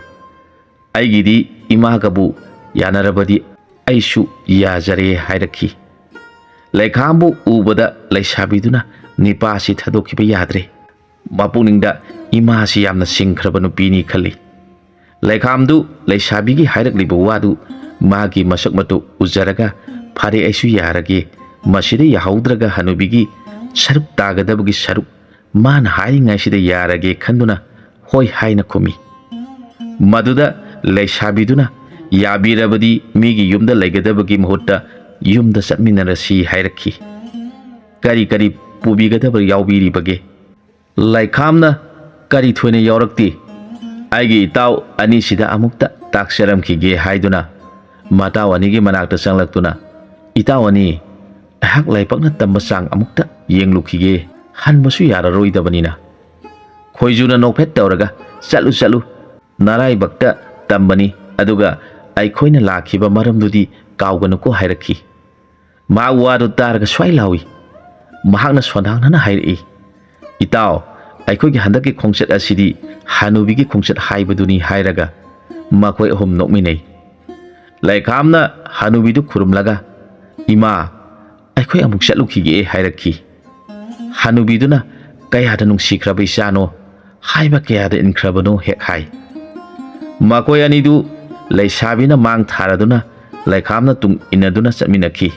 "ꯑꯩꯒꯤꯗꯤ ꯏꯃꯥꯒꯕꯨ ꯌꯥꯅꯔꯕꯗꯤ ꯑꯩꯁꯨ ꯌꯥꯖꯔꯦ" ꯍꯥꯏꯔꯛꯈꯤ꯫ ꯂꯩꯈꯥꯝꯕꯨ ꯎꯕꯗ ꯂꯩꯁꯥꯕꯤꯗꯨꯅ ꯅꯤꯄꯥꯁꯤ ꯊꯥꯗꯣꯛꯈꯤꯕ ꯌꯥꯗ꯭ꯔꯦ꯫ ꯃꯄꯨꯛꯅꯤꯡꯗ "ꯏꯃꯥꯁꯤ ꯌꯥꯝꯅ ꯁꯤꯡꯈ꯭ꯔꯕ ꯅꯨꯄꯤꯅꯤ" ꯈꯜꯂꯤ꯫ ꯂꯩꯈꯥꯝꯗꯨ ꯂꯩꯁꯥꯕꯤꯒꯤ ꯍꯥꯏꯔꯛꯂꯤꯕ ꯋꯥꯗꯨ ꯃꯥꯒꯤ ꯃꯁꯛ ꯃꯇꯧ ꯎꯖꯔꯒ, "ꯐꯔꯦ, ꯑꯩꯁꯨ ꯌꯥꯔꯒꯦ, ꯃꯁꯤꯗ ꯌꯥꯍꯧꯗ꯭ꯔꯒ ꯍꯅꯨꯕꯤꯒꯤ ꯁꯔꯨꯛ ꯇꯥꯒꯗꯕꯒꯤ ꯁꯔꯨꯛ ꯃꯥꯅ ꯍꯥꯏꯔꯤꯉꯩꯁꯤꯗ ꯌꯥꯔꯒꯦ" ꯈꯟꯗꯨꯅ "ꯍꯣꯏ" ꯍꯥꯏꯅ ꯈꯨꯝꯃꯤ꯫ ꯃꯗꯨꯗ ꯂꯩꯁꯥꯕꯤꯗꯨꯅ ꯌꯥꯕꯤꯔꯕꯗꯤ ꯃꯤꯒꯤ ꯌꯨꯝꯗ ꯂꯩꯒꯗꯕꯒꯤ ꯃꯍꯨꯠꯇ ꯌꯨꯝꯗ ꯆꯠꯃꯤꯟꯅꯔꯁꯤ ꯍꯥꯏꯔꯛꯈꯤ꯫ "ꯀꯔꯤ ꯀꯔꯤ ꯄꯨꯕꯤꯒꯗꯕ ꯌꯥꯎꯕꯤꯔꯤꯕꯒꯦ?" ꯂꯩꯈꯥꯝꯅ, "ꯀꯔꯤ ꯊꯣꯏꯅ ꯌꯥꯎꯔꯛꯇꯦ꯫ ꯑꯩꯒꯤ ꯏꯇꯥꯎ ꯑꯅꯤꯁꯤꯗ ꯑꯃꯨꯛꯇ ꯇꯥꯛꯆꯔꯝꯈꯤꯒꯦ" ꯍꯥꯏꯗꯨꯅ ꯃꯇꯥꯎ ꯑꯅꯤꯒꯤ ꯃꯅꯥꯛꯇ ꯆꯪꯂꯛꯇꯨꯅ, "ꯏꯇꯥꯎ ꯑꯅꯤ, ꯑꯩꯍꯥꯛ ꯂꯥꯏꯕꯛꯅ ꯇꯝꯕ ꯆꯥꯡ ꯑꯃꯨꯛꯇ ꯌꯦꯡꯂꯨꯈꯤꯒꯦ, ꯍꯟꯕꯁꯨ ꯌꯥꯔꯔꯣꯏꯗꯕꯅꯤꯅ꯫" ꯈꯣꯏꯖꯨꯅ ꯅꯣꯛꯐꯦꯠ ꯇꯧꯔꯒ, "ꯆꯠꯂꯨ ꯆꯠꯂꯨ, ꯅꯔꯥꯏꯕꯛꯇ ꯇꯝꯕꯅꯤ, ꯑꯗꯨꯒ ꯑꯩꯈꯣꯏꯅ ꯂꯥꯛꯈꯤꯕ ꯃꯔꯝꯗꯨꯗꯤ ꯀꯥꯎꯒꯅꯨꯀꯣ" ꯍꯥꯏꯔꯛꯈꯤ꯫ ꯃꯍꯥꯛ ꯋꯥꯗꯨ ꯇꯥꯔꯒ ꯁ꯭ꯋꯥꯏ ꯂꯥꯎꯏ꯫ ꯃꯍꯥꯛꯅ ꯁꯣꯟꯗꯥꯡꯅꯅ ꯍꯥꯏꯔꯛꯏ, "ꯏꯇꯥꯎ, ꯑꯩꯈꯣꯏꯒꯤ ꯍꯟꯗꯛꯀꯤ ꯈꯣꯡꯆꯠ ꯑꯁꯤꯗꯤ ꯍꯅꯨꯕꯤꯒꯤ ꯈꯣꯡꯆꯠ ꯍꯥꯏꯕꯗꯨꯅꯤ" ꯍꯥꯏꯔꯒ ꯃꯈꯣꯏ ꯑꯍꯨꯝ ꯅꯣꯛꯃꯤꯟꯅꯩ꯫ ꯂꯩꯈꯥꯝꯅ ꯍꯅꯨꯕꯤꯗꯨ ꯈꯨꯔꯨꯝꯂꯒ, "ꯏꯃꯥ, ꯑꯩꯈꯣꯏ ꯑꯃꯨꯛ ꯆꯠꯂꯨꯈꯤꯒꯦ" ꯍꯥꯏꯔꯛꯈꯤ꯫ ꯍꯅꯨꯕꯤꯗꯨꯅ, "ꯀꯌꯥꯗ ꯅꯨꯡꯁꯤꯈ꯭ꯔꯕ ꯏꯆꯥꯅꯣ, ꯍꯥꯏꯕ ꯀꯌꯥꯗ ꯏꯟꯈ꯭ꯔꯕꯅꯣ" ꯍꯦꯛ ꯍꯥꯏ꯫ ꯃꯈꯣꯏ ꯑꯅꯤꯗꯨ ꯂꯩꯁꯥꯕꯤꯅ ꯃꯥꯡ ꯊꯥꯔꯗꯨꯅ ꯂꯩꯈꯥꯝꯅ ꯇꯨꯡ ꯏꯟꯅꯗꯨꯅ ꯆꯠꯃꯤꯟꯅꯈꯤ꯫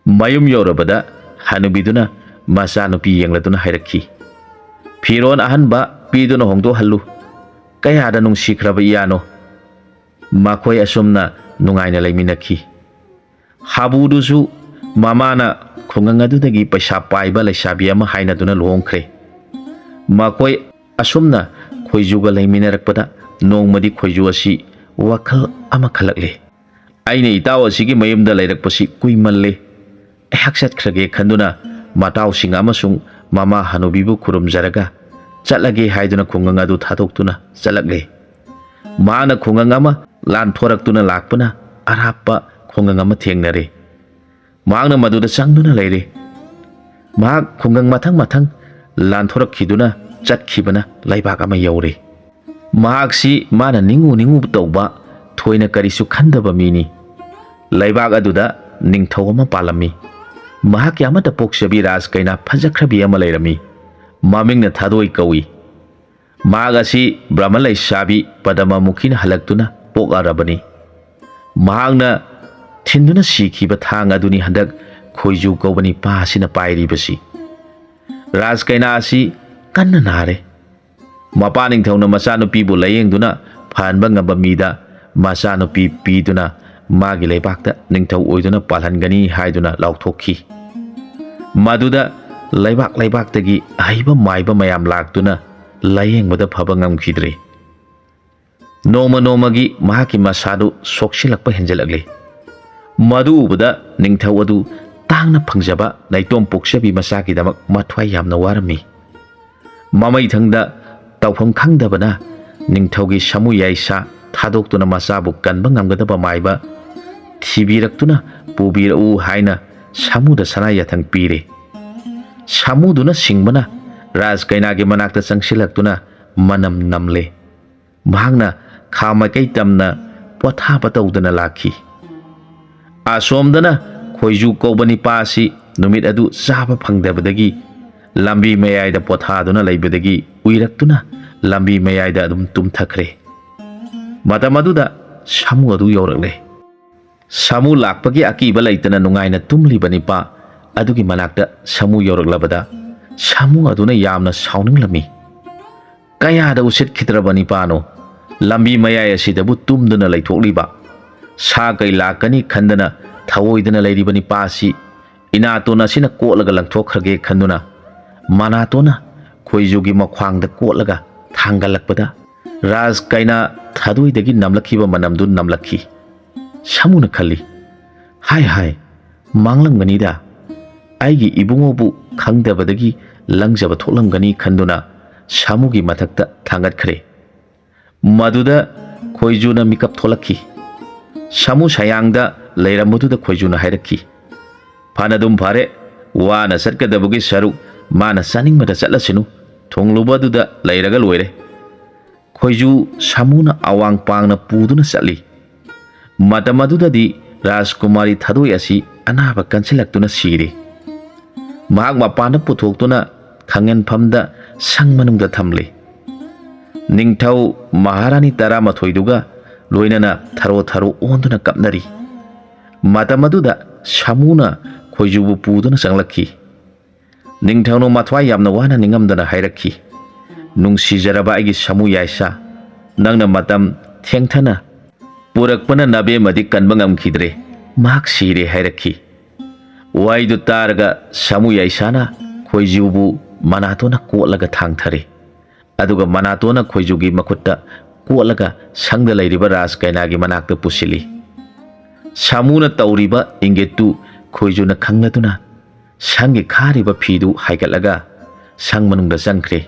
ꯃꯌꯨꯝ ꯌꯧꯔꯕꯗ ꯍꯅꯨꯕꯤꯗꯨꯅ ꯃꯆꯥꯅꯨꯄꯤ ꯌꯦꯡꯂꯗꯨꯅ ꯍꯥꯏꯔꯛꯈꯤ, "ꯐꯤꯔꯣꯟ ꯑꯍꯟꯕ ꯄꯤꯗꯨꯅ ꯍꯣꯡꯗꯣꯛꯍꯜꯂꯨ꯫ ꯀꯌꯥꯗ ꯅꯨꯡꯁꯤꯈ꯭ꯔꯕ ꯏꯌꯥꯅꯣ!" ꯃꯈꯣꯏ ꯑꯁꯨꯝꯅ ꯅꯨꯡꯉꯥꯏꯅ ꯂꯩꯃꯤꯟꯅꯈꯤ꯫ ꯍꯥꯕꯨꯗꯨꯁꯨ ꯃꯃꯥꯅ ꯈꯨꯡꯒꯪ ꯑꯗꯨꯗꯒꯤ ꯄꯩꯁꯥ ꯄꯥꯏꯕ ꯂꯩꯁꯥꯕꯤ ꯑꯃ ꯍꯥꯏꯅꯗꯨꯅ ꯂꯨꯍꯣꯡꯈ꯭ꯔꯦ꯫ ꯃꯈꯣꯏ ꯑꯁꯨꯝꯅ ꯈꯣꯏꯖꯨꯒ ꯂꯩꯃꯤꯟꯅꯔꯛꯄꯗ ꯅꯣꯡꯃꯗꯤ ꯈꯣꯏꯖꯨ ꯑꯁꯤ ꯋꯥꯈꯜ ꯑꯃ ꯈꯜꯂꯛꯂꯦ꯫ "ꯑꯩꯅ ꯏꯇꯥꯎ ꯑꯁꯤꯒꯤ ꯃꯌꯨꯝꯗ ꯂꯩꯔꯛꯄꯁꯤ ꯀꯨꯏꯃꯜꯂꯦ꯫ ꯑꯩꯍꯥꯛ ꯆꯠꯈ꯭ꯔꯒꯦ" ꯈꯟꯗꯨꯅ ꯃꯇꯥꯎꯁꯤꯡ ꯑꯃꯁꯨꯡ ꯃꯃꯥ ꯍꯅꯨꯕꯤꯕꯨ ꯈꯨꯔꯨꯝꯖꯔꯒ ꯆꯠꯂꯒꯦ ꯍꯥꯏꯗꯨꯅ ꯈꯨꯡꯒꯪ ꯑꯗꯨ ꯊꯥꯗꯣꯛꯇꯨꯅ ꯆꯠꯂꯛꯂꯦ꯫ ꯃꯍꯥꯛꯅ ꯈꯨꯡꯒꯪ ꯑꯃ ꯂꯥꯟꯊꯣꯔꯛꯇꯨꯅ ꯂꯥꯛꯄꯅ ꯑꯔꯥꯞꯄ ꯈꯨꯡꯒꯪ ꯑꯃ ꯊꯦꯡꯅꯔꯦ꯫ ꯃꯍꯥꯛꯅ ꯃꯗꯨꯗ ꯆꯪꯗꯨꯅ ꯂꯩꯔꯦ꯫ ꯃꯍꯥꯛ ꯈꯨꯡꯒꯪ ꯃꯊꯪ ꯃꯊꯪ ꯂꯥꯟꯊꯣꯔꯛꯈꯤꯗꯨꯅ ꯆꯠꯈꯤꯕꯅ ꯂꯩꯕꯥꯛ ꯑꯃ ꯌꯧꯔꯦ꯫ ꯃꯍꯥꯛꯁꯤ ꯃꯥꯅ ꯅꯤꯡꯉꯨ ꯅꯤꯡꯉꯨ ꯇꯧꯕ ꯊꯣꯏꯅ ꯀꯔꯤꯁꯨ ꯈꯟꯗꯕ ꯃꯤꯅꯤ꯫ ꯂꯩꯕꯥꯛ ꯑꯗꯨꯗ ꯅꯤꯡꯊꯧ ꯑꯃ ꯄꯥꯜꯂꯝꯃꯤ꯫ ꯃꯍꯥꯛꯀꯤ ꯑꯃꯠꯇ ꯄꯣꯛꯆꯕꯤ ꯔꯥꯖ ꯀꯩꯅꯥ ꯐꯖꯈ꯭ꯔꯕꯤ ꯑꯃ ꯂꯩꯔꯝꯃꯤ꯫ ꯃꯃꯤꯡꯅ ꯊꯥꯗꯣꯏ ꯀꯧꯏ꯫ ꯃꯍꯥꯛ ꯑꯁꯤ ꯕ꯭ꯔꯍꯃꯟ ꯂꯩꯁꯥꯕꯤ ꯄꯗꯃꯃꯨꯈꯤꯅ ꯍꯜꯂꯛꯇꯨꯅ ꯄꯣꯛꯂꯔꯕꯅꯤ꯫ ꯃꯍꯥꯛꯅ ꯊꯤꯟꯗꯨꯅ ꯁꯤꯈꯤꯕ ꯊꯥꯡ ꯑꯗꯨꯅꯤ ꯍꯟꯗꯛ ꯈꯣꯏꯖꯨ ꯀꯧꯕ ꯅꯤꯄꯥ ꯑꯁꯤꯅ ꯄꯥꯏꯔꯤꯕꯁꯤ꯫ ꯔꯥꯖ ꯀꯩꯅꯥ ꯑꯁꯤ ꯀꯟꯅ ꯅꯥꯔꯦ꯫ ꯃꯄꯥ ꯅꯤꯡꯊꯧꯅ ꯃꯆꯥꯅꯨꯄꯤꯕꯨ ꯂꯥꯌꯦꯡꯗꯨꯅ ꯐꯍꯟꯕ ꯉꯝꯕ ꯃꯤꯗ ꯃꯆꯥꯅꯨꯄꯤ ꯄꯤꯗꯨꯅ ꯃꯥꯒꯤ ꯂꯩꯕꯥꯛꯇ ꯅꯤꯡꯊꯧ ꯑꯣꯏꯗꯨꯅ ꯄꯥꯜꯍꯟꯒꯅꯤ ꯍꯥꯏꯗꯨꯅ ꯂꯥꯎꯊꯣꯛꯈꯤ꯫ ꯃꯗꯨꯗ ꯂꯩꯕꯥꯛ ꯂꯩꯕꯥꯛꯇꯒꯤ ꯑꯍꯩꯕ ꯃꯥꯏꯕ ꯃꯌꯥꯝ ꯂꯥꯛꯇꯨꯅ ꯂꯥꯌꯦꯡꯕꯗ ꯐꯕ ꯉꯝꯈꯤꯗ꯭ꯔꯦ꯫ ꯅꯣꯡꯃ ꯅꯣꯡꯃꯒꯤ ꯃꯍꯥꯛꯀꯤ ꯃꯁꯥꯗꯨ ꯁꯣꯛꯆꯤꯜꯂꯛꯄ ꯍꯦꯟꯖꯜꯂꯛꯂꯦ꯫ ꯃꯗꯨ ꯎꯕꯗ ꯅꯤꯡꯊꯧ ꯑꯗꯨ ꯇꯥꯡꯅ ꯐꯪꯖꯕ ꯅꯥꯏꯇꯣꯝ ꯄꯣꯛꯆꯕꯤ ꯃꯆꯥꯒꯤꯗꯃꯛ ꯃꯊ꯭ꯋꯥꯏ ꯌꯥꯝꯅ ꯋꯥꯔꯝꯃꯤ꯫ ꯃꯃꯩꯊꯪꯗ ꯇꯧꯐꯝ ꯈꯪꯗꯕꯅ ꯅꯤꯡꯊꯧꯒꯤ ꯁꯥꯃꯨ ꯌꯥꯏꯁꯥ ꯊꯥꯗꯣꯛꯇꯨꯅ ꯃꯆꯥꯕꯨ ꯀꯟꯕ ꯉꯝꯒꯗꯕ ꯃꯥꯏꯕ ꯊꯤꯕꯤꯔꯛꯇꯨꯅ ꯄꯨꯕꯤꯔꯛꯎ ꯍꯥꯏꯅ ꯁꯥꯃꯨꯗ ꯁꯅꯥ ꯌꯥꯊꯪ ꯄꯤꯔꯦ꯫ ꯁꯥꯃꯨꯗꯨꯅ ꯁꯤꯡꯕꯅ ꯔꯥꯖ ꯀꯩꯅꯥꯒꯤ ꯃꯅꯥꯛꯇ ꯆꯪꯁꯤꯜꯂꯛꯇꯨꯅ ꯃꯅꯝ ꯅꯝꯂꯦ꯫ ꯃꯍꯥꯛꯅ ꯈꯥ ꯃꯥꯏꯀꯩ ꯇꯝꯅ ꯄꯣꯊꯥꯕ ꯇꯧꯗꯅ ꯂꯥꯛꯈꯤ꯫ ꯑꯁꯣꯝꯗꯅ ꯈꯣꯏꯖꯨ ꯀꯧꯕ ꯅꯤꯄꯥ ꯑꯁꯤ ꯅꯨꯃꯤꯠ ꯑꯗꯨ ꯆꯥꯕ ꯐꯪꯗꯕꯗꯒꯤ ꯂꯝꯕꯤ ꯃꯌꯥꯏꯗ ꯄꯣꯊꯥꯗꯨꯅ ꯂꯩꯕꯗꯒꯤ ꯎꯏꯔꯛꯇꯨꯅ ꯂꯝꯕꯤ ꯃꯌꯥꯏꯗ ꯑꯗꯨꯝ ꯇꯨꯝꯊꯈ꯭ꯔꯦ꯫ ꯃꯇꯝ ꯑꯗꯨꯗ ꯁꯥꯃꯨ ꯑꯗꯨ ꯌꯧꯔꯛꯂꯦ꯫ ꯁꯥꯃꯨ ꯂꯥꯛꯄꯒꯤ ꯑꯀꯤꯕ ꯂꯩꯇꯅ ꯅꯨꯡꯉꯥꯏꯅ ꯇꯨꯝꯂꯤꯕ ꯅꯤꯄꯥ ꯑꯗꯨꯒꯤ ꯃꯅꯥꯛꯇ ꯁꯥꯃꯨ ꯌꯧꯔꯛꯂꯕꯗ ꯁꯥꯃꯨ ꯑꯗꯨꯅ ꯌꯥꯝꯅ ꯁꯥꯎꯅꯤꯡꯂꯝꯃꯤ꯫ ꯀꯌꯥꯗ ꯎꯁꯤꯠꯈꯤꯗ꯭ꯔꯕ ꯅꯤꯄꯥꯅꯣ! ꯂꯝꯕꯤ ꯃꯌꯥꯏ ꯑꯁꯤꯗꯕꯨ ꯇꯨꯝꯗꯨꯅ ꯂꯩꯊꯣꯛꯂꯤꯕ꯫ ꯁꯥ ꯀꯩ ꯂꯥꯛꯀꯅꯤ ꯈꯟꯗꯅ ꯊꯑꯣꯏꯗꯅ ꯂꯩꯔꯤꯕ ꯅꯤꯄꯥ ꯑꯁꯤ ꯏꯅꯥꯇꯣꯟ ꯑꯁꯤꯅ ꯀꯣꯠꯂꯒ ꯂꯪꯊꯣꯛꯈ꯭ꯔꯒꯦ ꯈꯟꯗꯨꯅ ꯃꯅꯥꯇꯣꯟꯅ ꯈꯣꯏꯖꯨꯒꯤ ꯃꯈ꯭ꯋꯥꯡꯗ ꯀꯣꯠꯂꯒ ꯊꯥꯡꯒꯠꯂꯛꯄꯗ ꯔꯥꯖ ꯀꯩꯅꯥ ꯊꯥꯗꯣꯏꯗꯒꯤ ꯅꯝꯂꯛꯈꯤꯕ ꯃꯅꯝꯗꯨ ꯅꯝꯂꯛꯈꯤ꯫ ꯁꯥꯃꯨꯅ ꯈꯜꯂꯤ, "ꯍꯥꯏ ꯍꯥꯏ, ꯃꯥꯡꯂꯝꯒꯅꯤꯗ꯫ ꯑꯩꯒꯤ ꯏꯕꯨꯡꯉꯣꯕꯨ ꯈꯪꯗꯕꯗꯒꯤ ꯂꯪꯖꯕ ꯊꯣꯛꯂꯝꯒꯅꯤ" ꯈꯟꯗꯨꯅ ꯁꯥꯃꯨꯒꯤ ꯃꯊꯛꯇ ꯊꯥꯡꯒꯠꯈ꯭ꯔꯦ꯫ ꯃꯗꯨꯗ ꯈꯣꯏꯖꯨꯅ ꯃꯤꯀꯞ ꯊꯣꯛꯂꯛꯈꯤ꯫ ꯁꯥꯃꯨ ꯁꯌꯥꯡꯗ ꯂꯩꯔꯝꯕꯗꯨꯗ ꯈꯣꯏꯖꯨꯅ ꯍꯥꯏꯔꯛꯈꯤ, "ꯐꯅꯗꯨꯝ ꯐꯔꯦ, ꯋꯥꯅ ꯆꯠꯀꯗꯕꯒꯤ ꯁꯔꯨꯛ ꯃꯥꯅ ꯆꯥꯅꯤꯡꯕꯗ ꯆꯠꯂꯁꯅꯨ, ꯊꯨꯡꯂꯨꯕꯗꯨꯗ ꯂꯩꯔꯒ ꯂꯣꯏꯔꯦ"꯫ ꯈꯣꯏꯖꯨ ꯁꯥꯃꯨꯅ ꯑꯋꯥꯡ ꯄꯥꯡꯅ ꯄꯨꯗꯨꯅ ꯆꯠꯂꯤ꯫ ꯃꯇꯝ ꯑꯗꯨꯗꯗꯤ ꯔꯥꯖꯀꯨꯃꯥꯔꯤ ꯊꯥꯗꯣꯏ ꯑꯁꯤ ꯑꯅꯥꯕ ꯀꯟꯁꯤꯜꯂꯛꯇꯨꯅ ꯁꯤꯔꯦ꯫ ꯃꯍꯥꯛ ꯃꯄꯥꯟꯗ ꯄꯨꯊꯣꯛꯇꯨꯅ ꯈꯥꯡꯉꯦꯟꯐꯝꯗ ꯁꯪ ꯃꯅꯨꯡꯗ ꯊꯝꯂꯦ꯫ ꯅꯤꯡꯊꯧ ꯃꯍꯥꯔꯥꯅꯤ ꯇꯔꯥꯃꯥꯊꯣꯏꯗꯨꯒ ꯂꯣꯏꯅꯅ ꯊꯔꯣ ꯊꯔꯣ ꯑꯣꯟꯗꯨꯅ ꯀꯞꯅꯔꯤ꯫ ꯃꯇꯝ ꯑꯗꯨꯗ ꯁꯥꯃꯨꯅ ꯈꯣꯏꯖꯨꯕꯨ ꯄꯨꯗꯨꯅ ꯆꯪꯂꯛꯈꯤ꯫ ꯅꯤꯡꯊꯧꯅ ꯃꯊ꯭ꯋꯥꯏ ꯌꯥꯝꯅ ꯋꯥꯅ ꯅꯤꯡꯉꯝꯗꯅ ꯍꯥꯏꯔꯛꯈꯤ, "ꯅꯨꯡꯁꯤꯖꯔꯕ ꯑꯩꯒꯤ ꯁꯥꯃꯨ ꯌꯥꯏꯁꯥ, ꯅꯪꯅ ꯃꯇꯝ ꯊꯦꯡꯊꯅ ꯄꯨꯔꯛꯄꯅ ꯅꯥꯕꯦꯝꯃꯗꯤ ꯀꯟꯕ ꯉꯝꯈꯤꯗ꯭ꯔꯦ, ꯃꯍꯥꯛ ꯁꯤꯔꯦ ꯍꯥꯏꯔꯛꯈꯤ꯫ ꯋꯥꯍꯩꯗꯨ ꯇꯥꯔꯒ ꯁꯥꯃꯨ ꯌꯥꯏꯁꯥꯅ ꯈꯣꯏꯖꯨꯕꯨ ꯃꯅꯥꯇꯣꯟꯅ ꯀꯣꯠꯂꯒ ꯊꯥꯡꯊꯔꯦ꯫ ꯑꯗꯨꯒ ꯃꯅꯥꯇꯣꯟꯅ ꯈꯣꯏꯖꯨꯒꯤ ꯃꯈꯨꯠꯇ ꯀꯣꯠꯂꯒ ꯁꯪꯗ ꯂꯩꯔꯤꯕ ꯔꯥꯖ ꯀꯩꯅꯥꯒꯤ ꯃꯅꯥꯛꯇ ꯄꯨꯁꯤꯜꯂꯤ꯫ ꯁꯥꯃꯨꯅ ꯇꯧꯔꯤꯕ ꯏꯪꯒꯤꯠꯇꯨ ꯈꯣꯏꯖꯨꯅ ꯈꯪꯂꯗꯨꯅ ꯁꯪꯒꯤ ꯈꯥꯔꯤꯕ ꯐꯤꯗꯨ ꯍꯥꯏꯒꯠꯂꯒ ꯁꯪ ꯃꯅꯨꯡꯗ ꯆꯪꯈ꯭ꯔꯦ꯫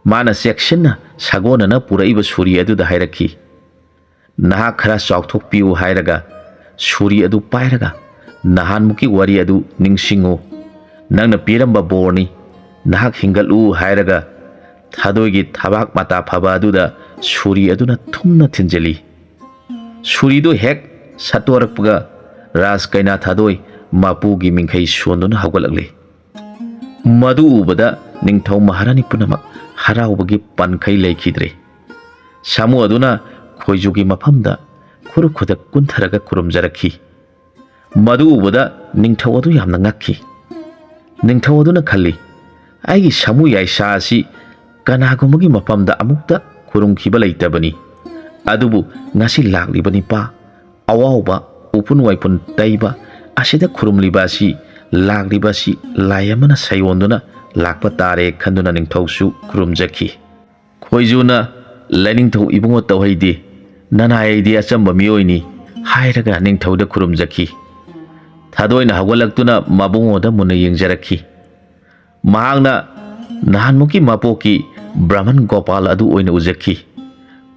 ꯃꯥꯅ ꯆꯦꯛꯁꯤꯟꯅ ꯁꯥꯒꯣꯟꯅꯅ ꯄꯨꯔꯛꯏꯕ ꯁꯨꯔꯤ ꯑꯗꯨꯗ ꯍꯥꯏꯔꯛꯈꯤ, "ꯅꯍꯥꯛ ꯈꯔ ꯆꯥꯎꯊꯣꯛꯄꯤꯌꯨ" ꯍꯥꯏꯔꯒ ꯁꯨꯔꯤ ꯑꯗꯨ ꯄꯥꯏꯔꯒ, "ꯅꯍꯥꯟꯃꯨꯛꯀꯤ ꯋꯥꯔꯤ ꯑꯗꯨ ꯅꯤꯡꯁꯤꯡꯉꯨ꯫ ꯅꯪꯅ ꯄꯤꯔꯝꯕ ꯕꯣꯔꯅꯤ꯫ ꯅꯍꯥꯛ ꯍꯤꯡꯒꯠꯂꯨ" ꯍꯥꯏꯔꯒ ꯊꯥꯗꯣꯏꯒꯤ ꯊꯕꯥꯛ ꯃꯇꯥ ꯐꯕ ꯑꯗꯨꯗ ꯁꯨꯔꯤ ꯑꯗꯨꯅ ꯊꯨꯝꯅ ꯊꯤꯟꯖꯤꯜꯂꯤ꯫ ꯁꯨꯔꯤꯗꯨ ꯍꯦꯛ ꯁꯠꯇꯣꯔꯛꯄꯒ ꯔꯥꯖ ꯀꯩꯅꯥ ꯊꯥꯗꯣꯏ ꯃꯄꯨꯒꯤ ꯃꯤꯡꯈꯩ ꯁꯣꯟꯗꯨꯅ ꯍꯧꯒꯠꯂꯛꯂꯤ꯫ ꯃꯗꯨ ꯎꯕꯗ ꯅꯤꯡꯊꯧ ꯃꯍꯥꯔꯥꯅꯤ ꯄꯨꯝꯅꯃꯛ ꯍꯔꯥꯎꯕꯒꯤ ꯄꯟꯈꯩ ꯂꯩꯈꯤꯗ꯭ꯔꯦ꯫ ꯁꯥꯃꯨ ꯑꯗꯨꯅ ꯈꯣꯏꯖꯨꯒꯤ ꯃꯐꯝꯗ ꯈꯨꯔꯨ ꯈꯨꯗꯛ ꯀꯨꯟꯊꯔꯒ ꯈꯨꯔꯨꯝꯖꯔꯛꯈꯤ꯫ ꯃꯗꯨ ꯎꯕꯗ ꯅꯤꯡꯊꯧ ꯑꯗꯨ ꯌꯥꯝꯅ ꯉꯛꯈꯤ꯫ ꯅꯤꯡꯊꯧ ꯑꯗꯨꯅ ꯈꯜꯂꯤ, "ꯑꯩꯒꯤ ꯁꯥꯃꯨ ꯌꯥꯏꯁꯥ ꯑꯁꯤ ꯀꯅꯥꯒꯨꯝꯕꯒꯤ ꯃꯐꯝꯗ ꯑꯃꯨꯛꯇ ꯈꯨꯔꯨꯝꯈꯤꯕ ꯂꯩꯇꯕꯅꯤ꯫ ꯑꯗꯨꯕꯨ ꯉꯁꯤ ꯂꯥꯛꯂꯤꯕ ꯅꯤꯄꯥ ꯑꯋꯥꯎꯕ ꯎꯐꯨꯟ ꯋꯥꯏꯐꯨꯟ ꯇꯩꯕ ꯑꯁꯤꯗ ꯈꯨꯔꯨꯝꯂꯤꯕ ꯑꯁꯤ, ꯂꯥꯛꯂꯤꯕ ꯑꯁꯤ ꯂꯥꯏ ꯑꯃꯅ ꯁꯩꯑꯣꯟꯗꯨꯅ ꯂꯥꯛꯄ ꯇꯥꯔꯦ" ꯈꯟꯗꯨꯅ ꯅꯤꯡꯊꯧꯁꯨ ꯈꯨꯔꯨꯝꯖꯈꯤ꯫ ꯈꯣꯏꯖꯨꯅ, "ꯂꯥꯏꯅꯤꯡꯊꯧ ꯏꯕꯨꯡꯉꯣ ꯇꯧꯍꯩꯗꯦ, ꯅꯅꯥꯏ ꯑꯩꯗꯤ ꯑꯆꯝꯕ ꯃꯤꯑꯣꯏꯅꯤ" ꯍꯥꯏꯔꯒ ꯅꯤꯡꯊꯧꯗ ꯈꯨꯔꯨꯝꯖꯈꯤ꯫ ꯊꯥꯗꯣꯏꯅ ꯍꯧꯒꯠꯂꯛꯇꯨꯅ ꯃꯕꯨꯡꯉꯣꯗ ꯃꯨꯟꯅ ꯌꯦꯡꯖꯔꯛꯈꯤ꯫ ꯃꯍꯥꯛꯅ ꯅꯍꯥꯟꯃꯨꯛꯀꯤ ꯃꯄꯣꯛꯀꯤ ꯕ꯭ꯔꯥꯍꯃꯟ ꯒꯣꯄꯥꯜ ꯑꯗꯨ ꯑꯣꯏꯅ ꯎꯖꯈꯤ꯫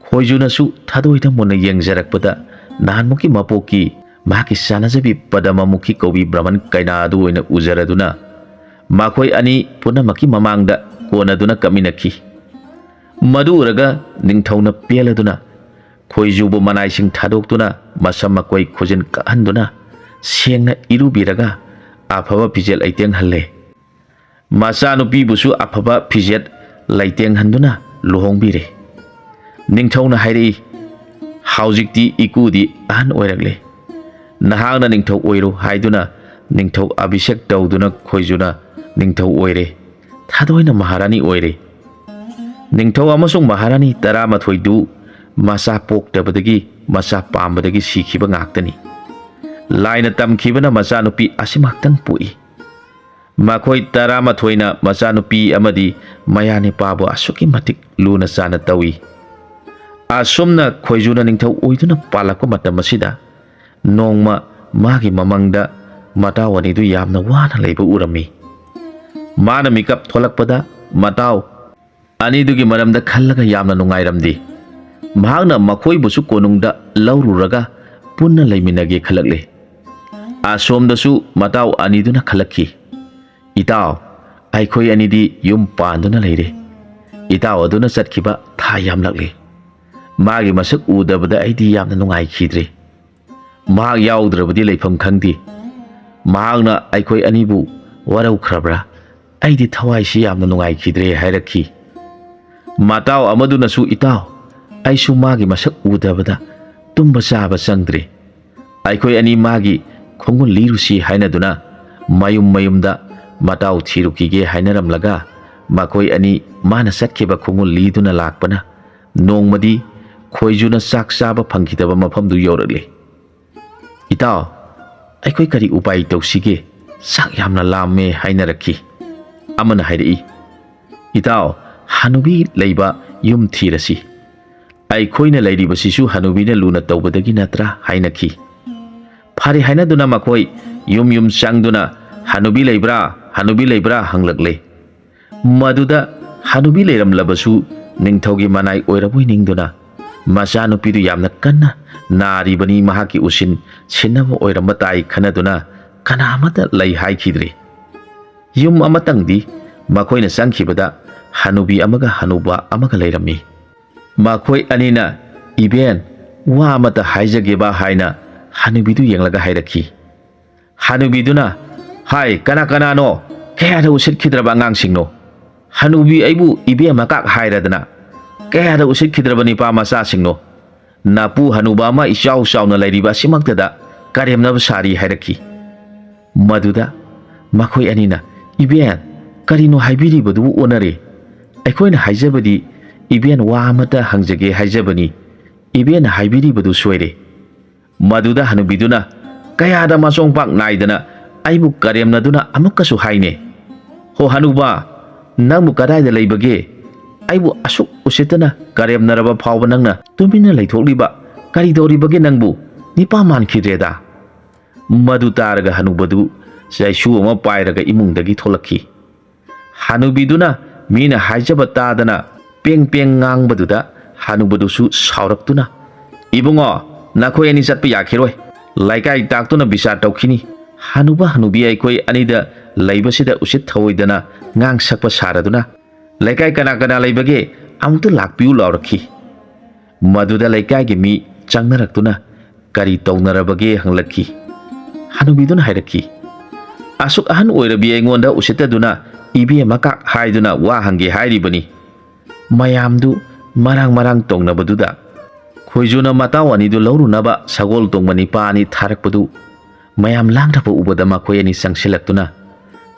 ꯈꯣꯏꯖꯨꯅꯁꯨ ꯊꯥꯗꯣꯏꯗ ꯃꯨꯟꯅ ꯌꯦꯡꯖꯔꯛꯄꯗ ꯅꯍꯥꯟꯃꯨꯛꯀꯤ ꯃꯄꯣꯛꯀꯤ ꯃꯍꯥꯛꯀꯤ ꯆꯥꯅꯖꯕꯤ ꯄꯗꯃꯃꯨꯈꯤ ꯀꯧꯕꯤ ꯕ꯭ꯔꯥꯍꯃꯟ ꯀꯩꯅꯥ ꯑꯗꯨ ꯑꯣꯏꯅ ꯎꯖꯔꯗꯨꯅ ꯃꯈꯣꯏ ꯑꯅꯤ ꯄꯨꯝꯅꯃꯛꯀꯤ ꯃꯃꯥꯡꯗ ꯀꯣꯟꯅꯗꯨꯅ ꯀꯞꯃꯤꯟꯅꯈꯤ꯫ ꯃꯗꯨ ꯎꯔꯒ ꯅꯤꯡꯊꯧꯅ ꯄꯦꯜꯂꯗꯨꯅ ꯈꯣꯏꯖꯨꯕꯨ ꯃꯅꯥꯏꯁꯤꯡ ꯊꯥꯗꯣꯛꯇꯨꯅ ꯃꯁꯝ ꯃꯀꯣꯏ ꯈꯨꯖꯤꯟ ꯀꯛꯍꯟꯗꯨꯅ ꯁꯦꯡꯅ ꯏꯔꯨꯕꯤꯔꯒ ꯑꯐꯕ ꯐꯤꯖꯦꯠ ꯂꯩꯇꯦꯡꯍꯜꯂꯦ꯫ ꯃꯆꯥꯅꯨꯄꯤꯕꯨꯁꯨ ꯑꯐꯕ ꯐꯤꯖꯦꯠ ꯂꯩꯇꯦꯡꯍꯟꯗꯨꯅ ꯂꯨꯍꯣꯡꯕꯤꯔꯦ꯫ ꯅꯤꯡꯊꯧꯅ ꯍꯥꯏꯔꯛꯏ, "ꯍꯧꯖꯤꯛꯇꯤ ꯏꯀꯨꯗꯤ ꯑꯍꯟ ꯑꯣꯏꯔꯛꯂꯦ꯫ ꯅꯍꯥꯛꯅ ꯅꯤꯡꯊꯧ ꯑꯣꯏꯔꯣ" ꯍꯥꯏꯗꯨꯅ ꯅꯤꯡꯊꯧ ꯑꯚꯤꯁꯦꯛ ꯇꯧꯗꯨꯅ ꯈꯣꯏꯖꯨꯅ ꯅꯤꯡꯊꯧ ꯑꯣꯏꯔꯦ꯫ ꯊꯥꯗꯣꯏꯅ ꯃꯍꯥꯔꯥꯅꯤ ꯑꯣꯏꯔꯦ꯫ ꯅꯤꯡꯊꯧ ꯑꯃꯁꯨꯡ ꯃꯍꯥꯔꯥꯅꯤ ꯇꯔꯥꯃꯥꯊꯣꯏꯗꯨ ꯃꯆꯥ ꯄꯣꯛꯇꯕꯗꯒꯤ ꯃꯆꯥ ꯄꯥꯝꯕꯗꯒꯤ ꯁꯤꯈꯤꯕ ꯉꯥꯛꯇꯅꯤ꯫ ꯂꯥꯏꯅ ꯇꯝꯈꯤꯕꯅ ꯃꯆꯥꯅꯨꯄꯤ ꯑꯁꯤꯃꯛꯇꯪ ꯄꯣꯛꯏ꯫ ꯃꯈꯣꯏ ꯇꯔꯥꯃꯥꯊꯣꯏꯅ ꯃꯆꯥꯅꯨꯄꯤ ꯑꯃꯗꯤ ꯃꯌꯥꯅꯤꯄꯥꯕꯨ ꯑꯁꯨꯛꯀꯤ ꯃꯇꯤꯛ ꯂꯨꯅ ꯆꯥꯅ ꯇꯧꯏ꯫ ꯑꯁꯨꯝꯅ ꯈꯣꯏꯖꯨꯅ ꯅꯤꯡꯊꯧ ꯑꯣꯏꯗꯨꯅ ꯄꯥꯜꯂꯛꯄ ꯃꯇꯝ ꯑꯁꯤꯗ, ꯅꯣꯡꯃ ꯃꯥꯒꯤ ꯃꯃꯪꯗ ꯃꯇꯥꯎ ꯑꯅꯤꯗꯨ ꯌꯥꯝꯅ ꯋꯥꯅ ꯂꯩꯕ ꯎꯔꯝꯃꯤ꯫ ꯃꯥꯅ ꯃꯤꯀꯞ ꯊꯣꯛꯂꯛꯄꯗ, ꯃꯇꯥꯎ ꯑꯅꯤꯗꯨꯒꯤ ꯃꯔꯝꯗ ꯈꯜꯂꯒ ꯌꯥꯝꯅ ꯅꯨꯡꯉꯥꯏꯔꯝꯗꯦ꯫ ꯃꯍꯥꯛꯅ ꯃꯈꯣꯏꯕꯨꯁꯨ ꯀꯣꯅꯨꯡꯗ ꯂꯧꯔꯨꯔꯒ ꯄꯨꯟꯅ ꯂꯩꯃꯤꯟꯅꯒꯦ ꯈꯜꯂꯛꯂꯦ꯫ ꯑꯁꯣꯝꯗꯁꯨ ꯃꯇꯥꯎ ꯑꯅꯤꯗꯨꯅ ꯈꯜꯂꯛꯈꯤ, "ꯏꯇꯥꯎ, ꯑꯩꯈꯣꯏ ꯑꯅꯤꯗꯤ ꯌꯨꯝ ꯄꯥꯟꯗꯨꯅ ꯂꯩꯔꯦ꯫ ꯏꯇꯥꯎ ꯑꯗꯨꯅ ꯆꯠꯈꯤꯕ ꯊꯥ ꯌꯥꯝꯂꯛꯂꯦ꯫ ꯃꯥꯒꯤ ꯃꯁꯛ ꯎꯗꯕꯗ ꯑꯩꯗꯤ ꯌꯥꯝꯅ ꯅꯨꯡꯉꯥꯏꯈꯤꯗ꯭ꯔꯦ꯫ ꯃꯍꯥꯛ ꯌꯥꯎꯗ꯭ꯔꯕꯗꯤ ꯂꯩꯐꯝ ꯈꯪꯗꯦ꯫ ꯃꯍꯥꯛꯅ ꯑꯩꯈꯣꯏ ꯑꯅꯤꯕꯨ ꯋꯥꯔꯧꯈ꯭ꯔꯕ꯭ꯔꯥ? ꯑꯩꯗꯤ ꯊꯋꯥꯏꯁꯤ ꯌꯥꯝꯅ ꯅꯨꯡꯉꯥꯏꯈꯤꯗ꯭ꯔꯦ" ꯍꯥꯏꯔꯛꯈꯤ꯫ ꯃꯇꯥꯎ ꯑꯃꯗꯨꯅꯁꯨ, "ꯏꯇꯥꯎ, ꯑꯩꯁꯨ ꯃꯥꯒꯤ ꯃꯁꯛ ꯎꯗꯕꯗ ꯇꯨꯝꯕ ꯆꯥꯕ ꯆꯪꯗ꯭ꯔꯦ꯫ ꯑꯩꯈꯣꯏ ꯑꯅꯤ ꯃꯥꯒꯤ ꯈꯣꯡꯒꯨꯜ ꯂꯤꯔꯨꯁꯤ" ꯍꯥꯏꯅꯗꯨꯅ ꯃꯌꯨꯝ ꯃꯌꯨꯝꯗ ꯃꯇꯥꯎ ꯊꯤꯔꯨꯈꯤꯒꯦ ꯍꯥꯏꯅꯔꯝꯂꯒ, ꯃꯈꯣꯏ ꯑꯅꯤ ꯃꯥꯅ ꯆꯠꯈꯤꯕ ꯈꯣꯡꯒꯨꯜ ꯂꯤꯗꯨꯅ ꯂꯥꯛꯄꯅ, ꯅꯣꯡꯃꯗꯤ ꯈꯣꯏꯖꯨꯅ ꯆꯥꯛ ꯆꯥꯕ ꯐꯪꯈꯤꯗꯕ ꯃꯐꯝꯗꯨ ꯌꯧꯔꯛꯂꯦ꯫ "ꯏꯇꯥꯎ, ꯑꯩꯈꯣꯏ ꯀꯔꯤ ꯎꯄꯥꯏ ꯇꯧꯁꯤꯒꯦ? ꯆꯥꯛ ꯌꯥꯝꯅ ꯂꯥꯝꯃꯦ" ꯍꯥꯏꯅꯔꯛꯈꯤ꯫ ꯑꯃꯅ ꯍꯥꯏꯔꯛꯏ, "ꯏꯇꯥꯎ, ꯍꯅꯨꯕꯤ ꯂꯩꯕ ꯌꯨꯝ ꯊꯤꯔꯁꯤ꯫ ꯑꯩꯈꯣꯏꯅ ꯂꯩꯔꯤꯕꯁꯤꯁꯨ ꯍꯅꯨꯕꯤꯅ ꯂꯨꯅ ꯇꯧꯕꯗꯒꯤ ꯅꯠꯇ꯭ꯔꯥ?" ꯍꯥꯏꯅꯈꯤ꯫ ꯐꯔꯦ ꯍꯥꯏꯅꯗꯨꯅ ꯃꯈꯣꯏ ꯌꯨꯝ ꯌꯨꯝ ꯆꯪꯗꯨꯅ, "ꯍꯅꯨꯕꯤ ꯂꯩꯕ꯭ꯔꯥ? ꯍꯅꯨꯕꯤ ꯂꯩꯕ꯭ꯔꯥ?" ꯍꯪꯂꯛꯂꯦ꯫ ꯃꯗꯨꯗ ꯍꯅꯨꯕꯤ ꯂꯩꯔꯝꯂꯕꯁꯨ, ꯅꯤꯡꯊꯧꯒꯤ ꯃꯅꯥꯏ ꯑꯣꯏꯔꯕꯣꯏ ꯅꯤꯡꯗꯨꯅ, ꯃꯆꯥꯅꯨꯄꯤꯗꯨ ꯌꯥꯝꯅ ꯀꯟꯅ ꯅꯥꯔꯤꯕꯅꯤ, ꯃꯍꯥꯛꯀꯤ ꯎꯁꯤꯟ ꯁꯤꯟꯅꯕ ꯑꯣꯏꯔꯝꯕ ꯇꯥꯏ ꯈꯟꯅꯗꯨꯅ, ꯀꯅꯥ ꯑꯃꯠꯇ ꯂꯩ ꯍꯥꯏꯈꯤꯗ꯭ꯔꯦ꯫ ꯌꯨꯝ ꯑꯃꯇꯪꯗꯤ ꯃꯈꯣꯏꯅ ꯆꯪꯈꯤꯕꯗ ꯍꯅꯨꯕꯤ ꯑꯃꯒ ꯍꯅꯨꯕ ꯑꯃꯒ ꯂꯩꯔꯝꯃꯤ꯫ ꯃꯈꯣꯏ ꯑꯅꯤꯅ, "ꯏꯕꯦꯟ, ꯋꯥ ꯑꯃꯇ ꯍꯥꯏꯖꯒꯦꯕ" ꯍꯥꯏꯅ ꯍꯅꯨꯕꯤꯗꯨ ꯌꯦꯡꯂꯒ ꯍꯥꯏꯔꯛꯈꯤ꯫ ꯍꯅꯨꯕꯤꯗꯨꯅ, "ꯍꯥꯏ, ꯀꯅꯥ ꯀꯅꯥꯅꯣ? ꯀꯌꯥꯗ ꯎꯁꯤꯠꯈꯤꯗ꯭ꯔꯕ ꯑꯉꯥꯡꯁꯤꯡꯅꯣ? ꯍꯅꯨꯕꯤ ꯑꯩꯕꯨ ꯏꯕꯦꯝꯃꯀꯥꯛ ꯍꯥꯏꯔꯗꯅ? ꯀꯌꯥꯗ ꯎꯁꯤꯠꯈꯤꯗ꯭ꯔꯕ ꯅꯤꯄꯥ ꯃꯆꯥꯁꯤꯡꯅꯣ? ꯅꯄꯨ ꯍꯅꯨꯕ ꯑꯃ ꯏꯆꯥꯎ ꯆꯥꯎꯅ ꯂꯩꯔꯤꯕ ꯑꯁꯤꯃꯛꯇꯗ ꯀꯔꯦꯝꯅꯕ ꯁꯥꯔꯤ" ꯍꯥꯏꯔꯛꯈꯤ꯫ ꯃꯗꯨꯗ ꯃꯈꯣꯏ ꯑꯅꯤꯅ, "ꯏꯕꯦꯟ, ꯀꯔꯤꯅꯣ ꯍꯥꯏꯕꯤꯔꯤꯕꯗꯨꯕꯨ ꯑꯣꯟꯅꯔꯦ꯫ ꯑꯩꯈꯣꯏꯅ ꯍꯥꯏꯖꯕꯗꯤ, ꯏꯕꯦꯟ, ꯋꯥ ꯑꯃꯇ ꯍꯪꯖꯒꯦ ꯍꯥꯏꯖꯕꯅꯤ꯫ ꯏꯕꯦꯟꯅ ꯍꯥꯏꯕꯤꯔꯤꯕꯗꯨ ꯁꯣꯏꯔꯦ꯫ ꯃꯗꯨꯗ ꯍꯅꯨꯕꯤꯗꯨꯅ ꯀꯌꯥꯗ ꯃꯆꯣꯡꯄꯥꯛ ꯅꯥꯏꯗꯅ ꯑꯩꯕꯨ ꯀꯔꯦꯝꯅꯗꯨꯅ ꯑꯃꯨꯛꯀꯁꯨ ꯍꯥꯏꯅꯦ, "ꯍꯣ ꯍꯅꯨꯕ, ꯅꯪꯕꯨ ꯀꯗꯥꯏꯗ ꯂꯩꯕꯒꯦ? ꯑꯩꯕꯨ ꯑꯁꯨꯛ ꯎꯁꯤꯠꯇꯅ ꯀꯔꯦꯝꯅꯔꯕ ꯐꯥꯎꯕ ꯅꯪꯅ ꯇꯨꯃꯤꯟꯅ ꯂꯩꯊꯣꯛꯂꯤꯕ ꯀꯔꯤ ꯇꯧꯔꯤꯕꯒꯦ ꯅꯪꯕꯨ? ꯅꯤꯄꯥ ꯃꯥꯟꯈꯤꯗ꯭ꯔꯦꯗ!" ꯃꯗꯨ ꯇꯥꯔꯒ ꯍꯅꯨꯕꯗꯨ ꯆꯩꯁꯨ ꯑꯃ ꯄꯥꯏꯔꯒ ꯏꯃꯨꯡꯗꯒꯤ ꯊꯣꯛꯂꯛꯈꯤ꯫ ꯍꯅꯨꯕꯤꯗꯨꯅ ꯃꯤꯅ ꯍꯥꯏꯖꯕ ꯇꯥꯗꯅ ꯄꯦꯡ ꯄꯦꯡ ꯉꯥꯡꯕꯗꯨꯗ ꯍꯅꯨꯕꯗꯨꯁꯨ ꯁꯥꯎꯔꯛꯇꯨꯅ, "ꯏꯕꯨꯡꯉꯣ, ꯅꯈꯣꯏ ꯑꯅꯤ ꯆꯠꯄ ꯌꯥꯈꯤꯔꯣꯏ꯫ ꯂꯩꯀꯥꯏ ꯇꯥꯛꯇꯨꯅ ꯕꯤꯆꯥꯔ ꯇꯧꯈꯤꯅꯤ꯫ ꯍꯅꯨꯕ ꯍꯅꯨꯕꯤ ꯑꯩꯈꯣꯏ ꯑꯅꯤꯗ ꯂꯩꯕꯁꯤꯗ ꯎꯁꯤꯠ ꯊꯑꯣꯏꯗꯅ ꯉꯥꯡ ꯁꯛꯄ ꯁꯥꯔꯗꯨꯅ ꯂꯩꯀꯥꯏ ꯀꯅꯥ ꯀꯅꯥ ꯂꯩꯕꯒꯦ ꯑꯃꯨꯛꯇ ꯂꯥꯛꯄꯤꯌꯨ" ꯂꯥꯎꯔꯛꯈꯤ꯫ ꯃꯗꯨꯗ ꯂꯩꯀꯥꯏꯒꯤ ꯃꯤ ꯆꯪꯅꯔꯛꯇꯨꯅ ꯀꯔꯤ ꯇꯧꯅꯔꯕꯒꯦ ꯍꯪꯂꯛꯈꯤ꯫ ꯍꯅꯨꯕꯤꯗꯨꯅ ꯍꯥꯏꯔꯛꯈꯤ, "ꯑꯁꯨꯛ ꯑꯍꯟ ꯑꯣꯏꯔꯕꯤ ꯑꯩꯉꯣꯟꯗ ꯎꯁꯤꯠꯇꯗꯨꯅ ꯏꯕꯦꯝꯃ ꯀꯥꯛ ꯍꯥꯏꯗꯨꯅ ꯋꯥ ꯍꯪꯒꯦ ꯍꯥꯏꯔꯤꯕꯅꯤ"꯫ ꯃꯌꯥꯝꯗꯨ ꯃꯔꯥꯡ ꯃꯔꯥꯡ ꯇꯧꯅꯕꯗꯨꯗ ꯈꯣꯏꯖꯨꯅ ꯃꯇꯥꯎ ꯑꯅꯤꯗꯨ ꯂꯧꯔꯨꯅꯕ ꯁꯒꯣꯜ ꯇꯣꯡꯕ ꯅꯤꯄꯥ ꯑꯅꯤ ꯊꯥꯔꯛꯄꯗꯨ ꯃꯌꯥꯝ ꯂꯥꯡꯗꯕ ꯎꯕꯗ ꯃꯈꯣꯏ ꯑꯅꯤ ꯆꯪꯁꯤꯜꯂꯛꯇꯨꯅ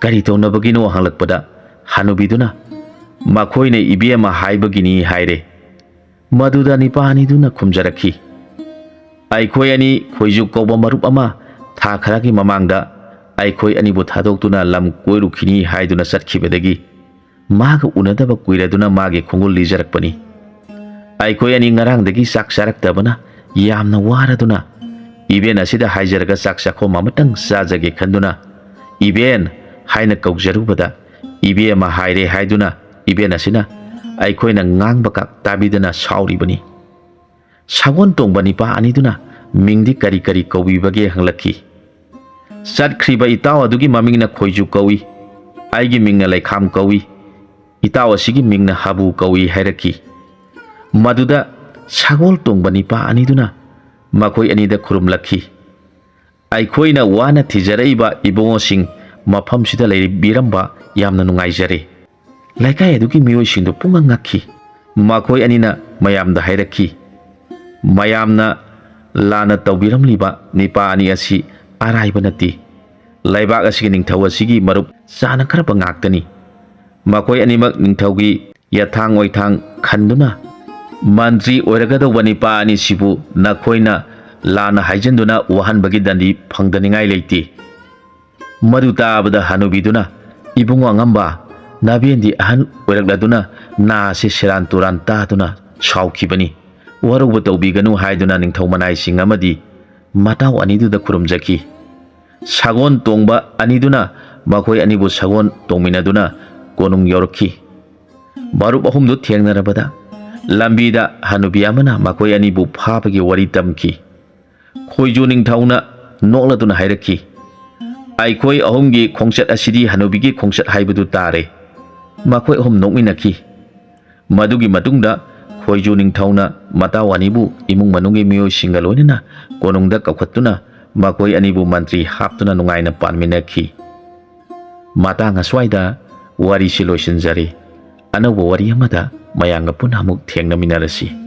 ꯀꯔꯤ ꯇꯧꯅꯕꯒꯤꯅꯣ ꯍꯪꯂꯛꯄꯗ ꯍꯅꯨꯕꯤꯗꯨꯅ ꯃꯈꯣꯏꯅ ꯏꯕꯦꯝꯃ ꯍꯥꯏꯕꯒꯤꯅꯤ ꯍꯥꯏꯔꯦ꯫ ꯃꯗꯨꯗ ꯅꯤꯄꯥ ꯑꯅꯤꯗꯨꯅ ꯈꯨꯝꯖꯔꯛꯈꯤ, "ꯑꯩꯈꯣꯏ ꯑꯅꯤ ꯈꯣꯏꯖꯨ ꯀꯧꯕ ꯃꯔꯨꯞ ꯑꯃ ꯊꯥ ꯈꯔꯒꯤ ꯃꯃꯥꯡꯗ ꯑꯩꯈꯣꯏ ꯑꯅꯤꯕꯨ ꯊꯥꯗꯣꯛꯇꯨꯅ ꯂꯝ ꯀꯣꯏꯔꯨꯈꯤꯅꯤ ꯍꯥꯏꯗꯨꯅ ꯆꯠꯈꯤꯕꯗꯒꯤ ꯃꯥꯒ ꯎꯅꯗꯕ ꯀꯨꯏꯔꯗꯨꯅ ꯃꯥꯒꯤ ꯈꯣꯡꯒꯨꯜ ꯂꯤꯖꯔꯛꯄꯅꯤ꯫ ꯑꯩꯈꯣꯏ ꯑꯅꯤ ꯉꯔꯥꯡꯗꯒꯤ ꯆꯥꯛ ꯆꯥꯔꯛꯇꯕꯅ ꯌꯥꯝꯅ ꯋꯥꯔꯗꯨꯅ ꯏꯕꯦꯟ ꯑꯁꯤꯗ ꯍꯥꯏꯖꯔꯒ ꯆꯥꯛ ꯆꯥꯛꯈꯣꯝ ꯑꯃꯇꯪ ꯆꯥꯖꯒꯦ ꯈꯟꯗꯨꯅ ꯏꯕꯦꯟ ꯍꯥꯏꯅ ꯀꯧꯖꯔꯨꯕꯗ ꯏꯕꯦꯝꯃ ꯍꯥꯏꯔꯦ ꯍꯥꯏꯗꯨꯅ ꯏꯕꯦꯟ ꯑꯁꯤꯅ ꯑꯩꯈꯣꯏꯅ ꯉꯥꯡꯕ ꯀꯥꯛ ꯇꯥꯕꯤꯗꯅ ꯁꯥꯎꯔꯤꯕꯅꯤ"꯫ ꯁꯒꯣꯜ ꯇꯣꯡꯕ ꯅꯤꯄꯥ ꯑꯅꯤꯗꯨꯅ ꯃꯤꯡꯗꯤ ꯀꯔꯤ ꯀꯔꯤ ꯀꯧꯕꯤꯕꯒꯦ ꯍꯪꯂꯛꯈꯤ꯫ "ꯆꯠꯈ꯭ꯔꯤꯕ ꯏꯇꯥꯎ ꯑꯗꯨꯒꯤ ꯃꯃꯤꯡꯅ ꯈꯣꯏꯖꯨ ꯀꯧꯏ, ꯑꯩꯒꯤ ꯃꯤꯡꯅ ꯂꯩꯈꯥꯝ ꯀꯧꯏ, ꯏꯇꯥꯎ ꯑꯁꯤꯒꯤ ꯃꯤꯡꯅ ꯍꯥꯕꯨ ꯀꯧꯏ" ꯍꯥꯏꯔꯛꯈꯤ꯫ ꯃꯗꯨꯗ ꯁꯒꯣꯜ ꯇꯣꯡꯕ ꯅꯤꯄꯥ ꯑꯅꯤꯗꯨꯅ ꯃꯈꯣꯏ ꯑꯅꯤꯗ ꯈꯨꯔꯨꯝꯂꯛꯈꯤ꯫ "ꯑꯩꯈꯣꯏꯅ ꯋꯥꯅ ꯊꯤꯖꯔꯛꯏꯕ ꯏꯕꯨꯡꯉꯣꯁꯤꯡ ꯃꯐꯝꯁꯤꯗ ꯂꯩꯕꯤꯔꯝꯕ ꯌꯥꯝꯅ ꯅꯨꯡꯉꯥꯏꯖꯔꯦ"꯫ ꯂꯩꯀꯥꯏ ꯑꯗꯨꯒꯤ ꯃꯤꯑꯣꯏꯁꯤꯡꯗꯨ ꯄꯨꯡꯉꯛ ꯉꯛꯈꯤ꯫ ꯃꯈꯣꯏ ꯑꯅꯤꯅ ꯃꯌꯥꯝꯗ ꯍꯥꯏꯔꯛꯈꯤ, "ꯃꯌꯥꯝꯅ ꯂꯥꯟꯅ ꯇꯧꯕꯤꯔꯝꯂꯤꯕ ꯅꯤꯄꯥ ꯑꯅꯤ ꯑꯁꯤ ꯑꯔꯥꯏꯕ ꯅꯠꯇꯦ꯫ ꯂꯩꯕꯥꯛ ꯑꯁꯤꯒꯤ ꯅꯤꯡꯊꯧ ꯑꯁꯤꯒꯤ ꯃꯔꯨꯞ ꯆꯥꯅꯈ꯭ꯔꯕ ꯉꯥꯛꯇꯅꯤ꯫ ꯃꯈꯣꯏ ꯑꯅꯤꯃꯛ ꯅꯤꯡꯊꯧꯒꯤ ꯌꯥꯊꯥꯡ ꯑꯣꯏꯊꯥꯡ ꯈꯟꯗꯨꯅ ꯃꯟꯇ꯭ꯔꯤ ꯑꯣꯏꯔꯒꯗꯧꯕ ꯅꯤꯄꯥ ꯑꯅꯤꯁꯤꯕꯨ ꯅꯈꯣꯏꯅ ꯂꯥꯟꯅ ꯍꯥꯏꯖꯤꯟꯗꯨꯅ ꯋꯥꯍꯟꯕꯒꯤ ꯗꯟꯗꯤ ꯐꯪꯗꯅꯤꯡꯉꯥꯏ ꯂꯩꯇꯦ꯫ ꯃꯗꯨ ꯇꯥꯕꯗ ꯍꯅꯨꯕꯤꯗꯨꯅ, "ꯏꯕꯨꯡ ꯑꯉꯝꯕ, ꯅꯥꯕꯦꯟꯗꯤ ꯑꯍꯟ ꯑꯣꯏꯔꯛꯂꯗꯨꯅ ꯅꯥꯁꯦ ꯁꯦꯔꯥꯟ ꯇꯨꯔꯥꯟ ꯇꯥꯗꯨꯅ ꯁꯥꯎꯈꯤꯕꯅꯤ꯫ ꯋꯥꯔꯧꯕ ꯇꯧꯕꯤꯒꯅꯨ" ꯍꯥꯏꯗꯨꯅ ꯅꯤꯡꯊꯧ ꯃꯅꯥꯏꯁꯤꯡ ꯑꯃꯗꯤ ꯃꯇꯥꯎ ꯑꯅꯤꯗꯨꯗ ꯈꯨꯔꯨꯝꯖꯈꯤ꯫ ꯁꯒꯣꯜ ꯇꯣꯡꯕ ꯑꯅꯤꯗꯨꯅ ꯃꯈꯣꯏ ꯑꯅꯤꯕꯨ ꯁꯒꯣꯜ ꯇꯣꯡꯃꯤꯟꯅꯗꯨꯅ ꯀꯣꯅꯨꯡ ꯌꯧꯔꯛꯈꯤ꯫ ꯃꯔꯨꯞ ꯑꯍꯨꯝꯗꯨ ꯊꯦꯡꯅꯔꯕꯗ ꯂꯝꯕꯤꯗ ꯍꯅꯨꯕꯤ ꯑꯃꯅ ꯃꯈꯣꯏ ꯑꯅꯤꯕꯨ ꯐꯥꯕꯒꯤ ꯋꯥꯔꯤ ꯇꯝꯈꯤ꯫ ꯈꯣꯏꯖꯨ ꯅꯤꯡꯊꯧꯅ ꯅꯣꯛꯂꯗꯨꯅ ꯍꯥꯏꯔꯛꯈꯤ, "ꯑꯩꯈꯣꯏ ꯑꯍꯨꯝꯒꯤ ꯈꯣꯡꯆꯠ ꯑꯁꯤꯗꯤ ꯍꯅꯨꯕꯤꯒꯤ ꯈꯣꯡꯆꯠ ꯍꯥꯏꯕꯗꯨ ꯇꯥꯔꯦ꯫" ꯃꯈꯣꯏ ꯑꯍꯨꯝ ꯅꯣꯛꯃꯤꯟꯅꯈꯤ꯫ ꯃꯗꯨꯒꯤ ꯃꯇꯨꯡꯗ ꯈꯣꯏꯖꯨ ꯅꯤꯡꯊꯧꯅ ꯃꯇꯥꯎ ꯑꯅꯤꯕꯨ ꯏꯃꯨꯡ ꯃꯅꯨꯡꯒꯤ ꯃꯤꯑꯣꯏꯁꯤꯡꯒ ꯂꯣꯏꯅꯅ ꯀꯣꯅꯨꯡꯗ ꯀꯧꯈꯠꯇꯨꯅ ꯃꯈꯣꯏ ꯑꯅꯤꯕꯨ ꯃꯟꯇ꯭ꯔꯤ ꯍꯥꯞꯇꯨꯅ ꯅꯨꯡꯉꯥꯏꯅ ꯄꯥꯟꯃꯤꯟꯅꯈꯤ꯫ ꯃꯇꯥꯡ ꯑꯁ꯭ꯋꯥꯏꯗ ꯋꯥꯔꯤꯁꯤ ꯂꯣꯏꯁꯤꯟꯖꯔꯦ꯫ ꯑꯅꯧꯕ ꯋꯥꯔꯤ ꯑꯃꯗ ꯃꯌꯥꯝꯒ ꯄꯨꯟꯅ ꯑꯃꯨꯛ ꯊꯦꯡꯅꯃꯤꯟꯅꯔꯁꯤ꯫